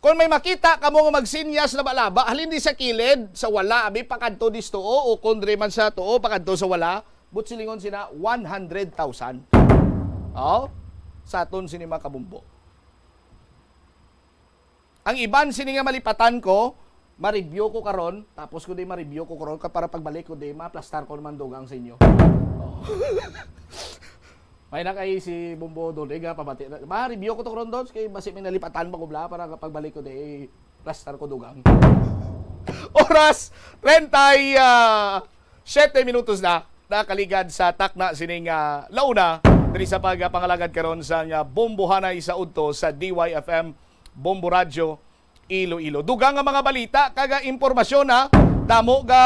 Kung may makita kamo nga magsinyas laba-laba, halin di sa kilid, sa wala, abi, pakadto dis tuo, o kung diri man sa tuo, pakadto sa wala, but silingon sina, one hundred thousand. Oh? Sa aton sini mga kabumbo. Ang iban sini nga malipatan ko, ma-review ko karon, tapos ko di ma-review ko karon, ka-, para pagbalik ko di, ma-plastar ko naman dugang sa inyo. Oh. May na kay si Bombo Dodig, ha, pabati na. Ma-review ko to karon, Dons, kay basi may nalipatan pa ko, bla, para pagbalik ko di, plastar ko dugang. Oras, treinta y siete minutos na, nakaligad sa takna sining, ah, launa, diri sa pagpangalagad karon sa nga Bombohanay sa Udto sa D Y F M Bombo Radyo Iloilo. Dugang nga mga balita kag impormasyon, ha. Damo ga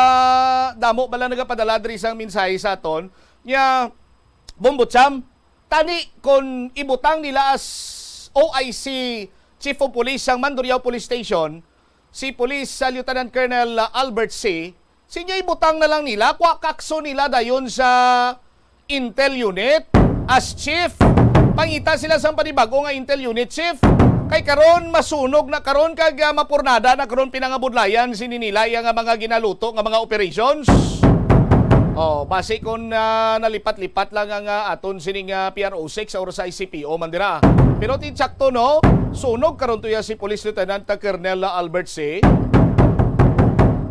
damo bala nagapadala diri sang mensahe sa aton. Nya, Bombo Cham, tani kon ibutang nila as O I C, Chief of Police sang Mandurriao Police Station, si Police, ah, Lieutenant Colonel, ah, Albert C, sinya ibutang na lang nila, kwa kakso nila dayon sa Intel Unit as chief. Pangita sila sang panibag-o nga Intel Unit chief. Kay karon masunog na karon kag, ah, mapurnada na karon pinangabudlayan sini nila iya nga mga ginaluto nga mga operations. Oh, basi kon, ah, nalipat-lipat lang ang, ah, aton sining, ah, P R O six sa oras sa I C P O man dira. Pero ti sakto, no? Sunog karon to iya si Police Lieutenant Colonel Albert C.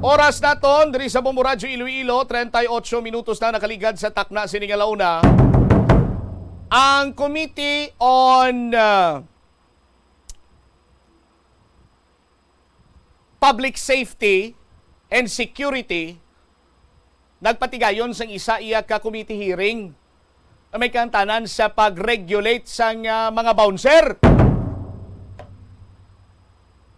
Oras naton diri sa Bombo Radyo Iloilo, treinta y ocho minutos na nakaligad sa takna sini nga launa. Ang Committee on, ah, Public Safety and Security nagpatigayon sang isa iya ka committee hearing na may kaangtanan sa pag-regulate sang, ah, mga bouncer.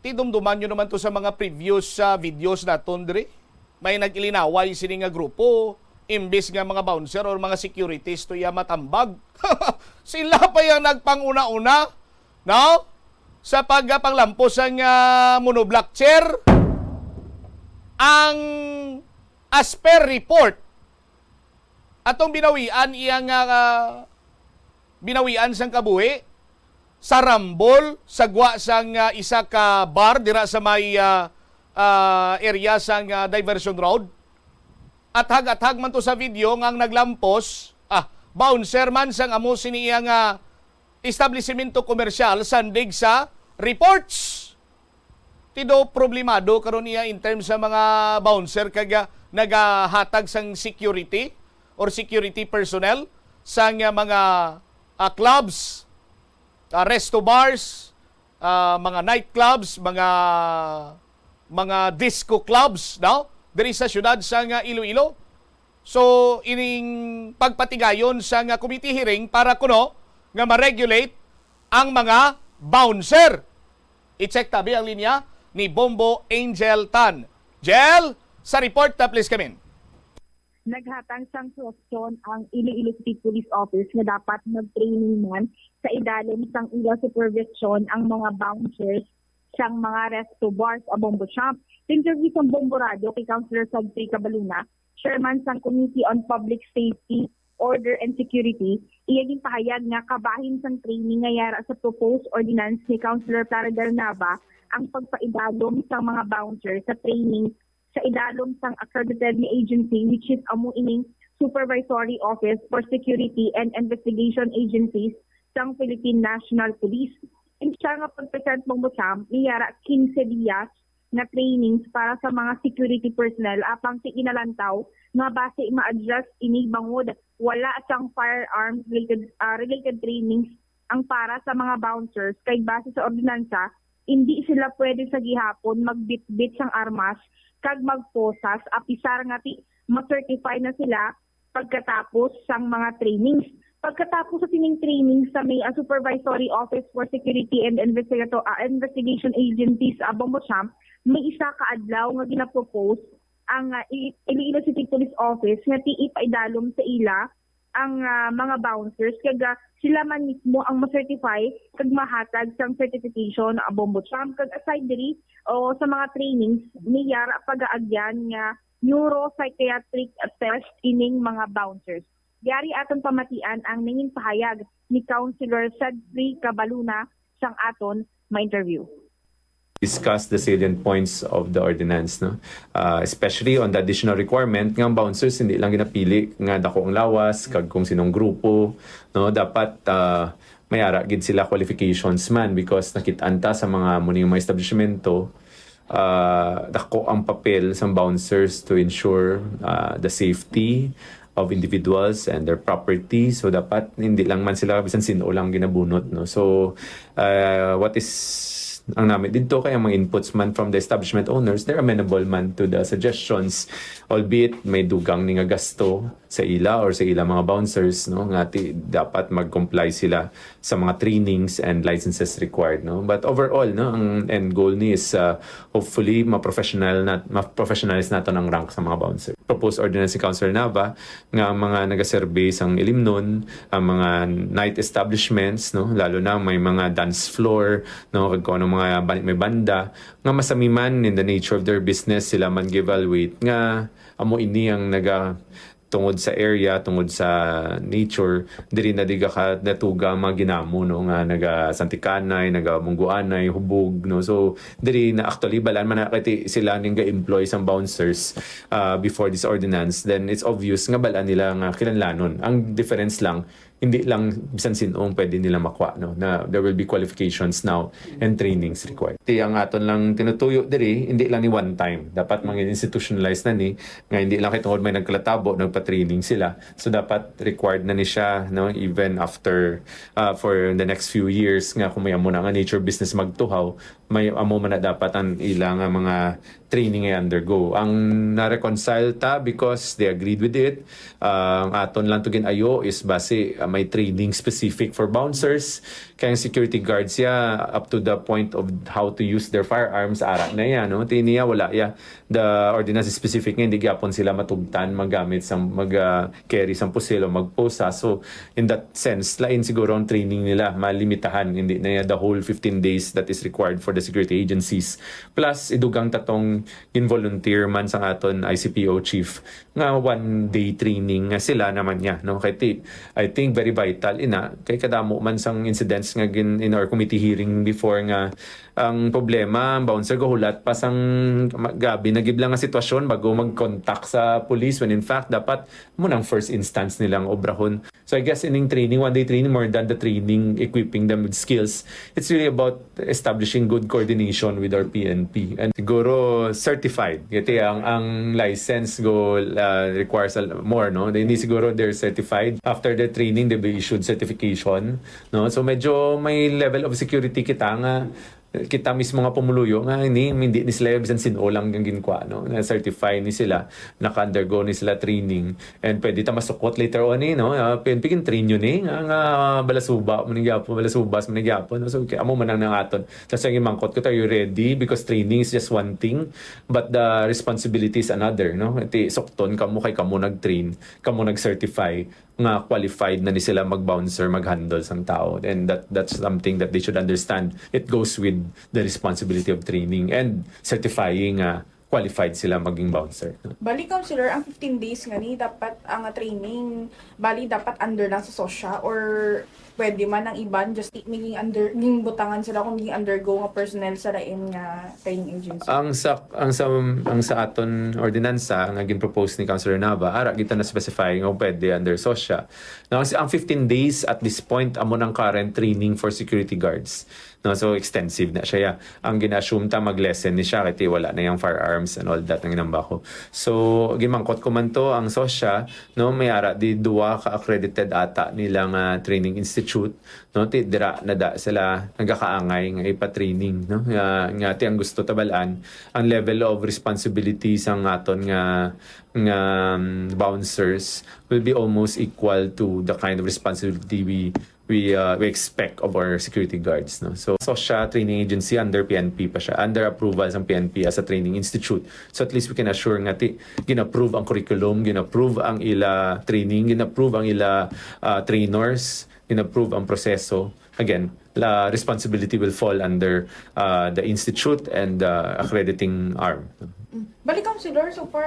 Tidumduman nyo naman to sa mga previous, ah, videos naton diri. May nag-ilinaway sini nga grupo, imbis nga mga bouncer or mga securities to iya matambag. Sila pa yang nagpanguna-una, no? Sa pagpanglampos sang, ah, monoblock chair. Ang as per report, atong binawian iya nga, ah, binawian sang kabuhi sa rambol sa gwa sang, ah, isa ka bar dira sa may, ah, ah, area sang, ah, Diversion Road. Athag-athag man to sa video nga ang naglampos, ah, bouncer man sang amo sini iya nga establisimento komersyal, sandig sa reports. Ti do problemado karon iya in terms sa mga bouncer kag, ah, nagahatag sang security or security personnel sang, ah, mga, ah, clubs, ah, resto bars, ah, mga nightclubs, mga, mga disco clubs, no? Diri sa siyudad sang, ah, Iloilo. So, ining pagpatigayon sang, ah, committee hearing para kuno nga ma-regulate ang mga bouncer. I-check tabi ang linya ni Bombo Angel Tan. Jel, sa report ta, please come in. Naghatag sang suhestyon ang Iloilo City Police Office nga dapat mag-training man sa idalom sang ila supervision ang mga bouncers sang mga resto bars a Bombo Shop. Sa interview sa Bombo Radio kay Councilor Cedric Cabaluna, chairman sang Committee on Public Safety, Order and Security, iya ginpahayag nga kabahin sang training nga yara sa proposed ordinance ni Councilor Plaridel Nava ang pagpaidalom sang mga bouncer sa training sa idalom sang accredited nga agency, which is amo ining Supervisory Office for Security and Investigation Agencies sang Philippine National Police. Ang siya nga pag-present, Bombo Cham, may yara quince dias nga trainings para sa mga security personnel, apang ti ginalantaw nga basi ma-address ini bangod wala sang firearms related, ah, related trainings ang para sa mga bouncers, kay base sa ordinansa, indi sila pwede sa gihapon magbitbit sang armas kag magposas, apisar nga ti ma-certify na sila pagkatapos sang mga trainings. Pagkatapos sa sining training sa may, ah, Supervisory Office for Security and Investigato-, ah, Investigation Agencies, ah, Bombo Cham, may isa ka adlaw nga ginapropose ang, ah, I-, Iloilo City Police Office nga ti ipaidalom sa ila ang, ah, mga bouncers, kag, ah, sila man mismo ang ma-certify kag mahatag sang certification, ah, Bombo Cham. Kag aside diri, o sa mga trainings, may yara pagaagyan nga neuropsychiatric test ining mga bouncers. Yari aton pamatian ang nangin pahayag ni Councilor Cedric Cabaluna sang aton ma-interview. Discuss the salient points of the ordinance, no? Ah, especially on the additional requirement nga ang bouncers hindi lang ginapili nga dako ang lawas kag kung sinong grupo, no? Dapat, ah, may ara gid sila qualifications man, because nakit-an ta sa mga, amo ning mga establishmento, ah, dako ang papel sa bouncers to ensure, ah, the safety of individuals and their property. So, dapat hindi lang man sila bisan sin-o lang ginabunot, no? So, ah, what is ang nami dito kay ang mga inputs man from the establishment owners, they're amenable man to the suggestions, albeit may dugang ni nga gasto sa ila or sa ila mga bouncers, no, nga ti, dapat mag-comply sila sa mga trainings and licenses required, no. But overall, no, ang end goal ni is, uh, hopefully ma-professional na ma-professionalize naton ang rank sa mga bouncer. Proposed ordinance ni Councilor Nava nga ang mga nagaserbe sang ilimnon, ang mga night establishments, no, lalo na may mga dance floor, no, kag kung anong mga ban-, may banda nga masamiman in the nature of their business, sila man gi-evaluate nga amo ini ang naga tungod sa area, tungod sa nature, diri na di ka natuga ang mga ginamo, no, nga naga-santikanay, naga-mungguanay, hubog, no. So diri na actually balaan man na kay ti sila ning ga-employ sang bouncers, ah, before this ordinance, then it's obvious nga balaan nila nga kinahanglanon. Ang difference lang, hindi lang bisan sin-o ang pwede nila makuha, no, na there will be qualifications now and trainings required. Ti ang aton lang tinutuyo diri, hindi lang ni one time. Dapat mga institutionalized na ni, nga hindi lang kay tungod may nagkalatabo, nagpa-training sila. So dapat required na ni siya, no, even after, uh, for the next few years, nga kung may amo na nga nature business magtuhaw, may amo man na dapat ang ila nga mga training ay undergo. Ang na-reconcile ta because they agreed with it. Uh, ang aton lang to gin-ayo is basi, uh, may training specific for bouncers. Kay ang security guards ya, up to the point of how to use their firearms, ara na ya, no? Ti niya, wala ya. The ordinance is specific nga hindi gyapon sila matugtan magamit sa mag, uh, carry sang pusil o magposa. So in that sense, lain siguro ang training nila, malimitahan, hindi na ya the whole fifteen days that is required for the security agencies. Plus, idugang ta tong gin-volunteer man sang aton I C P O chief nga one day training nga sila naman niya, no? Kay ti, I think very vital ina, kay kadamo man sang incidents nga gin in our committee hearing before nga ang problema, ang bouncer gahulat pa sang ma-, grabe na gid lang nga sitwasyon bago mag-contact sa police, when in fact dapat mo nang first instance nilang obrahon. So I guess ining training, one day training, more than the training equipping them with skills, it's really about establishing good coordination with our P N P. And siguro certified. Kasi ang, ang license go, uh, requires a l-, more, no? Hindi siguro they're certified. After the training, they'll be issued certification, no? So medyo may level of security kita nga kita mismo nga pumuluyo nga ini, hindi ni sila bisan sin-o lang ang ginkuha, no? Na-certify ni sila, naka-undergo ni sila training, and pwede ta masukot later on, eh, no? Ah, P N P gin-train yun, eh, nga, nga balasuba mo ni gyapon, balasubas mo ni gyapon, no? So, kay amo man ang nang aton. Tapos ang imangkot ko, are you ready? Because training is just one thing, but the responsibility is another, no? Ti sukton kamo kay kamo nag-train, kamo nag-certify nga qualified na ni sila mag-bouncer, mag-handle sang tao. And that, that's something that they should understand. It goes with the responsibility of training and certifying nga qualified sila maging bouncer. Bali, Counselor, ang fifteen days nga ni, dapat ang training, bali, dapat under lang sa SOSHA or pwede man ang iban, just ti-, maging under, maging butangan sila kung maging undergo nga personnel sa lain nga training agency? Ang sa, ang sa, ang sa aton ordinansa nga gin-propose ni Councilor Nava, ara kita na-specify nga pwede under SOSHA. Now, ang, ang fifteen days at this point, amo nang current training for security guards. No, so extensive na siya. Ya. Ang gina-assume ta, mag-lessen ni siya, kay wala na yung firearms and all that ang ginambako. So, gimangkot ko man to, ang SOSHA, no, may ara di duwa ka accredited ata nila nga training institute, no, ti dira na da sila nagakaangay nga ipa-training, no, nga, nga ti ang gusto tabalaan, ang level of responsibility sang aton nga, nga, um, bouncers will be almost equal to the kind of responsibility we we, uh, we expect of our security guards, no? So, SOSHA training agency under P N P pa siya, under approval sang P N P as a training institute. So at least we can assure nga ti gin-approve ang curriculum, gin-approve ang ila training, gin-approve ang ila, uh, trainers, gin-approve ang proseso. Again, la responsibility will fall under, uh, the institute and the accrediting arm. Mm. Bali, Counselor, so for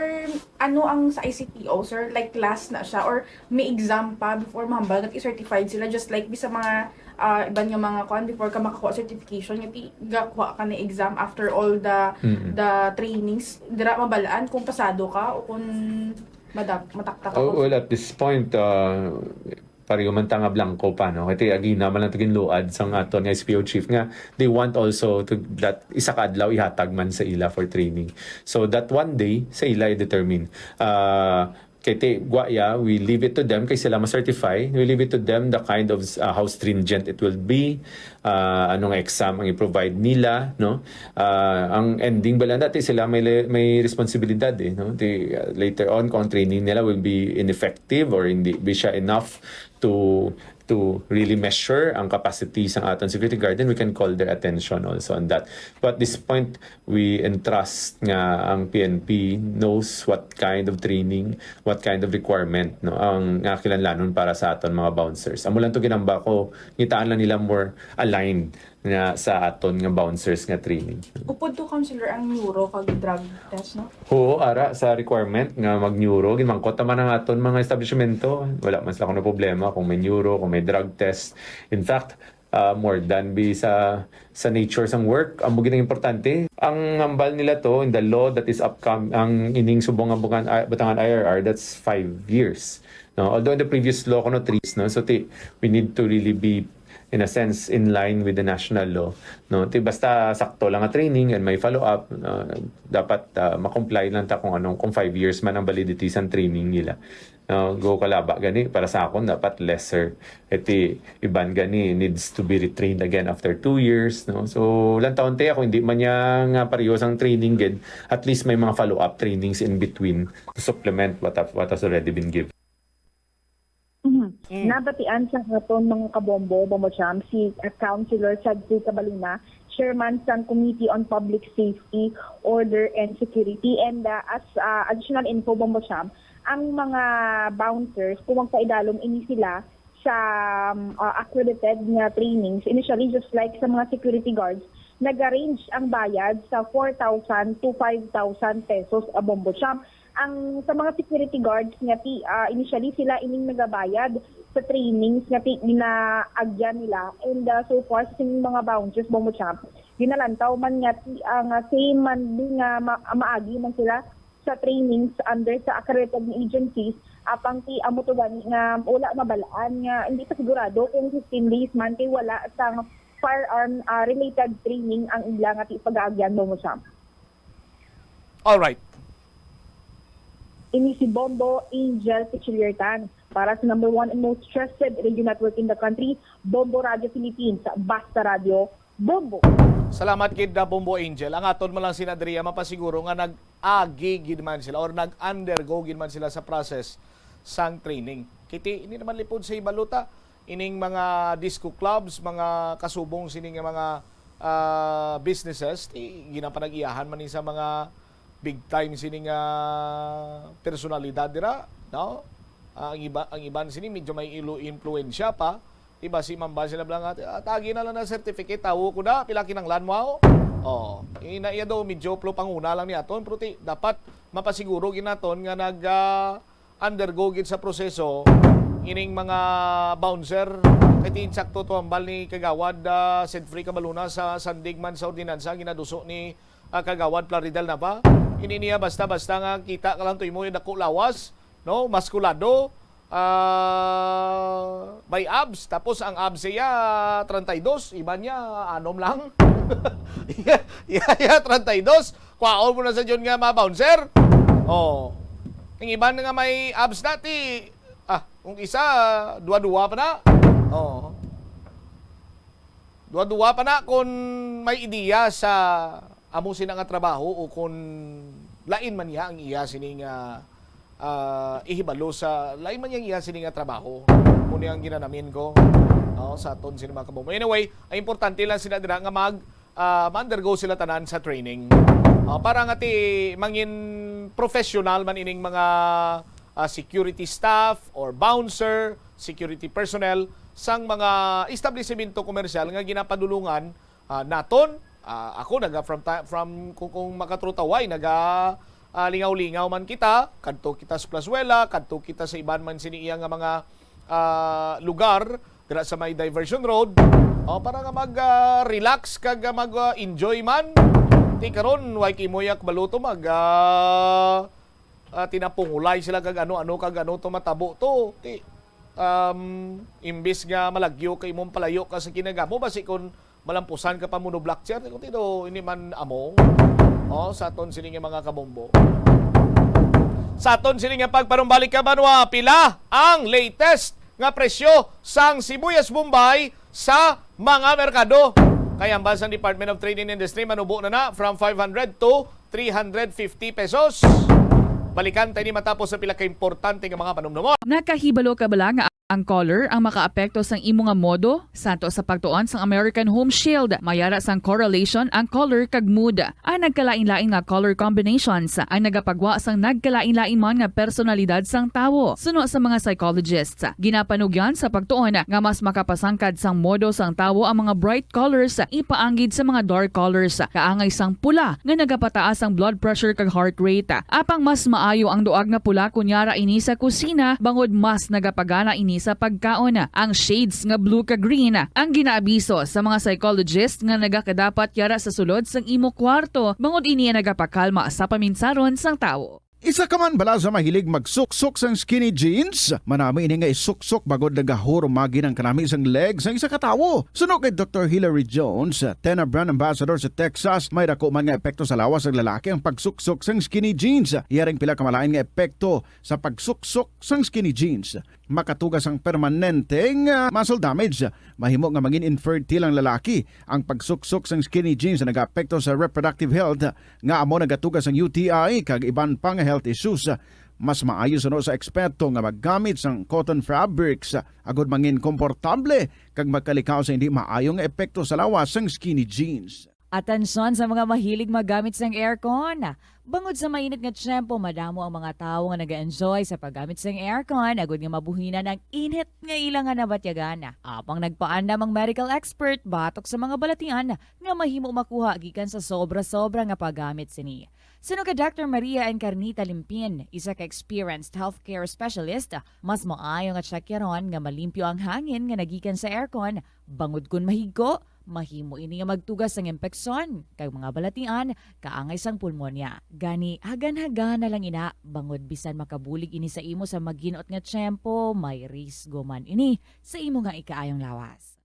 ano ang sa I C P O, sir? Like, last na siya or may exam pa before mahambal nga i-certified sila, just like sa mga, ah, iban nga mga kuan, before ka makakuha certification, nga ti-, gakuha ka na exam after all the Mm. the trainings, dira mabalaan kung pasado ka o kung madap matakta ka. Oh, well, at this point, uh, pareho man ta nga blanco pa, no? Kay agina man lang to ginluad sang aton nga S P O chief nga they want also to that isa ka adlaw ihatag man sa ila for training. So that one day sa ila i-determine. Uh, kay ti, gwa ya, we leave it to them kay sila ma-certify. We leave it to them the kind of, uh, how stringent it will be, ah, anong exam ang i-provide nila, no? Ah, ang ending bala na, ti sila may le-, may responsibilidad, eh, no? Ti, ah, later on, kung ang training nila will be ineffective or hindi be siya enough to, to really measure ang capacity sang aton security guard, then we can call their attention also on that. But at this point, we entrust nga ang P N P knows what kind of training, what kind of requirement, no, ang nga kinahanglanon para sa aton mga bouncers. Amo lang to ginamba ko, ngitaan lang nila more aligned nga sa aton nga bouncers nga training. Upod to, Counselor, ang neuro kag drug test, no? Oo, ara sa requirement nga mag-neuro, ginmangkot naman ang aton mga establishmento. Wala man sila kuno problema kung may neuro, kung may drug test. In fact, ah, more than be sa, sa nature sang work, amo gid ang importante. Ang hambal nila to in the law that is upcoming, ang ining subong nga Butangan, ah, Butangan I R R, that's five years. No? Although in the previous law, kuno three years, no? So, ti, we need to really be, in a sense, in line with the national law. No? Ti, basta sakto lang ang training and may follow-up, no? Dapat, ah, ma-comply lang ta kung anong, kung five years man ang validity sang training nila. No, go kalaba gani, para sa akon dapat lesser. Iti iban gani needs to be retrained again after two years, no? So, lantawon ta, kung hindi man niya nga pareho sang training gid, at least may mga follow-up trainings in between to supplement what have, what has already been given. Mhm. Nabatian sa aton mga kabombo, Bombo Champ, si, uh, Councilor Chadley Cabaluna, Chairman sang Committee on Public Safety, Order, and Security. And, uh, as, uh, additional info, Bombo Champ, ang mga bouncers, kung magpaidalom ini sila sa, um, uh, accredited nga trainings, initially, just like sa mga security guards, nag-range ang bayad sa four thousand to five thousand pesos, a Bombo Champ. Ang sa mga security guards nga ti, ah, initially sila ining nagabayad sa trainings nga ti ginaagyan nila. And, ah, so far, sa mga bouncers, Bombo Champ, ginalantaw man nga ti, ah, nga same man di nga ma-, maagi man sila sa trainings under sa accredited nga agencies, apang ti amo to gani nga wala mabalaan nga hindi pa sigurado kung fifteen days man kay wala sang firearm, ah, related training ang ila nga ti pagaagyan, Bombo Champ. Alright. Ini si Bombo Angel Pichiliertan para sa number one and most trusted radio network in the country, Bombo Radio Philippines, Basta Radio, Bombo. Salamat gid na Bombo Angel. Ang aton mo lang sinadriya mapasiguro nga nag-agi gid man sila or nag-undergo gid man sila sa process sang training. Kiti, hindi naman lipod sa ibaluta. Ining mga disco clubs, mga kasubong sini nga mga, ah, businesses, ti ginapanag-iyahan man ni sa mga big time sini nga personalidad dira, no? Ah, ang iba, ang iban sini medyo may ilo impluwensya pa. Di ba si Mamba sila lang ate, ah, tagi na lang na certificate, tawo ko na, pila kinanglan mo ako? Oh, ina iya do, medyo plo panguna lang ni aton, pero ti, dapat mapasiguro ginaton nga nag, ah, undergo gid sa proseso ining mga bouncer. Kay ti insakto to hambal ni Kagawad, ah, Sedfrey Cabaluna sa sandig man sa ordinansa ginaduso ni, ah, Kagawad Plaridel Nava. Ini niya basta-basta nga kita ka lang to imo dako lawas, no? Maskulado, ah, may abs, tapos ang abs iya treinta y dos, iban niya anom lang. Iya, iya, iya, treinta y dos. Kwaon mo na sa June nga mga bouncer. Oh. Ang iban nga may abs na ti, ah, kung isa, duwa-duwa pa na. Oh. Duwa-duwa pa na kung may ideya sa amo sina nga trabaho o kung lain man niya ang iya sini nga, ah, ihibalo sa lain man niya ang iya sini nga trabaho. Muna ang ginanamin ko, no, sa aton sini mga kabombo. Anyway, ang importante lang sila dira nga mag, ah, ma-undergo sila tanan sa training. Ah, para nga ti mangin professional man ining mga, ah, security staff or bouncer, security personnel sang mga establisimento komersyal nga ginapadulungan, ah, naton. Ah, ako naga from ti-, from kung, kung makatrutaway naga, ah, lingaw-lingaw man kita, kadto kita sa Plazuela, kadto kita sa iban man sini iya nga mga, ah, lugar dira sa may diversion road. Oh, para nga mag, ah, relax kag, ah, mag, ah, enjoy man. Ti karon, way kay moyak baluto mag, ah, ah, tinapungulay sila kag ano-ano kag ano to matabo to. Ti, um, imbis nga malagyo ka imong palayo ka sa kinagamo, basi kun malampusan ka pa mono block chair, ti kun tino, ini man amo. Oh, sa aton sini nga mga kabombo. Sa aton sini nga pagpanumbalik ka, Banwa, pila ang latest nga presyo sang sibuyas Bombay sa mga merkado. Kay ambal sang Department of Trade and Industry, manubo na na from five hundred to three hundred fifty pesos. Balikan ta ini matapos sa pila ka importante nga mga panumdumon. Nakahibalo ka bala nga ang color ang makaapekto sang imo nga modo? Santo sa pagtuon sang American Home Shield, may ara sang correlation ang color kag mood. Ang nagkalain-lain nga color combinations ang nagapagwa sang nagkalain-lain man nga personalidad sang tawo. Suno sa mga psychologists, ginapanugyan sa pagtuon nga mas makapasangkad sang modo sang tawo ang mga bright colors ipaanggid sa mga dark colors, kaangay sang pula nga nagapataas ang blood pressure kag heart rate. Apang mas maayo ang duag nga pula kon yara ini sa kusina, bangod mas nagapagana ini sa pagkaon. Ang shades nga blue kag green ang ginaabiso sa mga psychologist nga nagakadapat yara sa sulod sang imo kwarto, bangod ini ang nagapakalma sa paminsaron sang tawo. Isa ka man bala sa mahilig magsuksok sang skinny jeans? Manami ini nga isuksok bangod nagahurumagi ang kanami sang leg sang isa ka tawo. Suno kay Doktor Hilary Jones, Tena brand ambassador sa Texas, may dako man nga epekto sa lawas sang lalaki ang pagsuksok sang skinny jeans. Iya ring pila ka malain nga epekto sa pagsuksok sang skinny jeans. Makatuga sang permanente nga muscle damage. Mahimo nga mangin infertile ang lalaki. Ang pagsuksok sang skinny jeans nagaapekto sa reproductive health, nga amo nagatuga sang U T I kag iban pa nga health issues. Mas maayo suno sa eksperto nga maggamit sang cotton fabrics agod mangin komportable kag magkalikaw sa hindi maayo nga epekto sa lawas sang skinny jeans. Atensyon sa mga mahilig maggamit sang aircon. Bangod sa mainit nga tiyempo, madamo ang mga tawo nga nag-enjoy sa paggamit sang aircon agud nga mabuhinan ang init nga ila nga nabatyagan. Apang nagpaandam ang medical expert batok sa mga balatian nga mahimo makuha gikan sa sobra-sobra nga paggamit sini. Suno kay Doctor Maria Encarnita Limpin, isa ka experienced healthcare specialist, mas maayo nga tiyakyaron nga malimpyo ang hangin nga nagikan sa aircon, bangod kon mahigko, mahimo ini nga magtuga sang impeksyon kag mga balatian kaangay sang pulmonya. Gani, hagan-hagana lang ina, bangod bisan makabulig ini sa imo sa maginot nga tiyempo, may risgo man ini sa imo nga ikaayong lawas.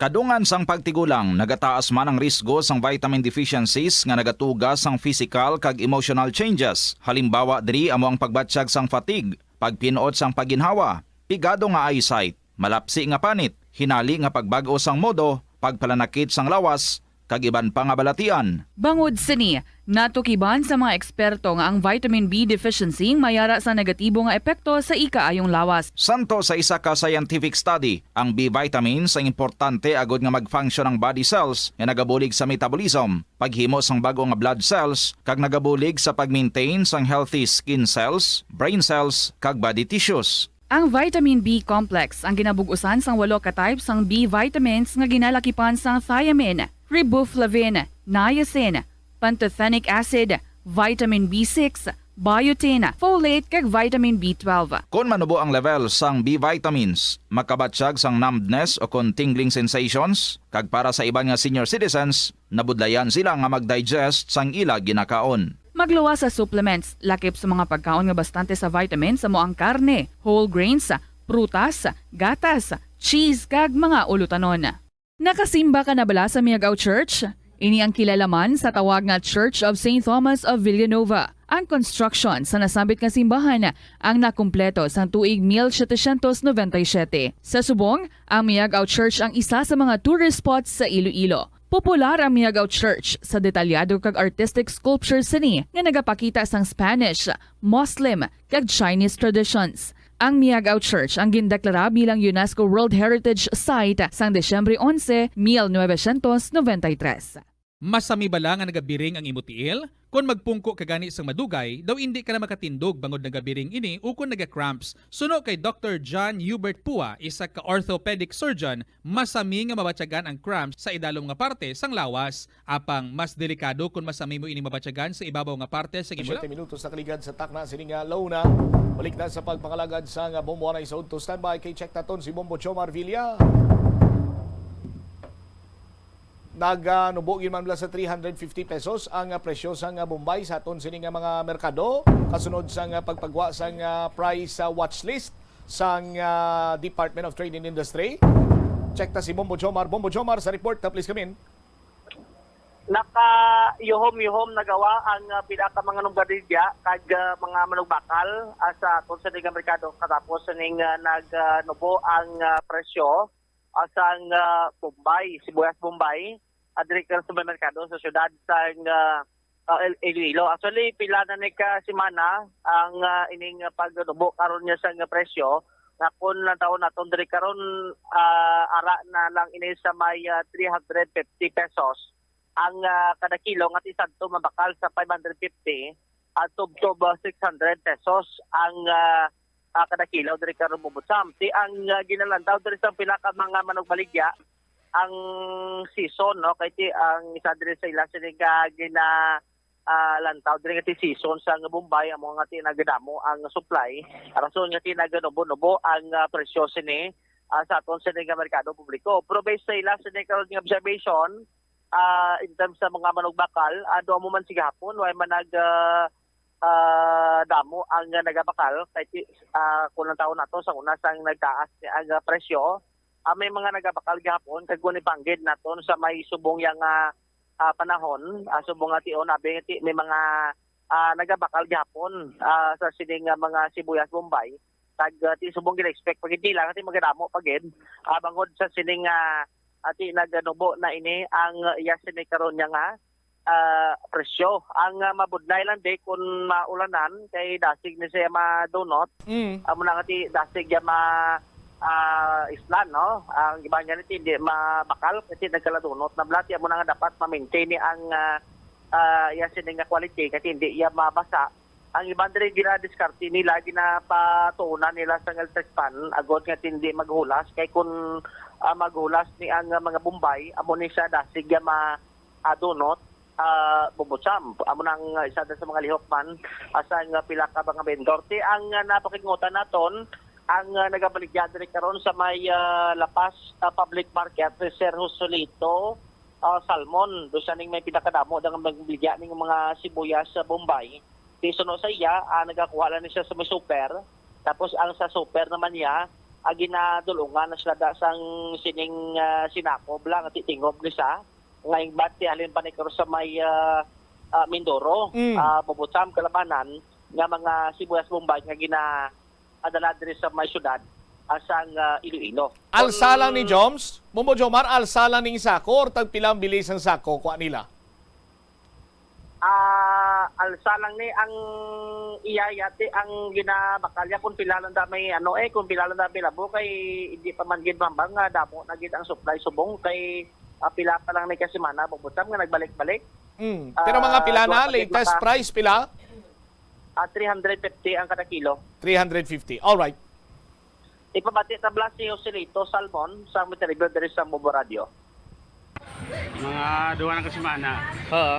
Kadungan sang pagtigulang, nagataas man ang risgo sang vitamin deficiencies nga nagatuga sang physical kag emotional changes. Halimbawa diri amo ang pagbatyag sang fatigue, pagpin-ot sang pagginhawa, pigado nga eyesight, malapsi nga panit, hinali nga pagbag-o sang modo, pagpalanakit sang lawas, kag iban pa nga balatian. Bangod sini, natukiban sa mga eksperto nga ang vitamin B deficiency mayara sa negatibo nga epekto sa ikaayong lawas. Santo sa isa ka scientific study, ang B vitamins ang importante agod nga mag-function ang body cells nga nagabulig sa metabolism, paghimo sang bag-o nga blood cells, kag nagabulig sa pag-maintain sang healthy skin cells, brain cells, kag body tissues. Ang vitamin B complex ang ginabug-usan sang walo ka type sang B vitamins nga ginalakipan sang thiamine, riboflavin, niacin, pantothenic acid, vitamin B six, biotin, folate, kag vitamin B twelve. Kon manubo ang level sang B vitamins, makabatyag sang numbness o kon tingling sensations, kag para sa iban nga senior citizens, nabudlayan sila nga mag-digest sang ila ginakaon. Magluwas sa supplements, lakip sa mga pagkaon nga bastante sa vitamins amo ang karne, whole grains, prutas, gatas, cheese, kag mga ulutanon. Nakasimba ka na bala sa Miagao Church? Ini ang kilala man sa tawag nga Church of Saint Thomas of Villanova. Ang construction sa nasambit nga simbahan ang nakumpleto sang tuig mil setecientos noventa y siete. Sa subong, ang Miagao Church ang isa sa mga tourist spots sa Iloilo. Popular ang Miagao Church sa detalyado kag artistic sculptures sini nga nagapakita sang Spanish, Muslim, kag Chinese traditions. Ang Miagao Church ang gindeklara bilang UNESCO World Heritage Site sang Disyembre onse, mil novecientos noventa y tres. Masami bala nga nagabiring ang imo tiil? Kon magpungko ka gani sang madugay, daw indi ka na makatindog bangod nagabiring ini ukon naga-cramps. Suno kay Doktor John Hubert Pua, isa ka orthopedic surgeon, masami nga mabatyagan ang cramps sa idalom nga parte sang lawas. Apang mas delikado kon masami mo ini mabatyagan sa ibabaw nga parte sang imo. Siyete minutos na kaligad sa takna sini nga launa. Balik na sa pagpangalagad sa nga bombo anay sa udto. Standby kay check naton si Bombo Chomar Villa. Naganubo gyud man bala sa three hundred fifty pesos ang, ah, presyo sang, ah, Bombay sa aton sini nga mga merkado, kasunod sang, ah, pagpagwa sang, ah, price, ah, watch list sang, ah, Department of Trade and Industry. Check ta si Bombo Jomar. Bombo Jomar sa report, ah, please come in. Nakayuhom-yuhom na gawa ang, ah, pila ka mga nungganilya kag, ah, mga manugbakal, ah, sa aton sa nga merkado katapos ning, ah, nag, ah, nubo ang, ah, presyo, ah, sang, ah, Bombay, sibuyas Bombay, ah, diri ka sa merkado sa siyudad sang, ah, ah, Il-, Iloilo. Actually, pila na ni ka semana ang, ah, ining, ah, pagnubo karon niya sang presyo, nga kung lantawon naton diri karon, ah, ara na lang ini sa may, ah, three hundred fifty pesos ang, ah, kada kilo, nga ti sadto mabakal sa five hundred fifty at tubtob, ah, six hundred pesos ang, ah, ah, kada kilo diri karon, Bobotsam. Ti ang, ah, ginalantaw diri sa pila ka mga manugbaligya ang season, no? Kay ti ang isa diri sa ila sini nga gina, ah, lantaw diri nga ti season sa nga Bombay, amo nga ti nagadamo ang supply. Rason nga ti naganubo-nubo ang, ah, presyo sini, ah, sa aton sini nga merkado publiko. Pero based sa ila sini karon nga observation, ah, in terms sa mga manugbakal, ah, duha mo man si gahapon, way man nag, ah, ah, damo ang nagabakal. Kay ti, ah, kung ang taon nato, sa una sang nagtaas ni ang, ah, presyo, ah, may mga nagabakal gihapon, kag kung ipanggid naton sa may subong yang, ah, ah, panahon, ah, subong nga tion, abi nga ti-, may mga, ah, nagabakal gihapon, ah, sa sining, ah, mga sibuyas Bombay. Kag, ah, ti subong gina-expect pa gid nila nga ti magadamo pa gid, ah, bangod sa sining, ah, ati naganubo na ini ang iya sini karon niya nga, ah, presyo. Ang, ah, mabudlay lang di kung maulanan kay dasig ni siya madunot. Mm. Amo na nga ti dasig ya ma, ah, islan, no? Ang iban gani ti hindi mabakal kasi nagkaladunot na bala. Ti amo na nga dapat ma-maintain ni ang, ah, ah, iya sini nga quality kasi hindi iya mabasa. Ang iban diri ginadiskarte nila, ginapatuunan nila sa electric fan, agod nga ti hindi maghulas. Kay kung, ah, maghulas ni ang, ah, mga Bombay, amo ni siya dasig ya ma, ah, dunot, ah, Bobotsam. Amo nang, ah, isa sa mga lihok man, ah, sa nga pila ka mga vendor. Ti ang, ah, napakigmutan naton, ang, ah, nagabaligya diri karon sa may, ah, La Paz, ah, Public Market, si Sir Joselito, ah, Salmon. Do siya ning may pinakadamo nga nagbaligya ning mga sibuyas sa Bombay. Ti suno sa iya, ah, nagakuha lang ni siya sa may super. Tapos ang sa super naman niya, ah, ginadulungan na sila da sang sining, ah, sinako bala nga ti tingob ni siya. Nga ingbat ti halin pa ni karon sa may, ah, ah, Mindoro, Mm. ah, Bobotsam, Kalabanan, nga mga sibuyas Bombay nga gina-, adala diri sa may syudad, ah, sang, ah, Iloilo. Alsa lang ni Joms? Bombo Jomar, alsa lang ning sako or tagpila ang bili sang sako kuha nila? Ah, alsa lang ni ang iya yati ang ginabakalya kung pila lang da may ano, eh, kung pila lang da available kay hindi pa man gid mambang nga damo na gid ang supply subong kay, ah, pila pa lang ni ka semana, Bobotsam, nga nagbalik-balik. Mm. Pero mga Ah, pila duha na, pa gid latest maka- price pila? Ah, three hundred fifty ang kada kilo. Three hundred fifty. All right. Ipabati ta bala si Joselito Salmon sa Meteoribyo diri sa Mubo Radio. Mga duha na ka semana. Oo.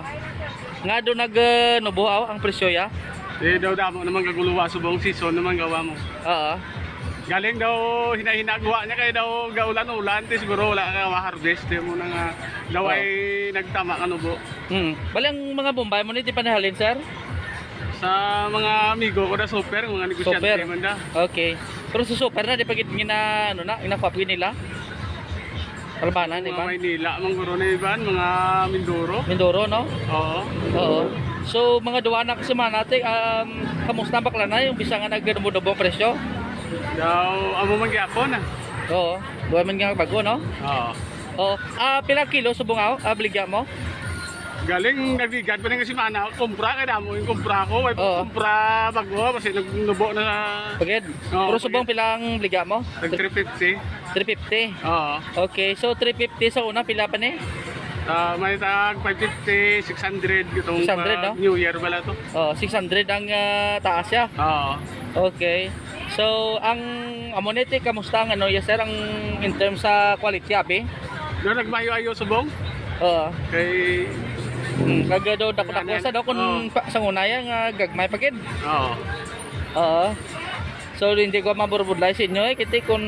Nga do nag, uh, nubo, aw, ang presyo ya? Eh, daw damo naman kaguluwa subong season naman gawa mo. Oo. Galing daw hinahinagwa niya kay daw gaulan-ulan, ti siguro wala ka harvest, ti mo na nga daw Oo. ay nagtama ka nubo. Hmm. Bali ang mga Bombay mo ni ti panahalin, sir? Sa mga amigo ko na super, mga negosyante Super. man da. Okay. Pero sa super na, di pa gid gina, ano na, inakuha pa gid nila. Kalbanan, Mga iban. Maynila, mangguro na iban, mga Mindoro. Mindoro, no? Oo. Oo. So, mga duwa na ka semana, te, um, kamusta ang bakla na yung bisa nga nagdumudubong presyo? Daw, amo man gyapon, ah. Oo. Duwa man nga bago, no? Oo. Oo. Ah, pila kilo subong, ah, baligya mo? Galing nagligad pa ning semana, kumpra kay damo yung kumpra ko, may Oo. kumpra bago kasi nagnubo na sa Pagid. Oo, Pero subong pagid. Pila ang baligya mo? Tag three fifty. Three fifty. Oo. Okay, so three fifty sa una, pila pa ni? Ah, may tag five fifty, six hundred itong Six hundred, ah, no? New Year pala to. Oh, six hundred ang, ah, taas siya. Oo. Okay. So, ang amo ni ti, kamusta ang ano, yes, sir, ang in terms sa quality, abi? Daw nagmayo-ayo subong. Oo. Kay Hmm, kag daw dako-dako Ganyan. sa daw kung Oo. pa, sa una ya nga gagmay pa gid. Oo. Oo. So, hindi ko maburbudlay sa inyo, eh, kiti kung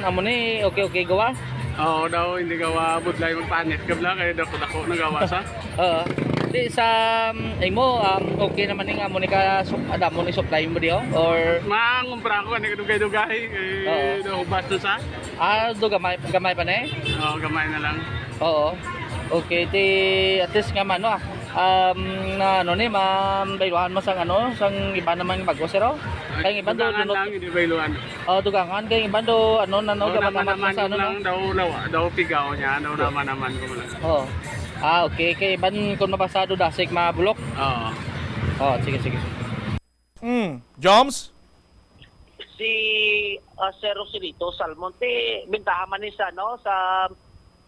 amo ni okay-okay gawa. Oo daw, hindi gawa budlay magpanit kabla kay dako-dako na gawa sa. Oo. Di sa, um, imo, um, okay naman ni nga amo ni ka sup-, ada mo ni supply mo diyo or Mangumpra ko ani dugay-dugay kay Oo. daw hubas to sa. Ah, do gamay, gamay pa ni? Oo, gamay na lang. Oo. Okay, ti at least nga mano ah. Um, na ano ni, mabayluhan mo sang ano, sang iba naman nga bago, sir, oh. Kay ang iban daw, Dugangan dunot lang, hindi bayluhan. Oh, Dugangan, kay ang iban daw, ano, na, no, Oh, gamat naman, naman sa ano, lang no? Daw, lawa, daw pigaw niya, daw naman, naman ko lang. Oh. Ah, okay. Kay iban kung mabasa do dasig mabulok. Oo. Oh, sige, sige. Mm, Joms? Si, ah, Sir Roselito Salmon, ti, bintaha man ni sa, no, sa,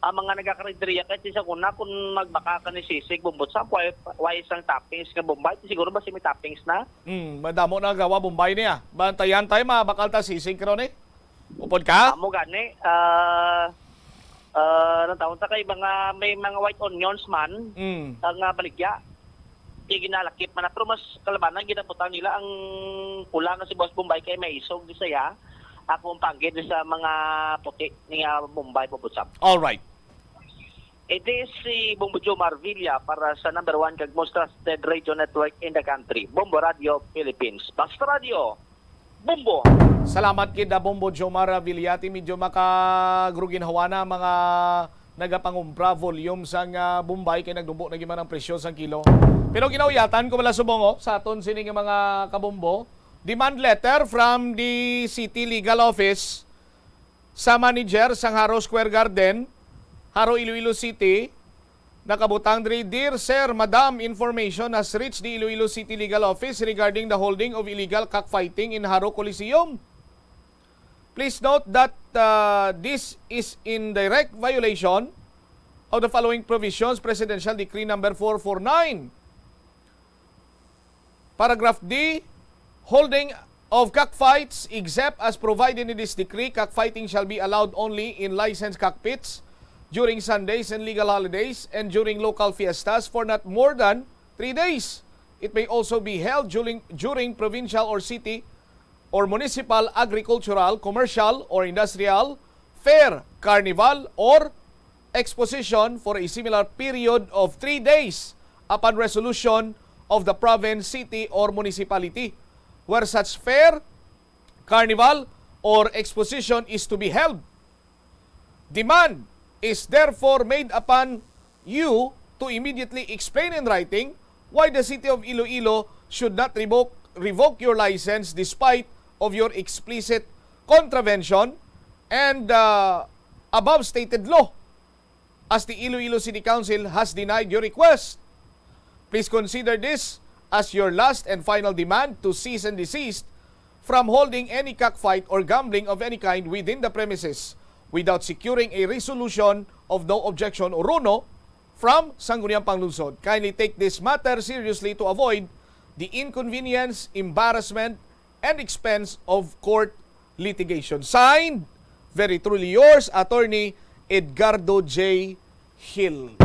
ah, mga nagakaridriya kay ti sa una kung magbaka ka ni sisig, bumbot sa, why, why isang toppings nga Bombay? Ti siguro ba si may toppings na? Mm, madamo na gawa Bombay niya. Bantayan tayo, mga bakal ta sisig karon eh. Upod ka? Amo gani, ah, ah, nang taon ta kay mga, may mga white onions man, Mm. ang, ah, baligya. Di ginalakip man na, pero mas kalabanan, ginabutang nila ang pula nga si Boss Bombay kay may isog di saya. Ako ang panggid sa mga puti ni, ah, Bombay, Bobotsap. All right. It is si Bombo Joe Marvilla para sa number one kag most trusted radio network in the country, Bombo Radio Philippines. Basta Radio, Bombo! Salamat kid, ah, Bombo Jomar Villati. Medyo makagruginhawa na mga nagapangumpra volume sang, ah, Bombay kay nagdumbo na gyud man ang presyo sang kilo. Pero ginauyatan ko bala subong, oh, sa aton sini nga mga kabombo. Demand letter from the City Legal Office sa manager sang Jaro Square Garden, Jaro, Iloilo City. Nakabutang diri, "Dear Sir, Madam, information has reached the Iloilo City Legal Office regarding the holding of illegal cockfighting in Jaro Coliseum. Please note that, uh, this is in direct violation of the following provisions: Presidential Decree Number four four nine, Paragraph D, holding of cockfights, except as provided in this decree, cockfighting shall be allowed only in licensed cockpits during Sundays and legal holidays and during local fiestas for not more than three days. It may also be held during, during provincial or city or municipal, agricultural, commercial, or industrial fair, carnival, or exposition for a similar period of three days upon resolution of the province, city, or municipality where such fair, carnival, or exposition is to be held. Demand is therefore made upon you to immediately explain in writing why the City of Iloilo should not revoke, revoke your license despite of your explicit contravention and, uh, above stated law, as the Iloilo City Council has denied your request. Please consider this as your last and final demand to cease and desist from holding any cockfight or gambling of any kind within the premises without securing a resolution of no objection or RONO from Sangguniang Panglungsod. Kindly take this matter seriously to avoid the inconvenience, embarrassment, and expense of court litigation. Signed, very truly yours, Attorney Edgardo J Hill.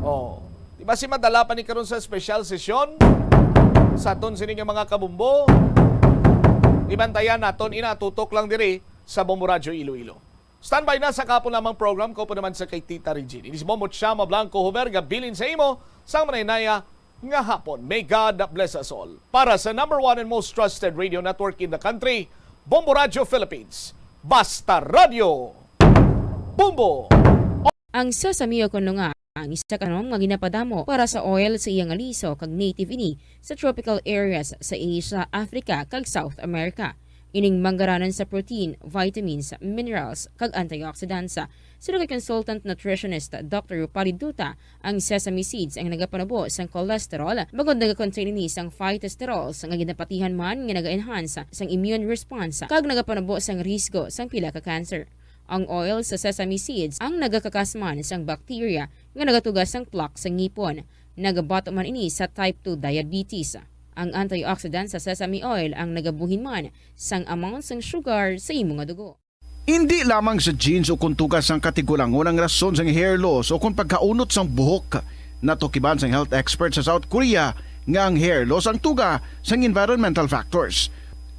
Oh. Di ba si madala pa ni karon sa special session sa aton sini nga mga kabumbo? Ibantayan naton, ina, tutok lang diri sa Bombo Radyo Iloilo. Standby na sa kapon lamang program ko po naman sa kay Tita Regine. Ini si Bombo Chama Blanco Huber nga bilin sa imo sang manaynaya nga hapon. May God bless us all. Para sa number one and most trusted radio network in the country, Bombo Radio Philippines, Basta Radio Bombo! Ang sesame, o kon nga ang isa ka tanom nga ginapadamo para sa oil sa iya nga liso, kag native ini sa tropical areas sa Asia, Africa, kag South America. Ining manggaranan sa protein, vitamins, minerals, kag antioxidants. Suno kay consultant nutritionist Doctor Rupali Duta, ang sesame seeds ang nagapanubo sang cholesterol, bangod nagakontain ini sang phytosterols nga ginapatihan man nga naga-enhance sang immune response kag nagapanubo sang risgo sang pila ka cancer. Ang oil sa sesame seeds ang nagakakas man sang bacteria nga nagatuga sang plaque sa ngipon. Nagabato man ini sa type two diabetes. Ang antioxidant sa sesame oil ang nagabuhin man sang amount sang sugar sa imo nga dugo. Indi lamang sa genes o kon tuga sang katigulangon ang rason sang hair loss o kon pagkaunot sang buhok. Natukiban sang health expert sa South Korea nga ang hair loss ang tuga sang environmental factors.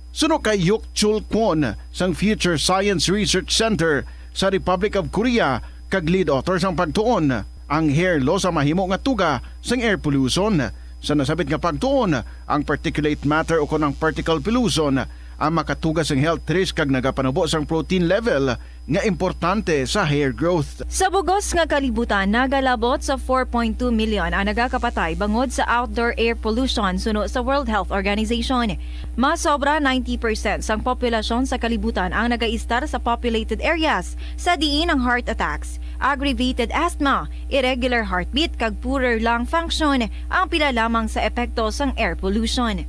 Suno kay Hyuk Chul Kwon sang Future Science Research Center sa Republic of Korea kag lead author sang pagtuon, ang hair loss ang mahimo nga tuga sang air pollution. Sa nasabit nga pagtuon, ang particulate matter o kon ang particle pollution Ang makatuga sang health risk kag nagapanubo sang protein level nga importante sa hair growth. Sa bugos nga kalibutan, nagalabot sa four point two million ang nagakapatay bangod sa outdoor air pollution, suno sa World Health Organization. Mas sobra ninety percent sang populasyon sa kalibutan ang nagaistar sa populated areas, sa diin ang heart attacks, aggravated asthma, irregular heartbeat, kag poorer lung function ang pila lamang sa epekto sang air pollution.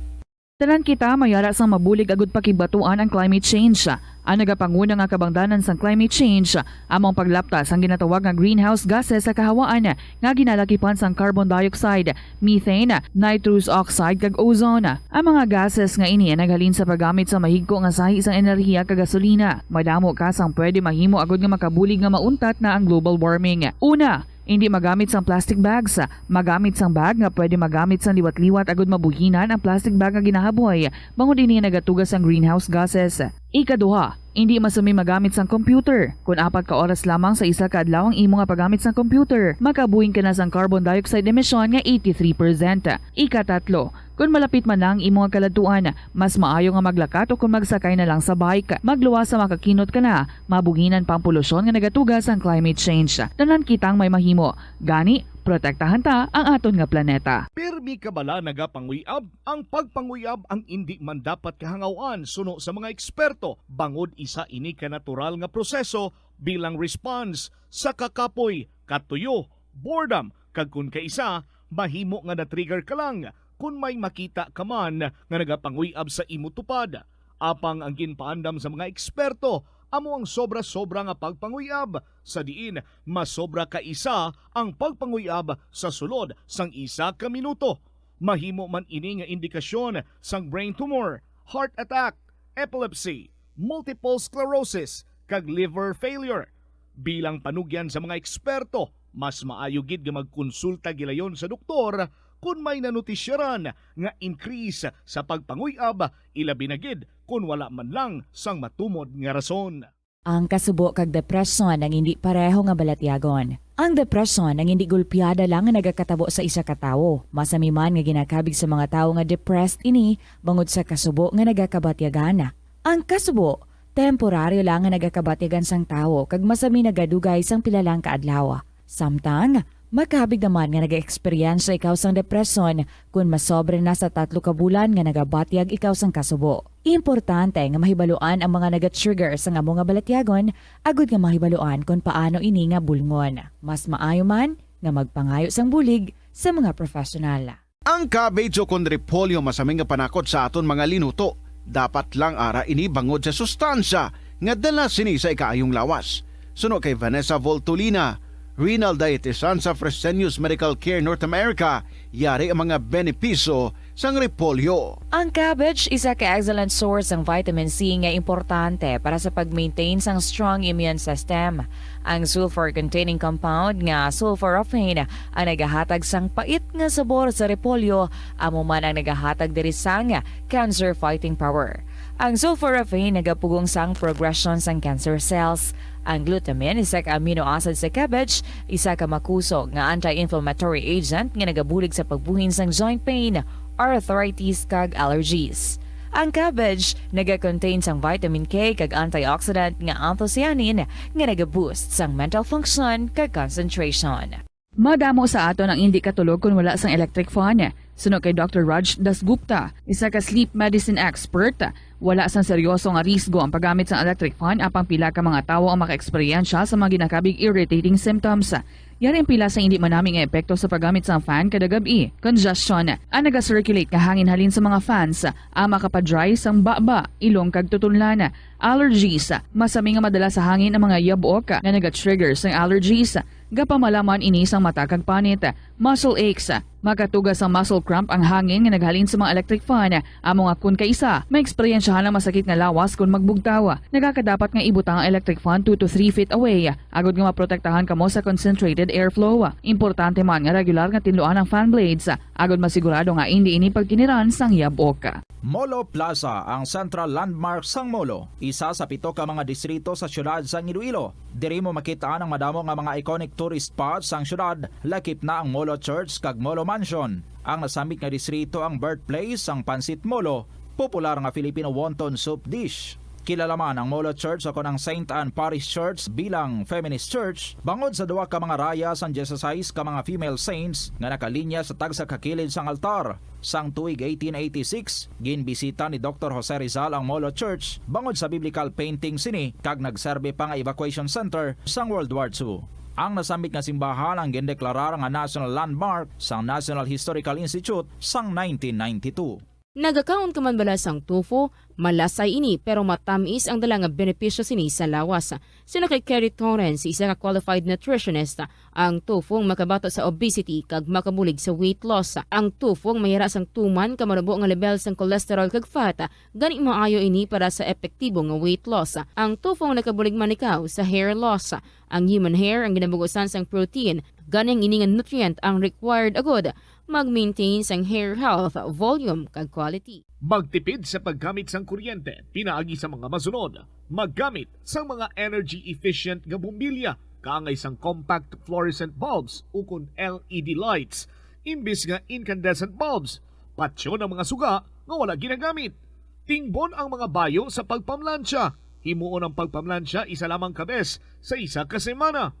Tanan kita may ara sang mabulig agud pakigbatuan ang climate change. Ang nagapanguna nga kabangdanan sang climate change amo ang paglapta sang ginatawag nga greenhouse gases sa kahawaan nga ginalakipan sang carbon dioxide, methane, nitrous oxide, kag ozone. Ang mga gases nga ini ang naghalin sa paggamit sa mahigko nga sahi sang enerhiya kag gasolina. Madamo ka sang pwede mahimo agud nga makabulig nga mauntat na ang global warming. Una, indi magamit sang plastic bags. Magamit sang bag nga pwede magamit sang liwat-liwat agud mabuhinan ang plastic bag nga ginahaboy, bangod ini nagatuga sang greenhouse gases. Ikaduha, indi masami magamit sang computer. Kon apat ka oras lamang sa isa ka adlaw ang imo nga paggamit sang computer, makabuhing ka na sang carbon dioxide emission nga eighty-three percent. Ikatatlo, kon malapit man na ang imo nga kaladtuan, mas maayo nga maglakat o kon magsakay na lang sa bike. Magluwas sa makakinot ka na, mabuhinan pa ang polusyon nga nagatuga sang climate change. Tanan kitang may mahimo. Gani, protektahan ta ang aton nga planeta. Pirmi ka bala nagapanguyab? Ang pagpanguyab ang indi man dapat kahangawan suno sa mga eksperto, bangod isa ini ka natural nga proseso bilang response sa kakapoy, katuyo, boredom, kag kon kaisa, mahimo nga na-trigger ka lang kon may makita ka man nga nagapanguy-ab sa imo tupad. Apang ang ginpaandam sa mga eksperto amo ang sobra-sobra nga pagpanguy-ab, sa diin masobra ka isa ang pagpanguy-ab sa sulod sang isa ka minuto. Mahimo man ini nga indikasyon sang brain tumor, heart attack, epilepsy, multiple sclerosis, kag liver failure. Bilang panugyan sa mga eksperto, mas maayo gid nga magkonsulta gilayon sa doktor kon may nanotisyaran nga increase sa pagpanguy-ab, ilabi na gid kon wala man lang sang matumod nga rason. Ang kasubo kag depresyon ang indi pareho nga balatyagon. Ang depresyon ang indi gulpiada lang nga nagakatabo sa isa ka tawo. Masami man nga ginakabig sa mga tawo nga depressed ini bangod sa kasubo nga nagakabatyagan. Ang kasubo, temporaryo lang nga nagakabatyagan sang tawo kag masami nagadugay sang pila lang ka adlaw. Samtang, makabig naman nga nag-eksperyensya ikaw sang depresyon kon masobra na sa tatlo ka bulan nga nagabatyag ikaw sang kasubo. Importante nga mahibaluan ang mga naga-trigger sang amo nga balatyagon agud nga mahibaluan kon paano ini nga bulngon. Mas maayo man nga magpangayo sang bulig sa mga professional. Ang cabbage o kon repolyo masami nga panakot sa aton mga linuto. Dapat lang ara ini bangod sa sustansya nga dala sini sa ikaayong lawas. Suno kay Vanessa Voltolina, renal dietitian sa Fresenius Medical Care North America, yari ang mga benepisyo sang repolyo. Ang cabbage isa ka excellent source sang vitamin C nga importante para sa pag-maintain sang strong immune system. Ang sulfur-containing compound nga sulforaphane ang nagahatag sang pait nga sabor sa repolyo, amo man ang nagahatag diri sang cancer fighting power. Ang sulforaphane nagapugong sang progression sang cancer cells. Ang glutamine, isa ka amino acid sa cabbage, isa ka makusog nga anti-inflammatory agent nga nagabulig sa pagbuhin sang joint pain, arthritis, kag allergies. Ang cabbage nagakontain sang vitamin K kag antioxidant nga anthocyanin nga nagaboost sang mental function kag concentration. Madamo sa aton ang indi katulog kon wala sang electric fan. Suno kay Doctor Raj Dasgupta, isa ka sleep medicine expert, wala sang seryoso nga risgo ang paggamit sang electric fan, apang pila ka mga tawo ang makaeksperyensya sa mga ginakabig irritating symptoms. Yari ang pila sa indi manami nga epekto sa paggamit sang fan kada gab-i. Congestion, ang naga-circulate nga hangin halin sa mga fans, ang makapadry sang baba, ilong kag tutunlan. Allergies, masami nga madala sa hangin ang mga yabok nga naga-trigger sang allergies. Gapamalaman ini sang mata kag panit. Muscle aches, makatuga sang muscle cramp ang hangin nga naghalin sa mga electric fan. Amo nga kon kaisa, maeksperiensyahan ang masakit nga lawas kon magbugtaw. Nagakadapat nga ibutang ang electric fan two to three feet away, agud nga maprotektahan kamo sa concentrated airflow. Importante man nga regular nga tinluan ang fan blades, agud masigurado nga indi ini pagkiniran sang yabok. Molo Plaza, ang central landmark sang Molo, isa sa pito ka mga distrito sa siyudad sang Iloilo. Diri mo makit-an ang madamo nga mga iconic tourist spots sang siyudad, lakip na ang Molo Church kag Molo Mansion. Ang nasambit nga distrito ang birthplace sang Pancit Molo, popular nga Filipino wonton soup dish. Kilala man ang Molo Church o kon ang Saint Anne Parish Church bilang feminist church bangod sa duha ka mga raya sang dieciséis ka mga female saints nga nakalinya sa tagsa ka kilid sang altar. Sang tuig eighteen eighty-six, ginbisita ni Doktor Jose Rizal ang Molo Church bangod sa biblical painting sini kag nagserbi pa nga evacuation center sang World War Two. Ang nasambit nga simbahan ang gindeklarar nga National Landmark sang National Historical Institute sang nineteen ninety-two. Nagakaon ka man bala sang tofu? Malasay ini, pero matamis ang dala nga benepisyo sini sa lawas. Suno kay Kerry Torrens, isa ka qualified nutritionist, ang tofu ang makabato sa obesity kag makabulig sa weight loss. Ang tofu ang mayara sang tuman ka manubo nga lebel sang cholesterol kag fat, gani maayo ini para sa epektibo nga weight loss. Ang tofu ang nakabulig manikaw sa hair loss. Ang human hair ang ginabugusan sang protein, gani ang ini nga nutrient ang required agud mag-maintain sang hair health, volume, kag quality. Magtipid sa paggamit sang kuryente pinaagi sa mga masunod: maggamit sang mga energy-efficient nga bombilya kaangay sang compact fluorescent bulbs ukon L E D lights imbis nga incandescent bulbs. Patyon ang mga suga nga wala ginagamit. Tingbon ang mga bayo sa pagpamlansya. Himuon ang pagpamlansya isa lamang ka bes sa isa ka semana.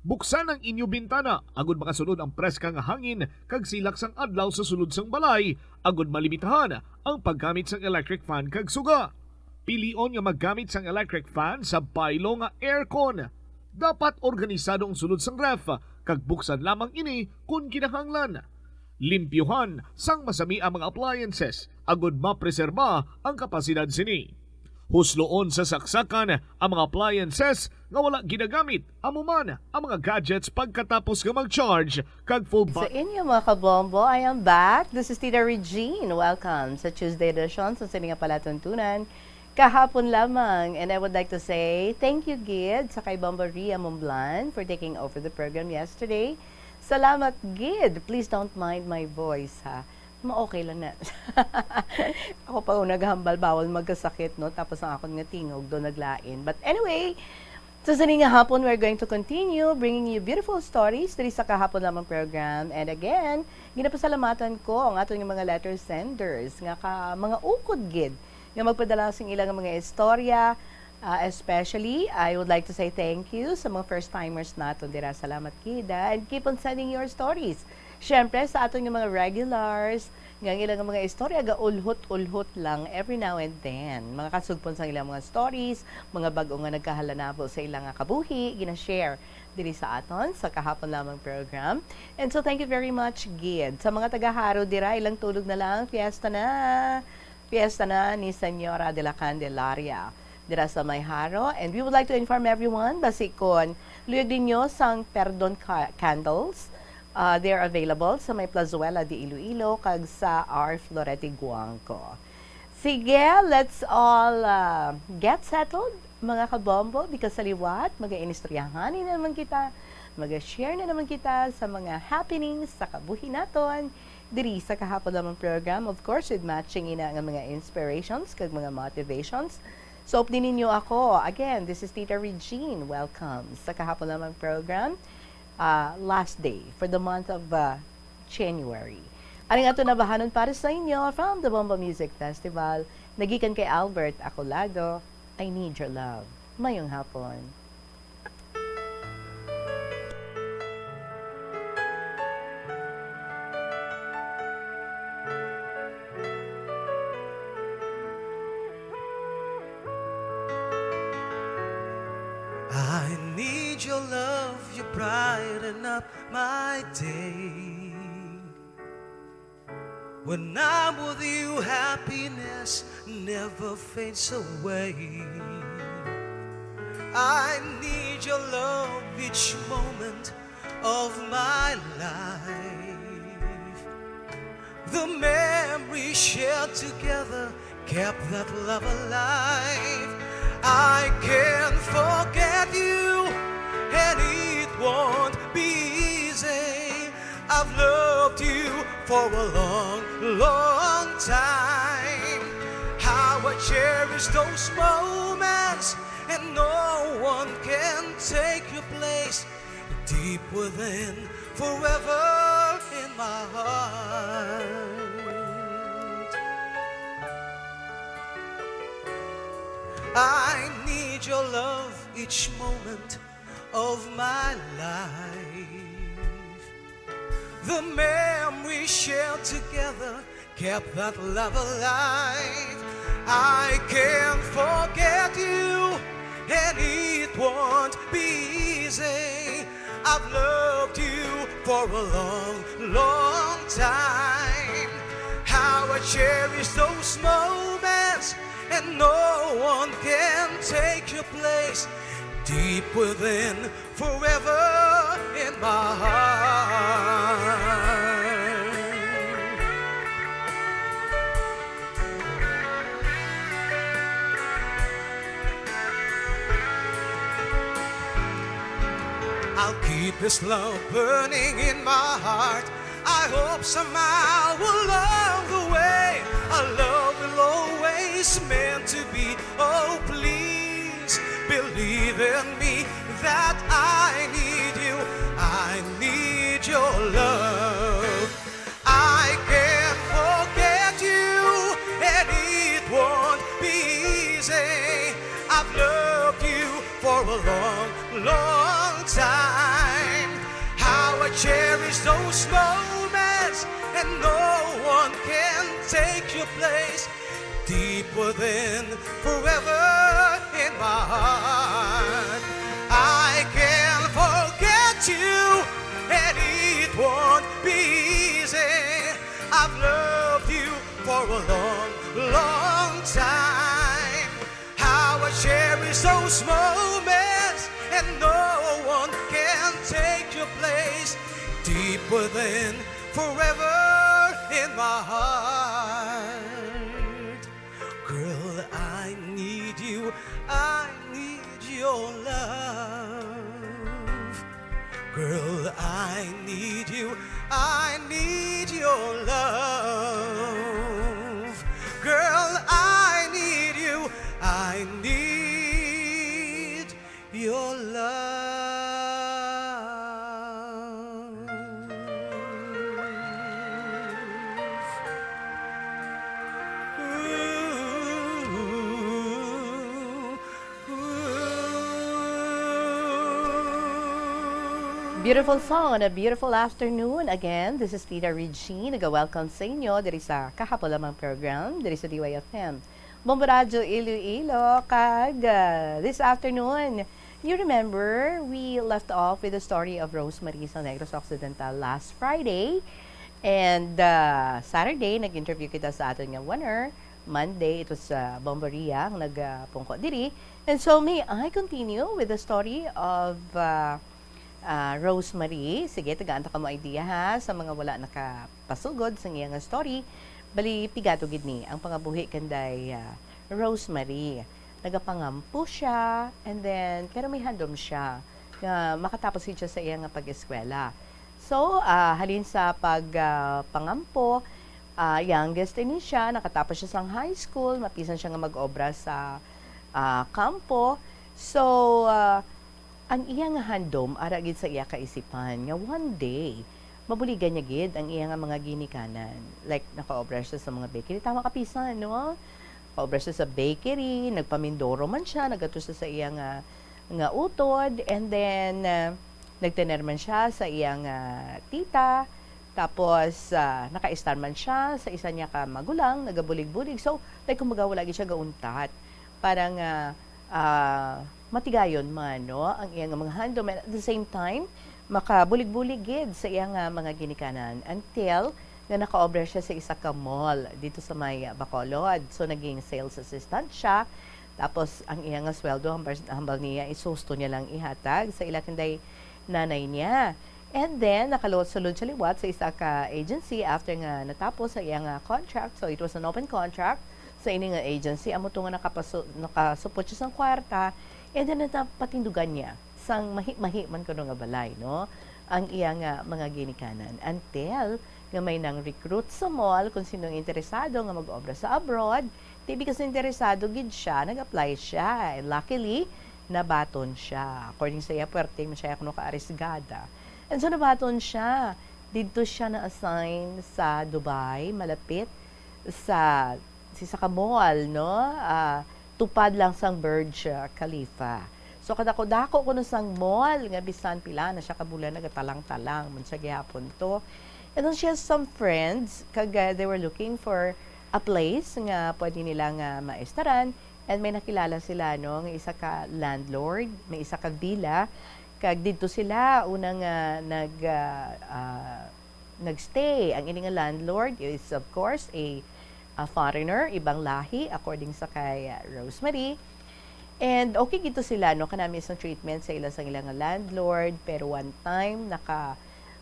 Buksan ang inyo bintana agud makasulod ang preska nga hangin kag silak sang adlaw sa sulod sang balay, agud malimitahan ang paggamit sang electric fan kag suga. Pilion nga maggamit sang electric fan sa baylo nga aircon. Dapat organisado ang sulod sang ref kag buksan lamang ini kon kinahanglan. Limpyuhan sang masami ang mga appliances agud mapreserba ang kapasidad sini. Husloon sa saksakan ang mga appliances nga wala ginagamit, amo man ang mga gadgets pagkatapos nga mag-charge kag full Sa inyo mga kabombo, I am back. This is Tita Regine. Welcome sa Tuesday edition sa sini nga palatuntunan. Kahapon lamang, and I would like to say thank you gid sa kay Bombo Ria Momblan for taking over the program yesterday. Salamat gid. Please don't mind my voice, ha. Ma-okay lang na. Ako pa ang naghambal, bawal magkasakit, no? Tapos ang akon nga tingog do naglain. But anyway, so sa sini nga hapon, we're going to continue bringing you beautiful stories diri sa Kahapon Lamang program. And again, ginapasalamatan ko ang aton nga mga letter senders nga ka mga ukod gid nga magpadala sing ila nga mga istorya. Ah, especially, I would like to say thank you sa mga first timers naton dira. Salamat gid, ah. And keep on sending your stories. Syempre, sa aton nga mga regulars, nga ang ilang mga istorya gaulhot-ulhot lang every now and then. Mga kasugpon sang ilang mga stories, mga bag-o nga nagkahalanabo sa ilang nga kabuhi, gina-share diri sa aton sa Kahapon Lamang program. And so, thank you very much gid. Sa mga taga-Jaro dira, ilang tulog na lang, fiesta na. Fiesta na ni Señora de la Candelaria dira sa may Jaro. And we would like to inform everyone, basi kon luyag ninyo sang Perdon ca- candles, ah, they are available sa may Plazuela de Iloilo kag sa R Florete Guangco. Sige, let's all ah, get settled, mga kabombo, because sa liwat, mag-inistoryahan na naman kita, mag-share na naman kita sa mga happenings sa kabuhi naton diri sa Kahapon Lamang program, of course, with matching ina nga mga inspirations kag mga motivations. So, updi ninyo ako. Again, this is Tita Regine. Welcome sa Kahapon Lamang program, ah, last day for the month of ah, January. Aning ato nabahanon para sa inyo from the Bombo Music Festival. Nagikan kay Albert Acolado, I Need Your Love. Mayong hapon. I need your love, you brighten up my day. When I'm with you, happiness never fades away. I need your love each moment of my life. The memories shared together kept that love alive. I can't forget you, and it won't be easy. I've loved you for a long, long time. How I cherish those moments, and no one can take your place. Deep within, forever in my heart. I need your love each moment of my life. The memories shared together kept that love alive. I can't forget you, and it won't be easy. I've loved you for a long, long time. How I cherish those moments, and no one can take your place. Deep within, forever in my heart. I'll keep this love burning in my heart. I hope somehow along the way our love will always meant to be. Oh, please believe in me that I need you. I need your love. I can't forget you, and it won't be easy. I've loved you for a long, long time. How I cherish those moments, and no one can take your place. Deep within, forever in my heart. I can't forget you, and it won't be easy. I've loved you for a long, long time. How I cherish those moments, and no one can take your place. Deep within, forever in my heart. Girl, I need you, I need your love. Girl, I need you, I need your love. Girl, I need you, I need your love. Beautiful song on a beautiful afternoon. Again, this is Tita Regine, naga-welcome sa inyo diri sa Kahapon Lamang program, diri sa D Y F M. Bombo Radyo Iloilo, kag, uh, this afternoon, you remember, we left off with the story of Rosemary sa Negros Occidental last Friday. And, uh, Saturday, nag-interview kita sa aton nga winner. Monday, it was, uh, Bombo Ria ang nagpungko diri. And so, may I continue with the story of, uh, uh, Rosemary? Sige, tagaan ta kamo idea, ha, sa mga wala nakapasugod sa iya nga story. Bali, pigado gid ni ang pangabuhi kanday, uh, Rosemary. Nagapangampo siya, and then, pero may handom siya nga makatapos gid siya sa iya nga pag-eskwela. So, ah, halin sa pag, ah, pangampo, ah, youngest ini siya, nakatapos siya sang high school, mapisan siya nga mag-obra sa, ah, kampo. So, ah, ang iya nga handom ara gid sa iya kaisipan nga one day mabuligan niya gid ang iya nga mga ginikanan. Like, nakaobra siya sa mga bakery. Tama ka, pisan, no? Nakaobra siya sa bakery, nagpamindoro man siya, nagato siya sa iya nga, nga utod, and then, ah, nagtener man siya sa iya nga tita, tapos, ah, nakaistar man siya sa isa niya ka magulang, nagabulig-bulig. So, like, kumbaga, wala gid siya gauntat. Parang, ah, ah, matigayon man, no, ang iya nga mga handom. And at the same time, makabulig-bulig gid sa iya nga mga ginikanan until nga nakaobra siya sa isa ka mall dito sa may, ah, Bacolod. So, naging sales assistant siya. Tapos, ang iya nga sweldo, hambal, hambal niya, isusto niya lang ihatag sa ila kanday nanay niya. And then, nakasulod siya liwat sa isa ka agency after nga natapos sa iya nga contract. So, it was an open contract sa ini nga agency. Amo to nga nakapasu-, nakasupot siya sang kwarta. And then, napatindugan niya sang mahi-mahi man kuno nga balay, no? Ang iya nga mga ginikanan. Until nga may nang recruit sa mall kung sino ang interesado nga mag-obra sa abroad. Ti because interesado gid siya, nag-apply siya. And luckily, nabaton siya. According sa iya, puwerte man siya kuno ka arisgada. And so, nabaton siya. Didto siya na-assign sa Dubai, malapit sa, sa isa ka mall, no? Ah, tupad lang sang Burj, ah, Khalifa. So, kadako-dako kuno sang mall nga bisan pila na siya ka bulan nagatalang-talang man siya gihapon to. And then she has some friends, kag, ah, they were looking for a place nga pwede nila nga maestaran. And may nakilala sila, no, nga isa ka landlord, may isa ka villa. Kag didto sila una nga nag, ah, ah, nagstay. Ang ini nga landlord is, of course, a, a foreigner, ibang lahi, according sa kay, ah, Rosemary. And okay gid to sila, no, kanami sang treatment sa ila sang ila nga landlord, pero one time naka,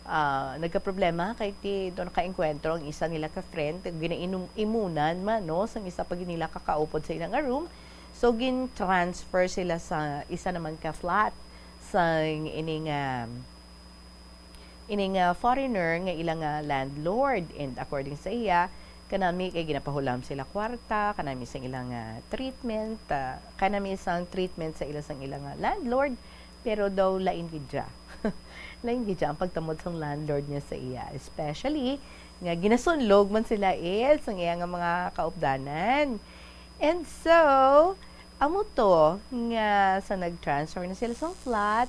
ah, nagkaproblema kay ti do nakaengkwentro ang isa nila ka friend, ginainom-imunan man, no, sang isa pa gid nila ka kaupod sa ila nga room. So, gin-transfer sila sa isa naman ka flat sang ini nga, ini nga foreigner nga ila nga landlord. And according sa iya, kanami kay ginapahulam sila kwarta, kanami sang ila nga treatment, ah, kanami sang treatment sa ila sang ila nga landlord, pero daw lain gid siya. Lain gid siya ang pagtamod sang landlord niya sa iya, especially nga ginasunlog man sila, eh, sang iya nga mga kaupdanan. And so, amo to nga sa nag-transfer na sila sa flat,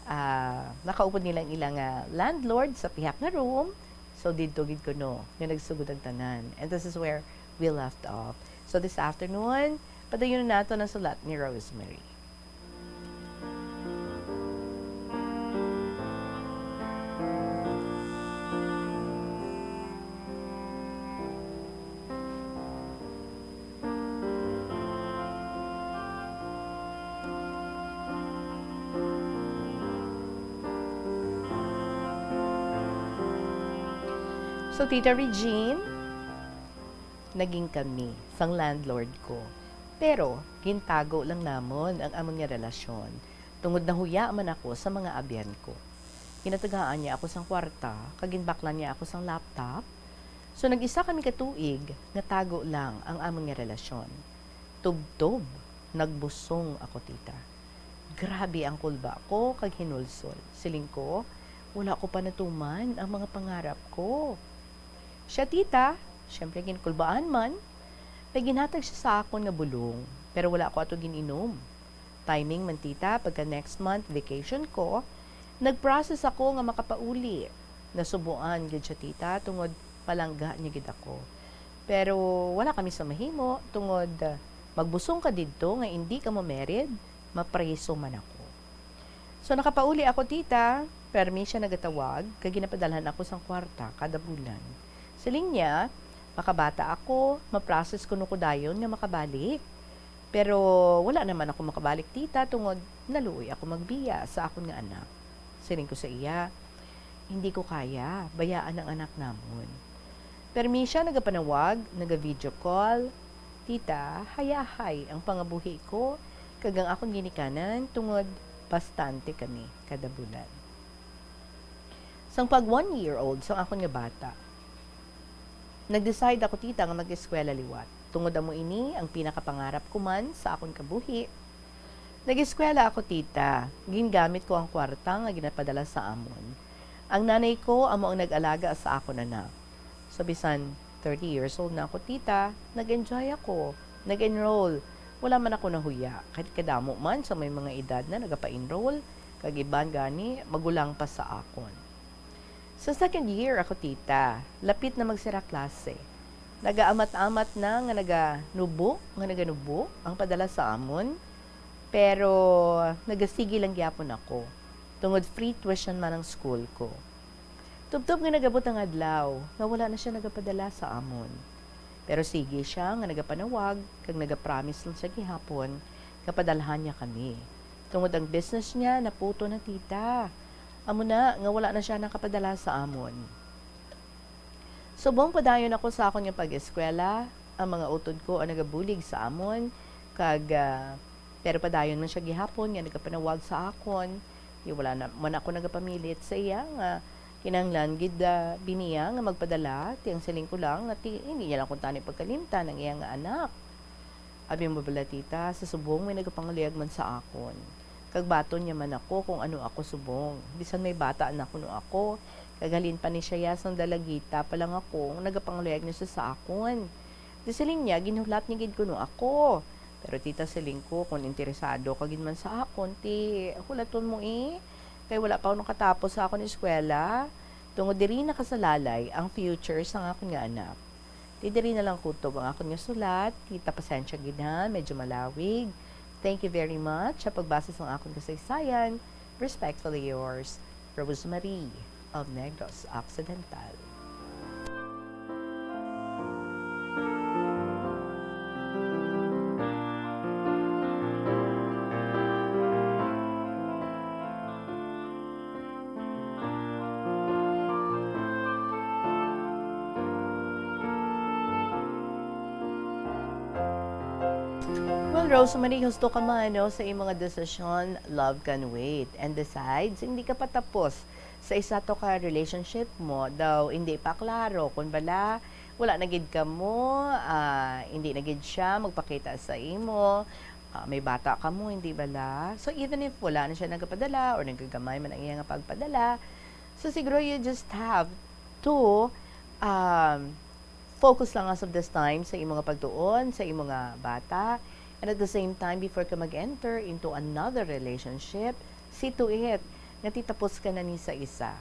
ah, nakaupod nila ang ilang, ah, landlord sa pihak nga room. So, didto gid kuno nga nagsugod ang tanan. And this is where we left off. So, this afternoon, padayon nato ang sulat ni Rosemary. So, Tita Regine, naging kami sang landlord ko. Pero gintago lang namon ang amon nga relasyon, tungod nahuya man ako sa mga abyan ko. Ginatagaan niya ako sang kwarta, kag ginbaklan niya ako sang laptop. So, nag-isa kami ka tuig nga tago lang ang amon nga relasyon. Tubtob, nagbusong ako, tita. Grabe ang kulba ko kag hinulsol. Siling ko, wala ko pa natuman ang mga pangarap ko. Siya, tita, siyempre ginkulbaan man, may ginhatag siya sa akon nga bulong, pero wala ko ato gin-inom. Timing man, tita, pagka next month vacation ko, nag-process ako nga makapauli. Nasubuan gid siya, tita, tungod palangga niya gid ako. Pero wala kami sa mahimo, tungod, ah, magbusong ka didto nga indi ka mo-married, mapriso man ako. So, nakapauli ako, tita, permi siya nagatawag, kag ginapadalhan ako sang kwarta kada bulan. Siling niya, makabata ako, ma-process kuno ko dayon nga makabalik. Pero wala naman ako makabalik, tita, tungod naluoy ako magbiya sa akon nga anak. Siling ko sa iya, "Hindi ko kaya, bayaan ang anak namon." Permi siya nagapanawag, naga-video call. Tita, hayahay ang pangabuhi ko kag ang akon ginikanan, tungod bastante kami kada bulan. Sang pag one year old sang akon nga bata, nag-decide ako, tita, nga mag-eskwela liwat, tungod amo ini ang pinakapangarap ko man sa akon kabuhi. Nag-eskwela ako, tita. Gingamit ko ang kwarta nga ginapadala sa amon. Ang nanay ko amo ang nag-alaga sa akon anak. So, bisan thirty years old na ako, tita, nag-enjoy ako, nag-enroll. Wala man ako nahuya, kahit kadamo man sa may mga edad na nagapa-enroll, kag iban gani magulang pa sa akon. Sa second year ako, tita, lapit na magsira klase. Nagaamat-amat na nga naganubo, nga naganubo ang padala sa amon, pero nagasigi lang gyapon ako, tungod free tuition man ang school ko. Tubtob nga nag-abot ang adlaw nga wala na siya nagapadala sa amon. Pero sige siya nga nagapanawag kag nagapromise lang siya gihapon nga padalhan niya kami. Tungod ang business niya naputo na, tita. Amo na nga wala na siya nakapadala sa amon. Subong padayon ako sa akon nga pag-eskwela, ang mga utod ko ang nagabulig sa amon, kag, ah, pero padayon man siya gihapon nga nagapanawag sa akon. Di wala na man ako nagapamilit sa iya nga kinahanglan gid, ah, biniya nga magpadala, ti ang siling ko lang nga ti hindi niya lang kuntani pagkalimtan ang iya nga anak. Abi mo bala, tita, sa subong may nagapangaluyag man sa akon. Kag baton niya man ako kung ano ako subong. Bisan may bata na kuno ako, kag halin pa ni siya sang dalagita pa lang ako, nagapangaluyag na siya sa akon. Di siling niya, ginhulat niya gid kuno ako. Pero, tita, siling ko, kung interesado ka gid man sa akon, ti hulaton mo, eh. Kay wala pa ako nakatapos sa akon eskwela. Tungod diri nakasalalay ang future sang akon nga anak. Ti diri na lang kutob ang akon nga sulat. Tita, pasensya gid, ha, medyo malawig. Thank you very much sa pagbasa sang akon kasaysayan. Respectfully yours, Rosemary of Negros Occidental. Well, Rosemary, husto ka man, no, sa imong nga desisyon, love can wait. And besides, hindi ka pa tapos sa isa to ka relationship mo. Daw hindi pa klaro kung bala wala na gid kamo, ah, hindi na gid siya magpakita sa imo, ah, may bata kamo, hindi bala? So, even if wala na siya nagapadala or nagagamay man ang iya nga pagpadala, so siguro you just have to, um, focus lang as of this time sa imo nga pagtuon sa imo nga bata, and at the same time, before ka mag-enter into another relationship, see to it nga titapos ka na ni sa isa.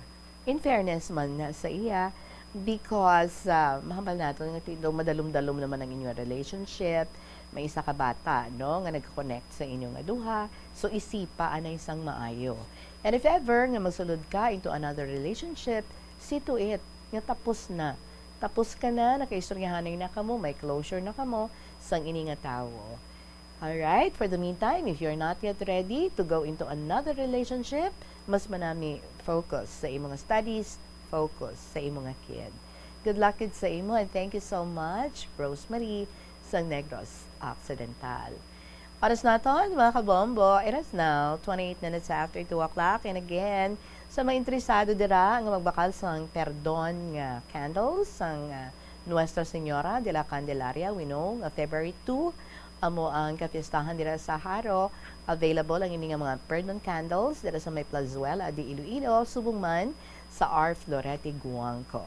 In fairness man na sa iya, because, ah, mahambal naton nga ti-, daw madalom-dalom naman ang inyo relationship, may isa ka bata, no, nga nagka-connect sa inyo nga duha, so isipa anay sang maayo. And if ever nga magsulod ka into another relationship, see to it nga tapos na. Tapos ka na, nakaistoryahanay na kamo, may closure na kamo sang ini nga tawo. Alright, for the meantime, if you're not yet ready to go into another relationship, mas manami focus sa imo nga studies, focus sa imo nga kid. Good luck gid sa imo, and thank you so much, Rosemary sang Negros Occidental. Oras naton, mga kabombo, it is now twenty-eight minutes after two o'clock. And again, sa mga interesado dira nga magbakal sang perdon nga candles, sang, ah, Nuestra Señora de la Candelaria, we know nga February two amo ang kapiestahan dira sa Jaro. Available ang ini nga mga perdon candles dira sa may Plazuela de Iloilo, subong man sa R Florete Guangco.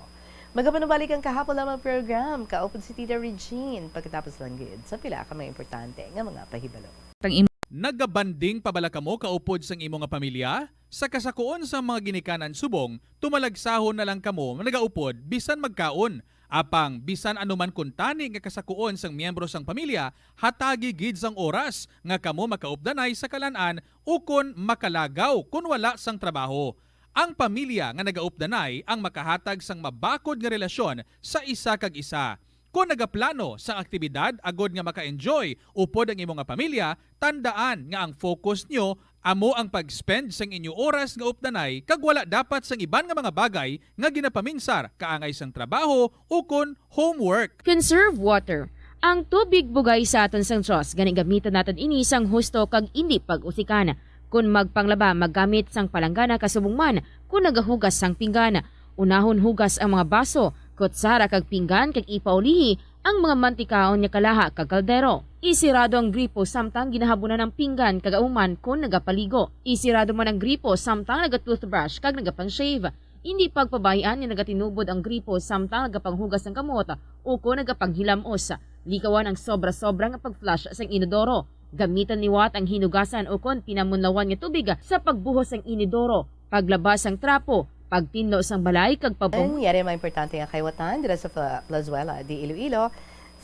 Magapanubalik ang kahapon lamang program, kaupod si Tita Regine, pagkatapos lang gid sa pila ka mga importante nga mga pahibalo. Tang im- Nagabanding pa bala kamo kaupod sang imo nga pamilya? Sa kasakuon sang mga ginikanan subong, tumalagsahon na lang kamo nagaupod bisan magkaon. Apang bisan ano man kuntani nga kasakuon sang miyembro sang pamilya, hatagi gid sang oras nga kamo makaupdanay sa kalan-an ukon makalagaw kon wala sang trabaho. Ang pamilya nga nagaupdanay ang makahatag sang mabakod nga relasyon sa isa kag isa. Kon nagaplano sang aktibidad agod nga maka-enjoy upod ang imo nga pamilya, tandaan nga ang focus nyo amo ang pag-spend sang inyo oras nga updanay kag wala dapat sang iban nga mga bagay nga ginapaminsar kaangay sang trabaho ukon homework. Conserve water. Ang tubig bugay sa aton sang Dios, gani gamiton naton ini sang husto kag indi pag-usikan. Kon magpanglaba, maggamit sang palanggana kasubong man kon nagahugas sang pinggan. Unahon hugas ang mga baso, kutsara kag pinggan kag ipaulihi ang mga mantikaon nga kalaha kag kaldero. Isirado ang gripo samtang ginahabunan ang pinggan kag auman kon nagapaligo. Isirado man ang gripo samtang naga-toothbrush kag nagapang-shave. Indi pagpabay-an nga nagatinubod ang gripo samtang nagapanghugas sang kamot ukon nagapanghilamos. Likawan ang sobra-sobra nga pag-flush sang inodoro. Gamitan liwat ang hinugasan ukon pinamunlawan nga tubig sa pagbuhos sang inodoro, paglaba sang trapo, pagtinlo sang balay, kag pabung- Ang yari mga importante nga kayawatan dira sa Pla-, Plazuela de Iloilo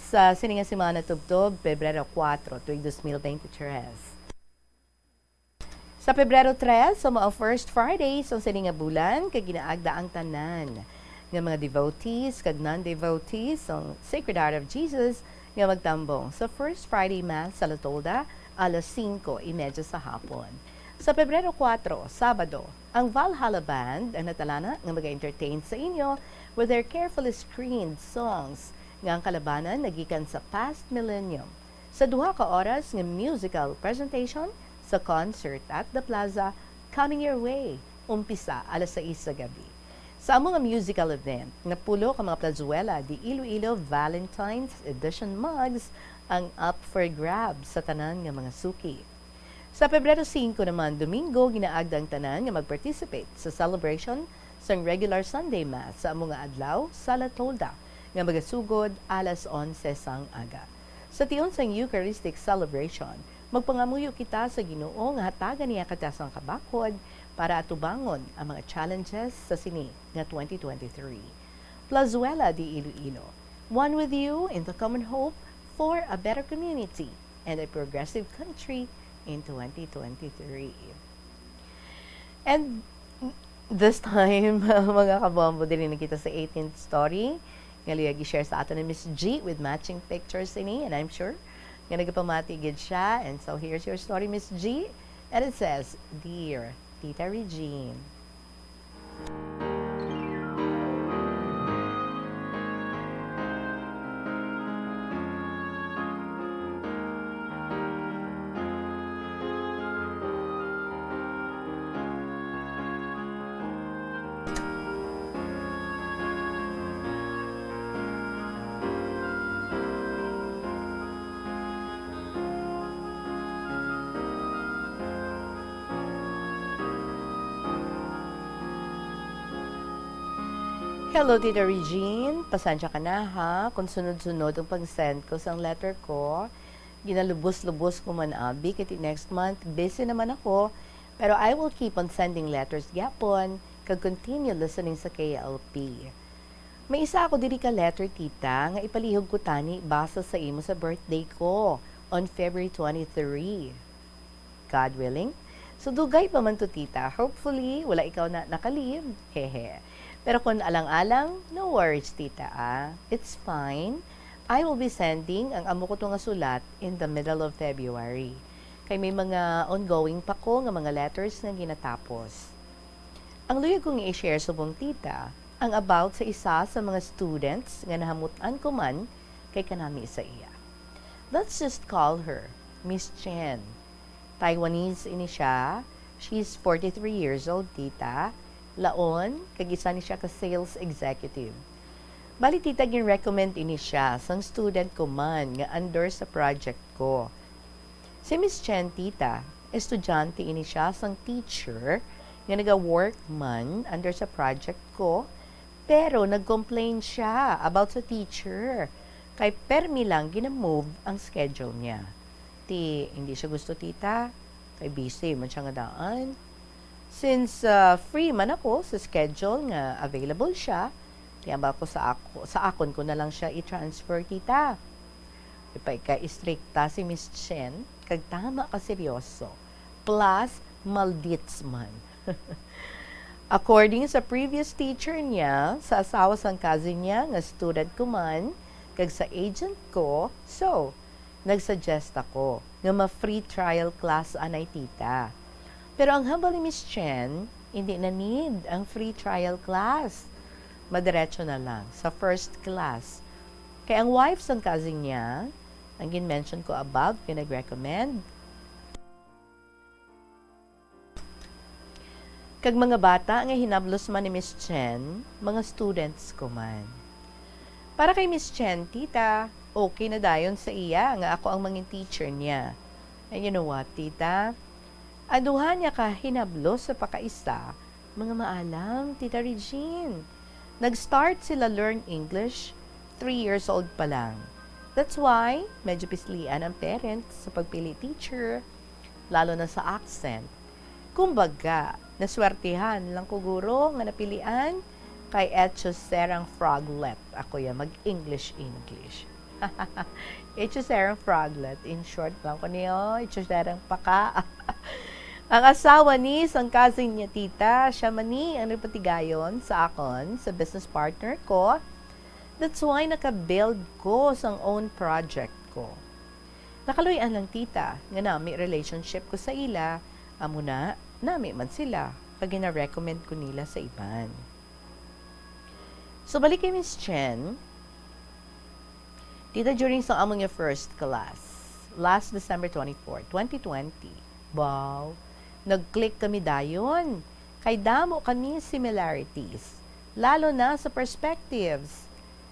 sa sini nga semana tubtob, Pebrero kuwatro, tuig dos mil bente tres. Sa Pebrero tres, amo ang first Friday sang sini nga bulan, kag ginaagda ang tanan nga mga devotees kag non-devotees sang Sacred Heart of Jesus nga magtambong sa First Friday Mass sa La Tolda alas singko y media sa hapon. Sa Pebrero kuwatro, Sabado, ang Valhalla Band ang natalana nga mag-entertain sa inyo with their carefully screened songs nga ang kalabanan nagikan sa past millennium. Sa duha ka oras nga musical presentation sa Concert at the Plaza, Coming Your Way, umpisa alas sais sa gabi. Sa amo nga musical event, napulo ka mga Plazuela de Iloilo Valentine's Edition mugs ang up for grabs sa tanan nga mga suki. Sa Pebrero singko naman, Domingo, ginaagda ang tanan nga mag-participate sa celebration sang regular Sunday Mass sa amo nga adlaw sa La Tolda, nga magasugod alas onse sang aga. Sa tion sang Eucharistic celebration, magpangamuyo kita sa Ginoo nga hatagan niya kita sang kabakhod para atubangon ang mga challenges sa sini nga twenty twenty-three. Plazuela de Iloilo, one with you in the common hope for a better community and a progressive country in twenty twenty-three. And this time, mga kabombo, diri na kita sa eighteenth story nga luyag i-share sa aton ni Miss G with matching pictures ini, and I'm sure nga nagapamati gid siya. And so here's your story, Miss G, and it says, "Dear Tita Regine." Hello, Tita Regine. Pasensya ka na, ha, kung sunod-sunod ang pag-send ko sang letter ko. Ginalubos-lubos ko man, abi, kay ti next month, busy naman ako. Pero I will keep on sending letters gyapon, kag continue listening sa K L P. May isa ako diri ka letter, Tita, nga ipalihog ko tani basa sa imo sa birthday ko on February twenty-three. God willing. So, dugay pa man to, Tita. Hopefully, wala ikaw na naka-leave. Hehe. Pero kung alang-alang, no worries, Tita, ah. It's fine. I will be sending ang amo ko to nga sulat in the middle of February. Kay may mga ongoing pa ko nga mga letters nga ginatapos. Ang luyag ko nga i-share subong, Tita, ang about sa isa sa mga students nga nahamut-an ko man kay kanami sa iya. Let's just call her Miss Chen. Taiwanese ini siya. She's forty-three years old, Tita. Laon, kag isa ni siya ka sales executive. Bali, Tita, gin-recommend ini siya sang student ko man nga under sa project ko. Si Miss Chen, Tita, estudyante ini siya sang teacher nga naga-work man under sa project ko, pero nag-complain siya about sa teacher kay permi lang gina-move ang schedule niya. Ti, hindi siya gusto, Tita, kay busy man siya nga daan. Since, ah, free man ako sa schedule nga available siya, ti ambal ko sa ako, sa akon ko na lang siya i-transfer, Tita. Ipay ka istrikta si Miss Chen, kag tama ka seryoso. Plus, maldits man. According sa previous teacher niya, sa asawa sang cousin niya, nga student ko man, kag sa agent ko, so, nag-suggest ako nga ma-free trial class anay, Tita. Pero ang hambal ni Miss Chen, hindi na need ang free trial class. Madiretso na lang sa first class. Kay ang wife sang cousin niya, ang gin-mention ko above nga nag-recommend, kag mga bata nga hinablos man ni Miss Chen, mga students ko man. Para kay Miss Chen, Tita, okay na dayon sa iya nga ako ang mangin teacher niya. And you know what, Tita? Ang duha niya ka hinablos sa pakaisa, mga maalam, Tita Regine. Nag-start sila learn English three years old pa lang. That's why medyo pislian ang parents sa pagpili teacher, lalo na sa accent. Kumbaga, naswertihan lang ko, guro, nga napilian kay Echo Serang Froglet. Ako ya mag-English-English. Echo Serang Froglet. In short lang ko niyo, Echo Serang Paka. Ang asawa ni sang cousin niya, Tita, siya man ni ang nagpatigayon sa akon, sa business partner ko. That's why naka-build ko sang own project ko. Nakaluy-an lang, Tita, nga nami relationship ko sa ila, amo na, nami man sila, kag gina-recommend ko nila sa iban. So, balik kay Miss Chen, Tita, during sa among nga first class, last December twenty-four, twenty twenty, wow, nag-click kami dayon. Kay damo kami similarities, lalo na sa perspectives.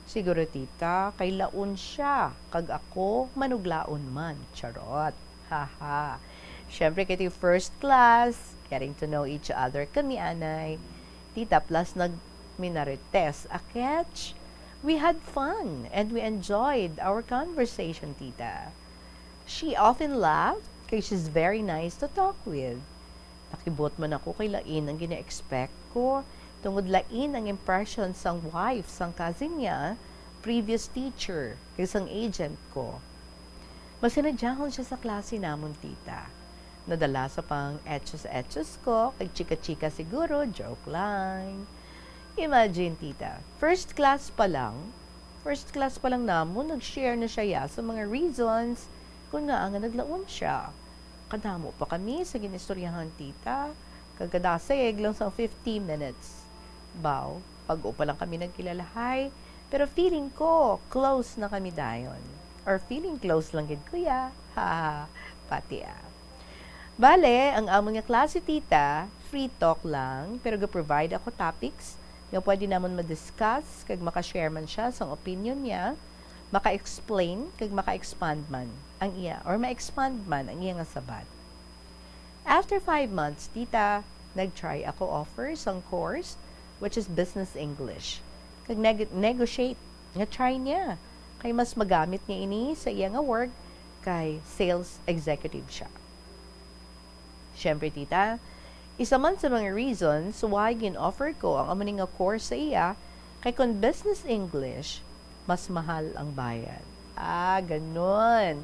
Siguro, Tita, kay laon siya, kag ako manuglaon man. Charot. Haha. Siyempre, kay ti first class, getting to know each other kami anay. Tita, plus nag-minarites a catch. We had fun and we enjoyed our conversation, tita. She often laughed kay she's very nice to talk with. Nakibot man ako kay lain ang gina-expect ko, tungod lain ang impression sang wife sang cousin niya, previous teacher, kag sang agent ko. Masinadyahon siya sa klase namon, tita. Nadala sa pang-etchos-etchos ko, kag chika-chika siguro, joke lang. Imagine, tita, first class pa lang, first class pa lang namon, nag-share na siya ya sa mga reasons kung ngaa nga naglaom siya. Kadamo pa kami sa ginistoryahan, tita, kag kadasig lang sa fifty minutes. Baw, bag-o pa lang kami nagkilalahay, pero feeling ko, close na kami dayon. Or feeling close lang gid ko ya. Ha, pati ah. Bale, ang amon nga klase, tita, free talk lang, pero ga-provide ako topics nga pwede namon ma-discuss, kag maka-share man siya sang opinion niya, maka-explain, kag maka-expand man ang iya, or ma-expand man ang iya nga sabat. After five months, tita, nag-try ako offer sang course, which is Business English. Kag neg-, negotiate nga try niya, kay mas magamit niya ini sa iya nga work kay sales executive siya. Siyempre, tita, isa man sa mga reasons why gin-offer ko ang amo ni nga course sa iya, kay kon Business English, mas mahal ang bayad. Ah, ganun.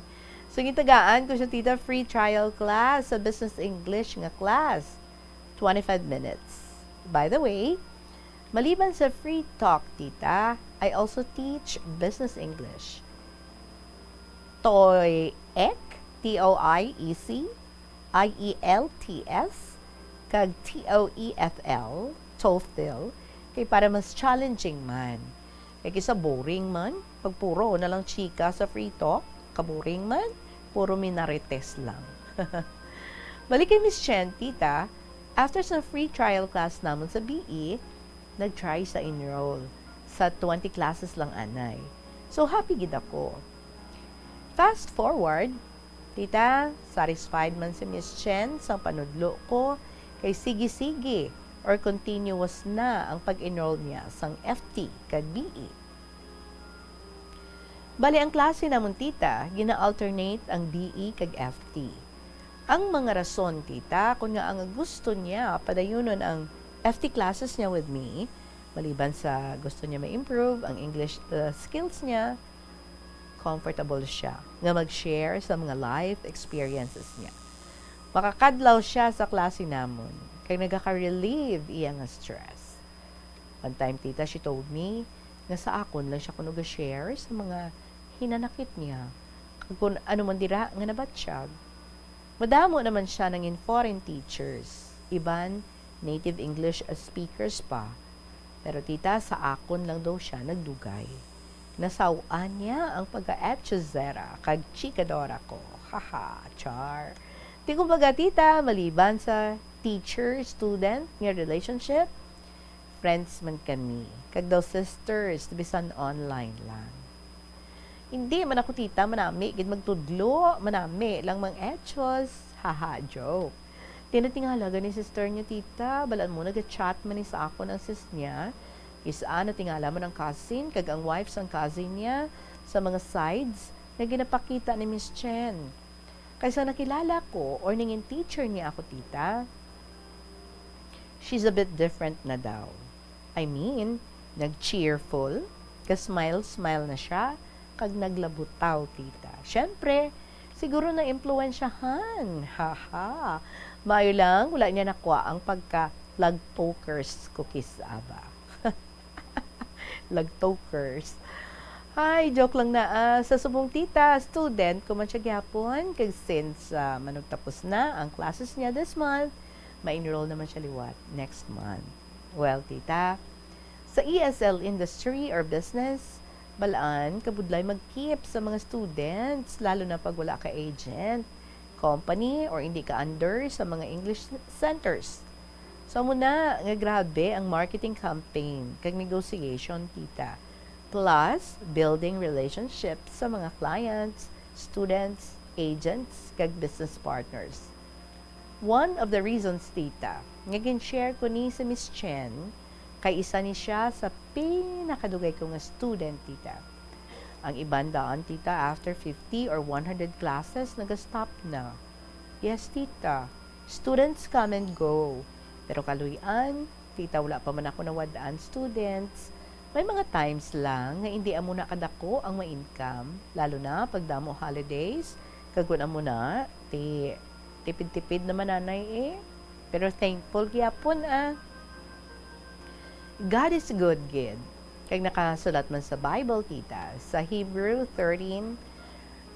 So, gitagaan ko siya, tita, free trial class sa Business English nga class. Twenty-five minutes. By the way, maliban sa free talk, tita, I also teach Business English. TOEIC, I E L T S, kag T O E F L, TOEFL, kay para mas challenging man. Kay kisa boring man, pag puro na lang chika sa free talk, kaboring man, puro minarites lang. Balik kay Miss Chen, tita, after sa free trial class namon sa B E, nag-try sa enroll sa twenty classes lang anay. So, happy gid ako. Fast forward, tita, satisfied man si Miss Chen sang panudlo ko, kay sige-sige or continuous na ang pag-enroll niya sang F T kag B E. Bali, ang klase namon, tita, gina-alternate ang B E kag F T. Ang mga rason, tita, kon ngaa nga gusto niya padayunon ang F T classes niya with me, maliban sa gusto niya ma-improve ang English, uh, skills niya, comfortable siya nga mag-share sa mga life experiences niya. Makakadlaw siya sa klase namon, kay nagaka-relieve iya nga stress. One time, tita, she told me nga sa akon lang siya kuno ga-share sa mga hinanakit niya, kag kun ano man dira nga nabatyag. Madamo naman siya nangin foreign teachers, iban native English speakers pa. Pero, tita, sa akon lang daw siya nagdugay. Nasaw-an niya ang pagka-etchosera kag chikadora ko. Haha, char. Di, kumbaga, tita, maliban sa teacher-student nga relationship, friends man kami, kag daw sisters, bisan online lang. Hindi man ako, tita, manami gid magtudlo, manami lang mang-etchos. Haha, joke. Tinatingala gani sister niyo, tita, balaan mo, naga-chat man ni sa akon ang sis niya. Kis-a natingala man ang cousin kag ang wife sang cousin niya sa mga sides nga ginapakita ni Miss Chen. Kay sa nakilala ko or nangin teacher niya ako, tita, she's a bit different na daw. I mean, nag-cheerful, ga-smile-smile na siya, kag naglabutaw, tita. Siyempre, siguro naimpluwensyahan. Haha. Maayo lang, wala niya nakuha ang pagka-lagtokers ko, kis-a ba. Lagtokers. Hi, joke lang na, ah. Sa subong, tita, student ko man siya gihapon, kag since, ah, manugtapos na ang classes niya this month, ma-enroll naman siya liwat next month. Well, tita, sa E S L industry or business, balaan, kabudlay mag-keep sa mga students, lalo na pag wala ka agent, company, or hindi ka under sa mga English centers. So, amo na nga grabe ang marketing campaign kag negotiation, tita. Plus, building relationships sa mga clients, students, agents, kag business partners. One of the reasons, tita, nga gin-share ko ni si Miss Chen, Kay isa ni siya sa pinakadugay ko nga student, tita. Ang iban daan, tita, after fifty or one hundred classes, nag-stop na. Yes, tita. Students come and go. Pero kaluy-an, tita, wala pa man ako nawad-an students. May mga times lang nga hindi amo na kadako ang ma-income, lalo na pag damo holidays. Kag kun amo na, ti, tipid-tipid naman, nanay, eh. Pero thankful gyapon, ah. God is good, gid. Kag nakasulat man sa Bible, tita, sa Hebrew thirteen,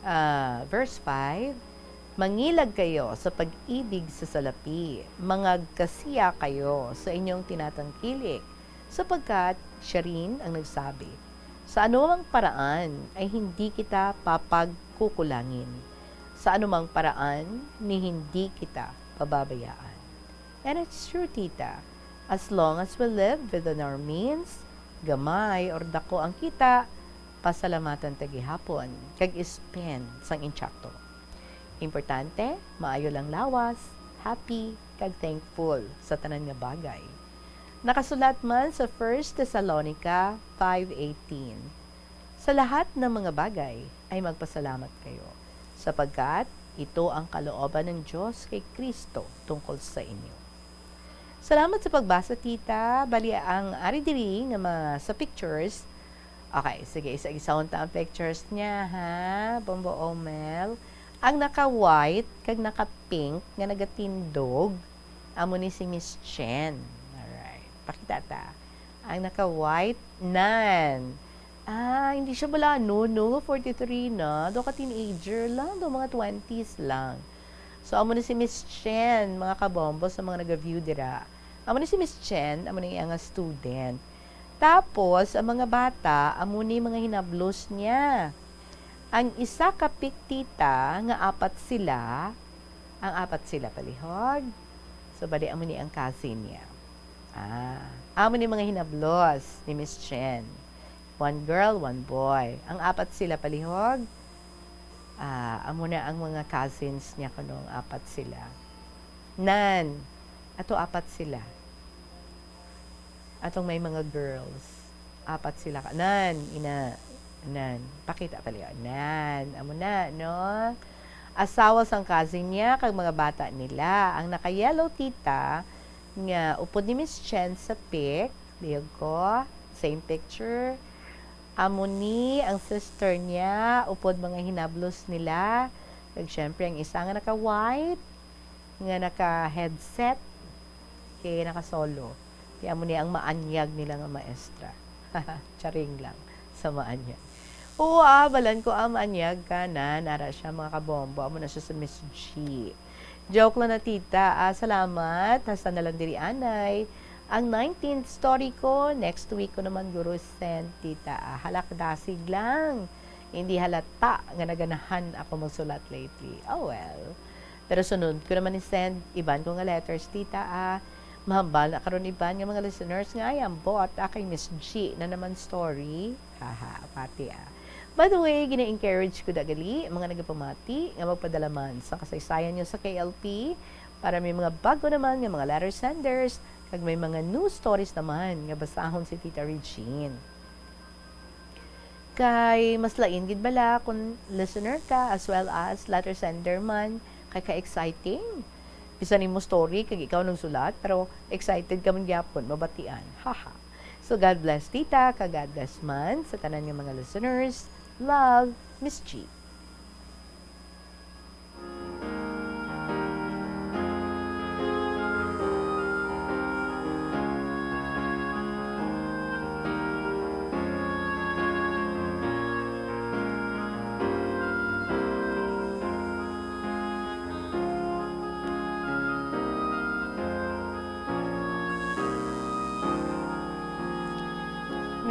ah, verse five, "Mangilag kayo sa pag-ibig sa salapi, mangagkasiya kayo sa inyong tinatangkilik, sapagkat siya rin ang nagsabi, 'Sa anumang paraan ay hindi kita papagkukulangin. Sa anumang paraan ni hindi kita pababayaan.'" And it's true, tita. As long as we live within our means, gamay or dako ang kita, pasalamatan ta gihapon kag spend sang insakto. Importante, maayo lang lawas, happy, kag thankful sa tanan nga bagay. Nakasulat man sa First Thessalonica five eighteen, "Sa lahat ng mga bagay ay magpasalamat kayo, sapagkat ito ang kalooban ng Diyos kay Kristo tungkol sa inyo." Salamat sa pagbasa, tita. Bali, ang ari diri nga mga, sa pictures, okay, sige, isa-isahon ta ang pictures niya, ha? Bombo Omel. Ang naka-white kag naka-pink nga nagatindog, amo ni si Miss Chen. Alright. Pakita ta. Ang naka-white, nan. Ah, hindi siya bala, no, no, forty-three na. Do ka teenager lang, do mga twenties lang. So, amo ni si Miss Chen, mga kabombo, sa mga nag-view dira. Amo ni si Miss Chen, amo ni nga student. Tapos, ang mga bata, amo ni mga hinablos niya. Ang isa ka piktita nga apat sila, ang apat sila palihog. So, bali, amo ni ang cousin niya. Ah, amo ni mga hinablos ni Miss Chen. One girl, one boy. Ang apat sila palihog. Ah, amo na ang mga cousins niya kuno, ang apat sila. Nan, ato apat sila. Atong may mga girls. Apat sila ka. Nan, ina. Nan. Pakita pa liya. Nan. Amo na, no? Asawa sang cousin niya, kag mga bata nila. Ang naka-yellow, tita, nga upod ni Miss Chen sa pic, lihog ko, same picture. Amo ni ang sister niya, upod mga hinablos nila. Kag syempre, ang isa nga naka-white, nga naka-headset, kay naka-solo. Kaya amo ni ang maanyag nila nga maestra. Charing lang sa maanyag. Oo, ah, balan ko, ah, maanyag ka na. Nara siya, mga kabombo. Amo na siya sa Miss G. Joke lang na, tita. Ah, salamat. Hasta na lang diri, anay. Ang nineteenth story ko, next week ko naman guro send, tita. Ah, halak dasig lang. Hindi halata nga naganahan ako magsulat lately. Oh well. Pero sunod ko naman i-send iban ko nga letters, tita, ah. Mahambal na karon iban nga mga listeners nga ay ambot, ah, kay Miss G na naman story. Haha, pati, ah. By the way, gina-encourage ko da gali mga nagapamati nga magpadala man sa kasaysayan nyo sa K L P para may mga bago naman nga mga letter senders kag may mga new stories naman nga basahon si Tita Regine. Kay mas lain gid bala kung listener ka as well as letter sender man, kay ka-exciting. Bisan imo story kag ikaw nagsulat, pero excited ka man gyapon mabatian. Haha. So God bless, tita, kag God bless man sa tanan nga mga listeners. Love, Miss G.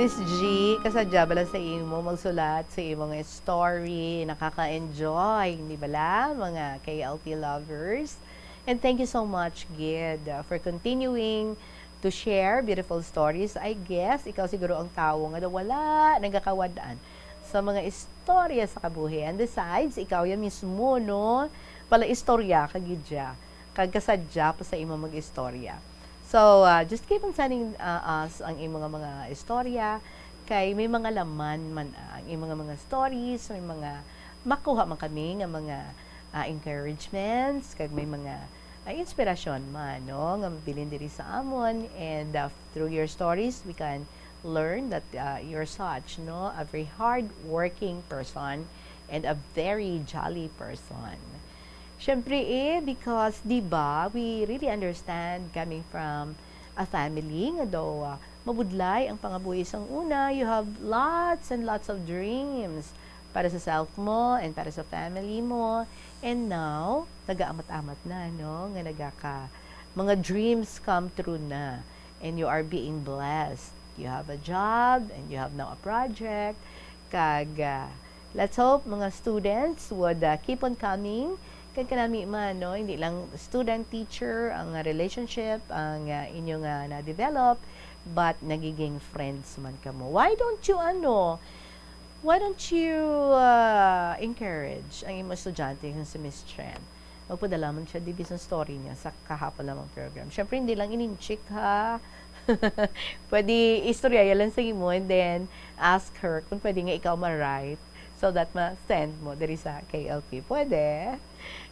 Miss G, kasadya bala sa imo magsulat sa imo nga story. Nakaka-enjoy, di bala, mga K L P lovers? And thank you so much, gid, uh, for continuing to share beautiful stories. I guess, ikaw siguro ang tawo nga daw wala nagakawad-an sa mga istorya sa kabuhi. And besides, ikaw yan mismo, no? Pala istorya ka gid ya. Kag kasadya pa sa imo mag-istorya. So, ah, just keep on sending, ah, us ang imong mga istorya, kay may mga laman man, ah, ang imong mga stories, may mga makuha man kami nga mga, ah, encouragements, kag may mga, ah, inspirasyon man, no, nga mabilin diri sa amon. And, ah, through your stories, we can learn that, ah, you're such, no, a very hardworking person and a very jolly person. Siyempre, eh, because, di ba, we really understand coming from a family nga daw, ah, mabudlay ang pangabuhi sang una, you have lots and lots of dreams para sa self mo and para sa family mo. And now, nagaamat-amat na, no, nga nagaka-, mga dreams come true na. And you are being blessed. You have a job and you have now a project. Kag, ah, let's hope mga students would, ah, keep on coming. Kag kanami man, no, hindi lang student-teacher ang, ah, relationship, ang, ah, inyo nga na-develop, but nagiging friends man kamo. Why don't you, ano, why don't you, ah, encourage ang imong estudyante nga si Miss Chen? Magpadala man siya, di bisan story niya sa kahapon lamang program. Siyempre, hindi lang ininchik, ha? Pwede istorya lang sa imo and then ask her kung pwede nga ikaw ma-write so that ma-send mo diri sa K L P. Pwede?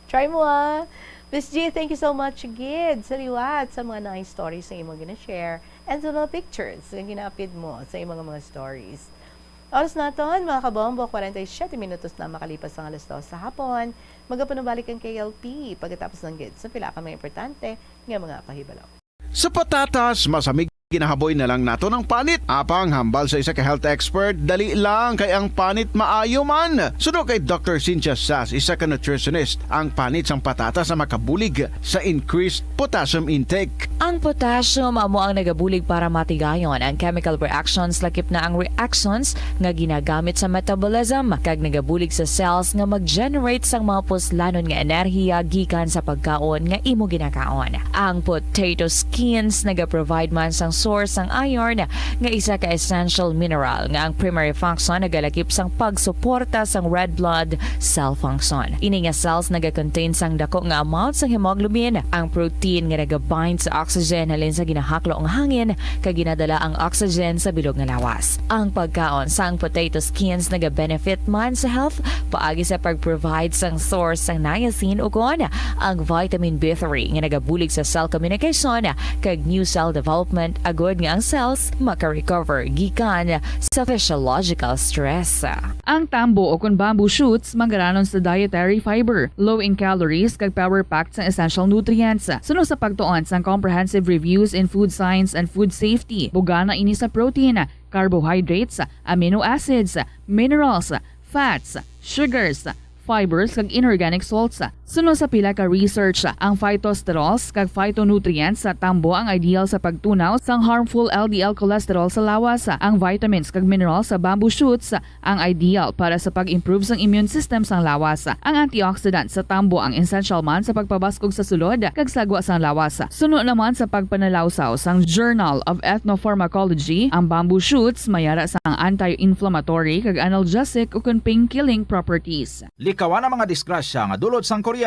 Try mo, ah. Miss G, thank you so much, gid, sa liwat sa mga nice stories nga imong gina-share and sa mga pictures nga gina-upload mo sa imong mga stories. Oras naton, mga kabombo, forty-seven minutos na makalipas ang alas dos sa hapon. Magapanubalik ang K L P pagkatapos ng gid sa pila ka mga importante nga mga pahibalo. Sa patatas, masamig ginahaboy na lang nato ng panit. Apang hambal sa isa ka health expert, dali lang kay ang panit maayo man. Suno kay Doctor Cynthia Sass, isa ka nutritionist, ang panit sang patatas ang makabulig sa increased potassium intake. Ang potassium amo ang nagabulig para matigayon ang chemical reactions, lakip na ang reactions nga ginagamit sa metabolism, kag nagabulig sa cells nga mag-generate sang mga puslanon nga enerhiya gikan sa pagkaon nga imo ginakaon. Ang potato skins nagaprovide man sang source sang iron, nga isa ka essential mineral nga ang primary function nagalakip sang pagsuporta sang red blood cell function. Ini nga cells nagakontain sang dako nga amount sang hemoglobin, ang protein nga nagabind sa oxygen halin sa ginahaklo nga hangin, kag ginadala ang oxygen sa bilog nga lawas. Ang pagkaon sang potato skins nagabenefit man sa health paagi sa pag-provide sang source sang niacin ukon ang vitamin B three nga nagabulig sa cell communication kag new cell development, agod nga ang cells maka-recover gikan sa physiological stress. Ang tambo ukon bamboo shoots manggaranon sa dietary fiber, low in calories, kag power-packed sang essential nutrients. Suno sa pagtuon sang comprehensive reviews in food science and food safety, bugana ini sa protein, carbohydrates, amino acids, minerals, fats, sugars, fibers, kag inorganic salts. Suno sa pila ka research, ang phytosterols kag phytonutrients sa tambo ang ideal sa pagtunaw sang harmful L D L cholesterol sa lawas. Ang vitamins kag minerals sa bamboo shoots ang ideal para sa pag-improve sang immune system sang lawas. Ang antioxidant sa tambo ang essential man sa pagpabaskog sa sulod kag sagwa sang lawas. Suno naman sa pagpanalawsaw sang Journal of Ethnopharmacology, ang bamboo shoots may ara sang anti-inflammatory kag analgesic ukon pain-killing properties. Likawan ang mga disgrasya nga dulot sang kuryente.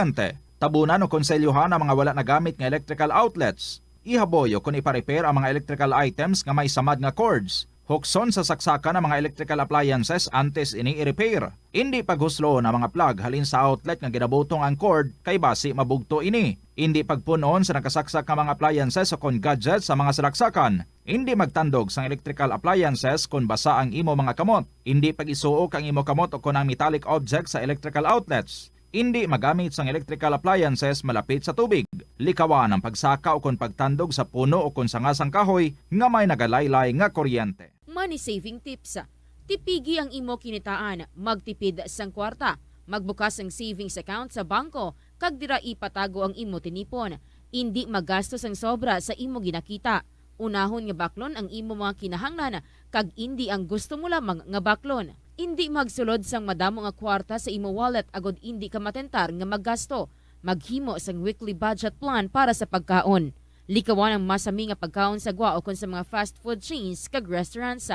Tabunan o konselyohan ang mga wala nagamit nga electrical outlets. Ihaboy o kon ipa-repair ang mga electrical items nga may samad nga cords. Hukson sa saksakan ang mga electrical appliances antes ini i-repair. Indi paghusloon ang mga plug halin sa outlet nga ginabutong ang cord, kay basi mabugto ini. Indi pagpun-on sa nakasaksak nga mga appliances o kon gadgets sa mga salaksakan. Indi magtandog sang electrical appliances kon basa ang imo mga kamot. Indi pag-isuok ang imo kamot o kon ang metallic object sa electrical outlets. Indi magamit sang electrical appliances malapit sa tubig. Likawan ang pagsaka o kon pagtandog sa puno o kon sanga sang kahoy nga may nagalaylay nga kuryente. Money saving tips. Tipigi ang imo kinitaan, magtipid sang kwarta, magbukas sang savings account sa bangko, kag dira ipatago ang imo tinipon. Indi magasto sang sobra sa imo ginakita. Unahon nga baklon ang imo mga kinahanglan, kag indi ang gusto mo lamang nga baklon. Indi magsulod sang madamo nga kwarta sa imo wallet agod indi ka matentar nga maggasto. Maghimo sang weekly budget plan para sa pagkaon. Likawan ang masami nga pagkaon sa gwa ukon sa mga fast food chains kag restaurants.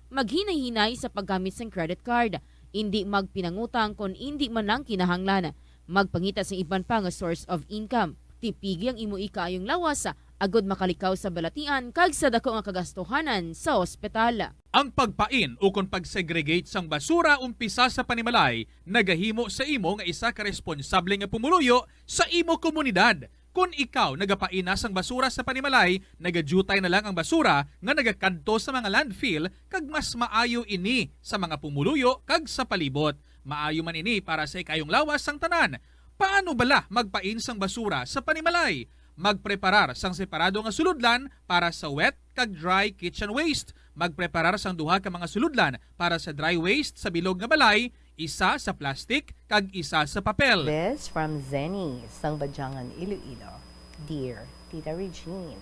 Maghinay-hinay sa paggamit sang credit card. Indi magpinangutang kon indi man lang kinahanglan. Magpangita sang iban pa nga source of income. Tipigi ang imo ikaayong lawas agud makalikaw sa balatian kag sa dako nga kagastuhanan sa ospital. Ang pagpain ukon pag-segregate sang basura umpisa sa panimalay nagahimo sa imo nga isa ka responsable nga pumuluyo sa imo komunidad. Kon ikaw nagapain na sang basura sa panimalay, nagadyutay na lang ang basura nga nagakadto sa mga landfill, kag mas maayo ini sa mga pumuluyo kag sa palibot. Maayo man ini para sa ikayong lawas sang tanan. Paano bala magpain sang basura sa panimalay? Magpreparar sang separado nga sulodlan para sa wet kag dry kitchen waste. Magpreparar sang duha ka mga sulodlan para sa dry waste sa bilog nga balay, isa sa plastic kag isa sa papel. This from Zenny, sang Badyangan, Iloilo. Dear Tita Regine.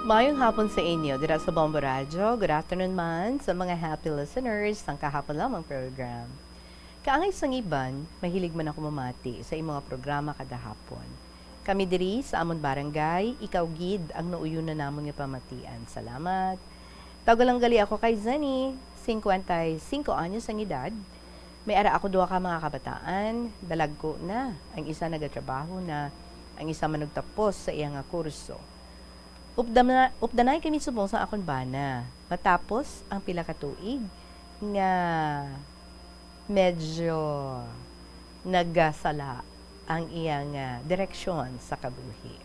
Maayong hapon sa inyo dira sa Bombo Radyo. Good afternoon man sa mga happy listeners sang kahapon lamang program. Kaangay sang iban, mahilig man ako mamati sa imo nga programa kada hapon. Kami diri sa amon barangay, ikaw gid ang nauyon na namon nga pamatian. Salamat. Tawga lang gali ako kay Zenny, singkwenta y singko anyos ang edad. May ara ako duha ka mga kabataan, dalagko na. Ang isa nagatrabaho na, ang isa manugtapos sa iya nga kurso. Updam na, updanay kami subong sa akon bana. Matapos ang pila ka tuig nga medyo nagasala ang iyang, ah, direksyon sa kabuhi.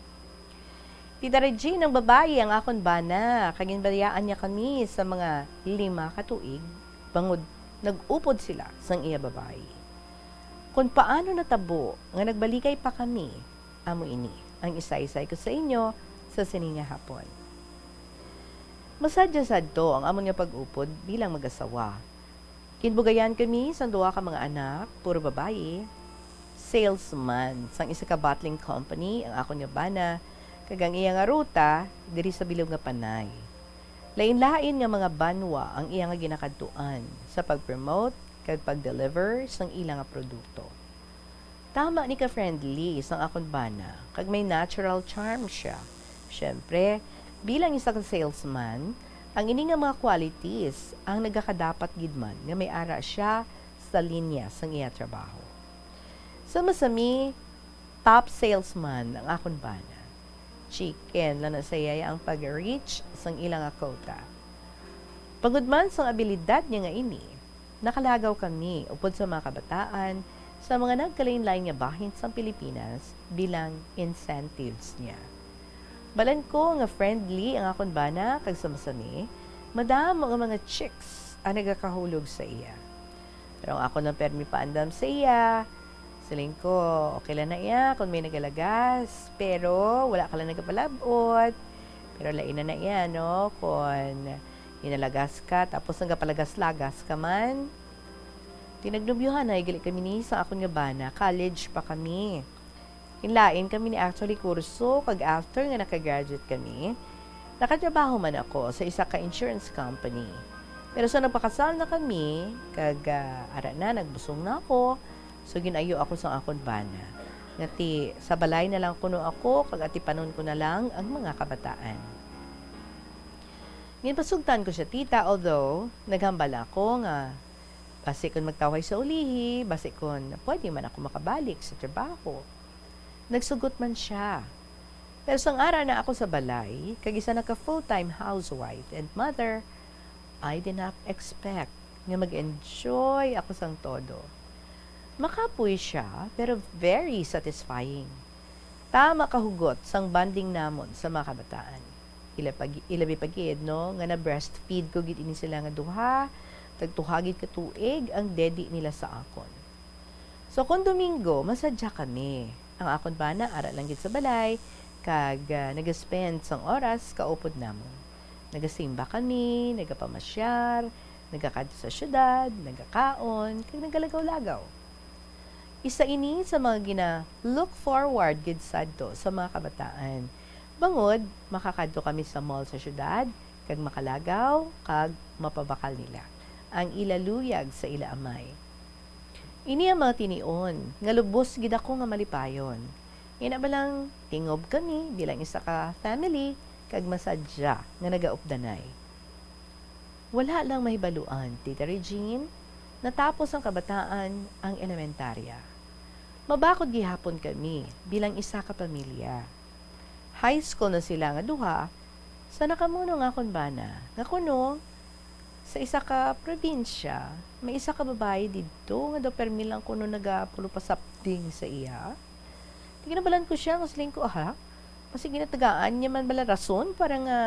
Tita Regine, ang babayi ang akon bana, kag ginbayaan niya kami sa mga lima ka tuig, bangod nag-upod sila sang iya babayi. Kon paano natabo nga nagbaligay pa kami, amo ini ang isaysay ko sa inyo sa sini nga hapon. Masadya sadto ang amon nga pag-upod bilang mag-asawa. Ginbugayan kami sang duha ka mga anak, puro babayi. Salesman sang isa ka bottling company ang akon nga bana, kag ang iya nga ruta diri sa bilog nga Panay. Lain-lain nga mga banwa ang iya nga ginakadtuan sa pag-promote kag pag-deliver sang ila nga produkto. Tama ni ka-friendly sang akon bana, kag may natural charm siya. Siyempre, bilang isa ka salesman, ang ini nga mga qualities ang nagakadapat gid man nga may ara siya sa linya sang iya trabaho. Sa masami, top salesman ang akon bana. Chicken lang na sa iya ang pag-reach sang ila nga quota. Bangod man sang abilidad niya nga ini, nakalagaw kami upod sa mga kabataan sa mga nagkalainlain nga bahin sang Pilipinas bilang incentives niya. Balan ko nga friendly ang akon bana kag sa masami, madamo nga mga chicks ang nagakahulog sa iya. Pero ang akon lang permi paandam sa iya, siling ko, okay lang na iya kung may nagalagas, pero wala ka lang nagapalab-ot. Pero lain na na iya, no? Kung ginalagas ka, tapos nagapalagas-lagas ka man. Tinagnubyohan na gali kami ni sa akon nga bana, college pa kami. Ginlain kami ni actually kurso, kag after nga nakagraduate kami, nakatrabaho man ako sa isa ka insurance company. Pero sa nagpakasal na kami, kag, ah, ara na, nagbusong na ako, so gin-ayo ako sang akon bana. Nga ti, sa balay na lang kuno ako, kag atipanon ko na lang ang mga kabataan. Ginpasugtan ko siya, tita, although naghambal ako nga basi kon magtawhay sa ulihi, basi kon pwede man ako makabalik sa trabaho. Nagsugot man siya. Pero sang ara na ako sa balay, kag isa na ka full-time housewife and mother, I did not expect nga mag-enjoy ako sang todo. Makapoy siya, pero very satisfying. Tama ka hugot sang bonding namon sa mga kabataan. Ila pag-, ilabi pa gid, no, nga na-breastfeed ko gid ini sila nga duha, tag tuha gid ka tuig ang daddy nila sa akon. So, kon Domingo, masadya kami. Ang akon bana ara lang gid sa balay, kag, ah, nag-spend sang oras kaupod namon. Nagasimba kami, nagapamasyar, nagakadto sa syudad, nagakaon, kag nagalagaw-lagaw. Isa ini sa mga gina-look forward gid sadto sa mga kabataan, Bangod, makakadto kami sa mall sa syudad, kag makalagaw, kag mapabakal nila ang ila luyag sa ila amay. Ini ang mga tinion nga lubos gid ako nga malipayon. Ina ba lang, tingob kami bilang isa ka family kag masadya nga nagaupdanay. Wala lang mahibaluan, Tita Regine, natapos ang kabataan ang elementarya. Mabakod gihapon kami bilang isa ka pamilya. High school na sila nga duha, sa nakamuno nga akon bana, nga kuno sa isa ka probinsya, may isa ka babayi didto nga daw permi lang kuno nagapulupasapding sa iya. Di ginabalan ko siya, nga siling ko, "Aha, masig ginatagaan niya man bala rason para nga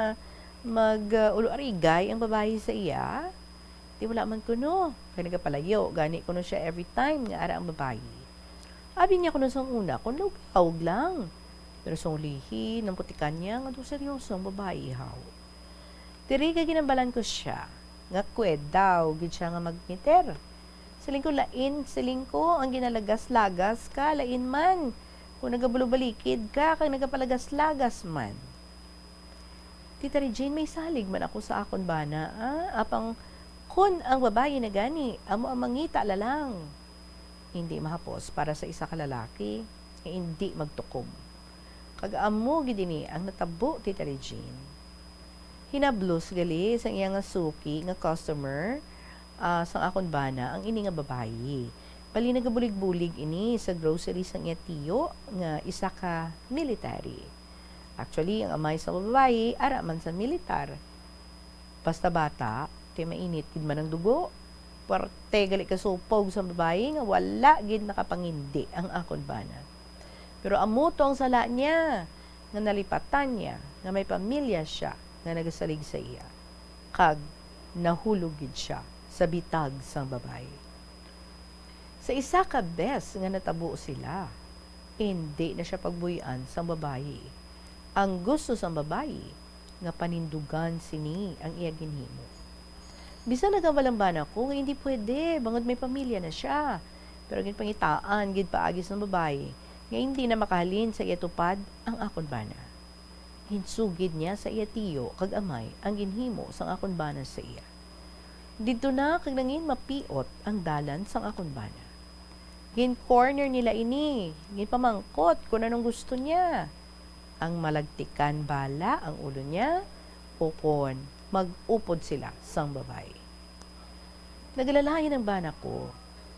mag, uh, ulo-arigay ang babayi sa iya?" Di wala man kuno, kay nagapalayo gani kuno siya every time nga ara ang babayi. Abi niya kuno sang una, kung lugawog lang. Pero sang ulihi, namputikan niya nga daw seryoso ang babayi, haw. Diri kay ginambalan ko siya, nga kwed daw gid siya nga magmeter. Siling ko, "Lain," siling ko, "ang ginalagas-lagas ka, lain man kung nagabulobalikid ka kag nagapalagas-lagas man." Tita Regine, may salig man ako sa akon bana, ah. Apang kun ang babayi na gani, amo ang mangita lalang. Hindi mahapos para sa isa ka lalaki nga indi magtukom. Kag amo gid ini ang natabo, Tita Regine. Hinablos gali sang iya nga suki nga customer, ah, sang akon bana ang ini nga babayi. Bali, nagabulig-bulig ini sa grocery sang iya tiyo nga isa ka military. Actually, ang amay sang babayi ara man sa militar. Basta bata, ti mainit gid man ang dugo. Puwerte gali ka supog sang babayi nga wala gid nakapangindi ang akon bana. Pero amo to ang sala niya, nga nalipatan niya nga may pamilya sia nga nagasalig sa iya, kag nahulog gid sia sa bitag sang babayi. Sa isa ka bes nga natabo sila, indi na sia pagbuy-an sang babayi. Ang gusto sang babayi nga panindugan sini ang iya ginhimo. Bisan nagambal ang bana ko nga indi pwede, bangod may pamilya na sia. Pero ginpangitaan gid paagi sang babayi nga indi na makahalin sa iya tupad ang akon bana. Ginsugid niya sa iya tiyo kag amay ang ginhimo sang akon bana sa iya. Didto na kag nangin mapiot ang dalan sang akon bana. Gin-corner nila ini, ginpamangkot kon anong gusto niya. Ang malagtikan bala ang ulo niya, o kon mag-upod sila sang babayi. Nagalalain ang bana ko,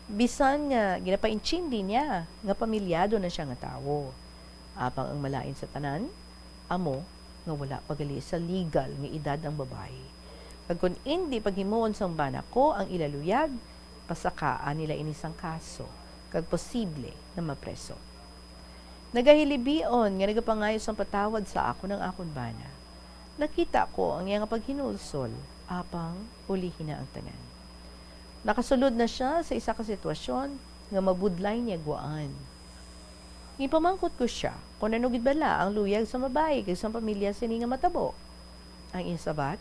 bisan nga ginapaintindi niya nga pamilyado na sia nga tawo. Apang ang malain sa tanan, amo nga wala pa gali sa legal nga edad ang babayi. Kag kon indi paghimuon sang bana ko ang ila luyag, pasakaan nila ini sang kaso, kag posible nga mapreso. Nagahilibion nga nagapangayo sang patawad sa akon ang akon bana. Nakita ko ang iya nga paghinulsol, apang ulihi na ang tanan. Nakasulod na sia sa isa ka sitwasyon nga mabudlay niya gwaan. Ginpamangkot ko sia kon ano gid bala ang luyag sa babayi kag sa pamilya sini nga matabo. Ang iya sabat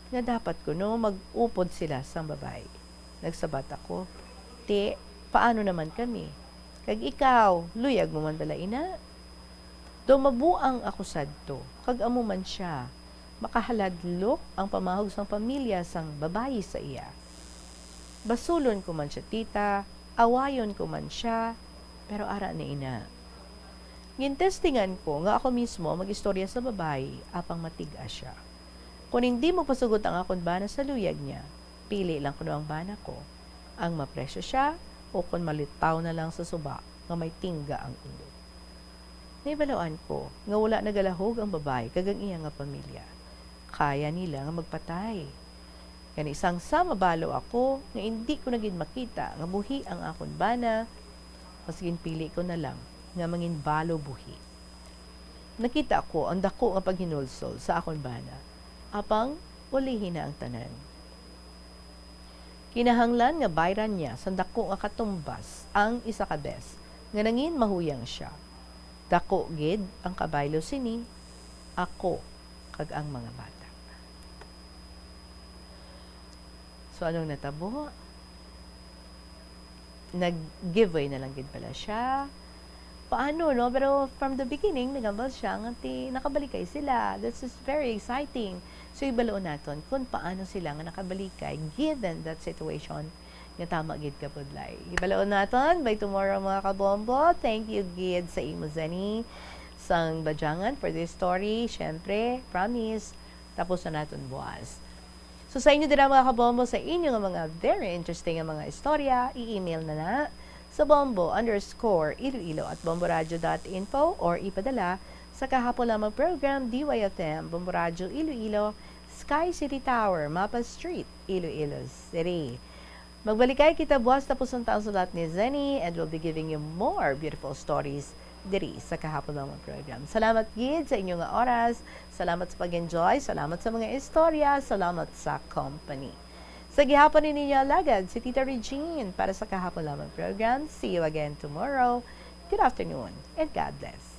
nga dapat kuno mag-upod sila sang babayi. Nagsabat ako, "Ti, paano naman kami? Kag ikaw, luyag mo man bala ina?" Daw mabuang ako sadto, kag amo man sia, makahaladlok ang pamahog sang pamilya sang babayi sa iya. Basulon ko man sia, tita, awayon ko man sia, pero ara na ina. Gintestingan ko nga ako mismo ang mag-istorya sa babayi apang matig-a sia. Kon indi magpasugot ang akon bana sa luyag niya, pili lang kuno ang bana ko, ang mapresyo sia o kon malitaw na lang sa suba nga may tingga ang ulo. Nahibaloan ko nga wala nagalahog ang babayi kag ang iya nga pamilya. Kaya nila nga magpatay. Gani, sang sa mabalo ako nga indi ko na gid makita nga buhi ang akon bana, mas ginpili ko na lang nga manginbalo buhi. Nakita ko ang dako nga paghinulsol sa akon bana, apang ulihi na ang tanan. Kinahanglan nga bayran niya sang dako nga katumbas ang isa ka bes nga nangin mahuyang sia. Dako gid ang kabaylo sini, ako kag ang mga bata. So, anong natabo? Nag-give way na lang gid pala sia. paano, no? Pero from the beginning, nagambal siya nga ti-, nakabalikay sila. This is very exciting. So, ibaloon naton kung paano sila nga nakabalikay given that situation nga tama gid kabudlay. Ibaloon naton by tomorrow, mga kabombo. Thank you gid sa imo, Zenny, sang Bajangan for this story. Syempre, promise, tapos na naton buwas. So, sa inyo dira, mga kabombo, sa inyo nga mga very interesting nga mga istorya, i-email na na sa bombo underscore iloilo at bomboradio dot info or ipadala sa Kahapon Lamang Program, D Y F M, Bombo Radyo Iloilo, Sky City Tower, Mapa Street, Iloilo City. Magbalikay kita buwas tapos ang taon sulat ni Zenny, and we'll be giving you more beautiful stories diri sa Kahapon Lamang Program. Salamat gid sa inyo nga oras. Salamat sa pag-enjoy. Salamat sa mga istorya. Salamat sa company. Sa gihapon ni ninyo alagad, si Tita Regine para sa Kahapon Lamang Program. See you again tomorrow. Good afternoon and God bless.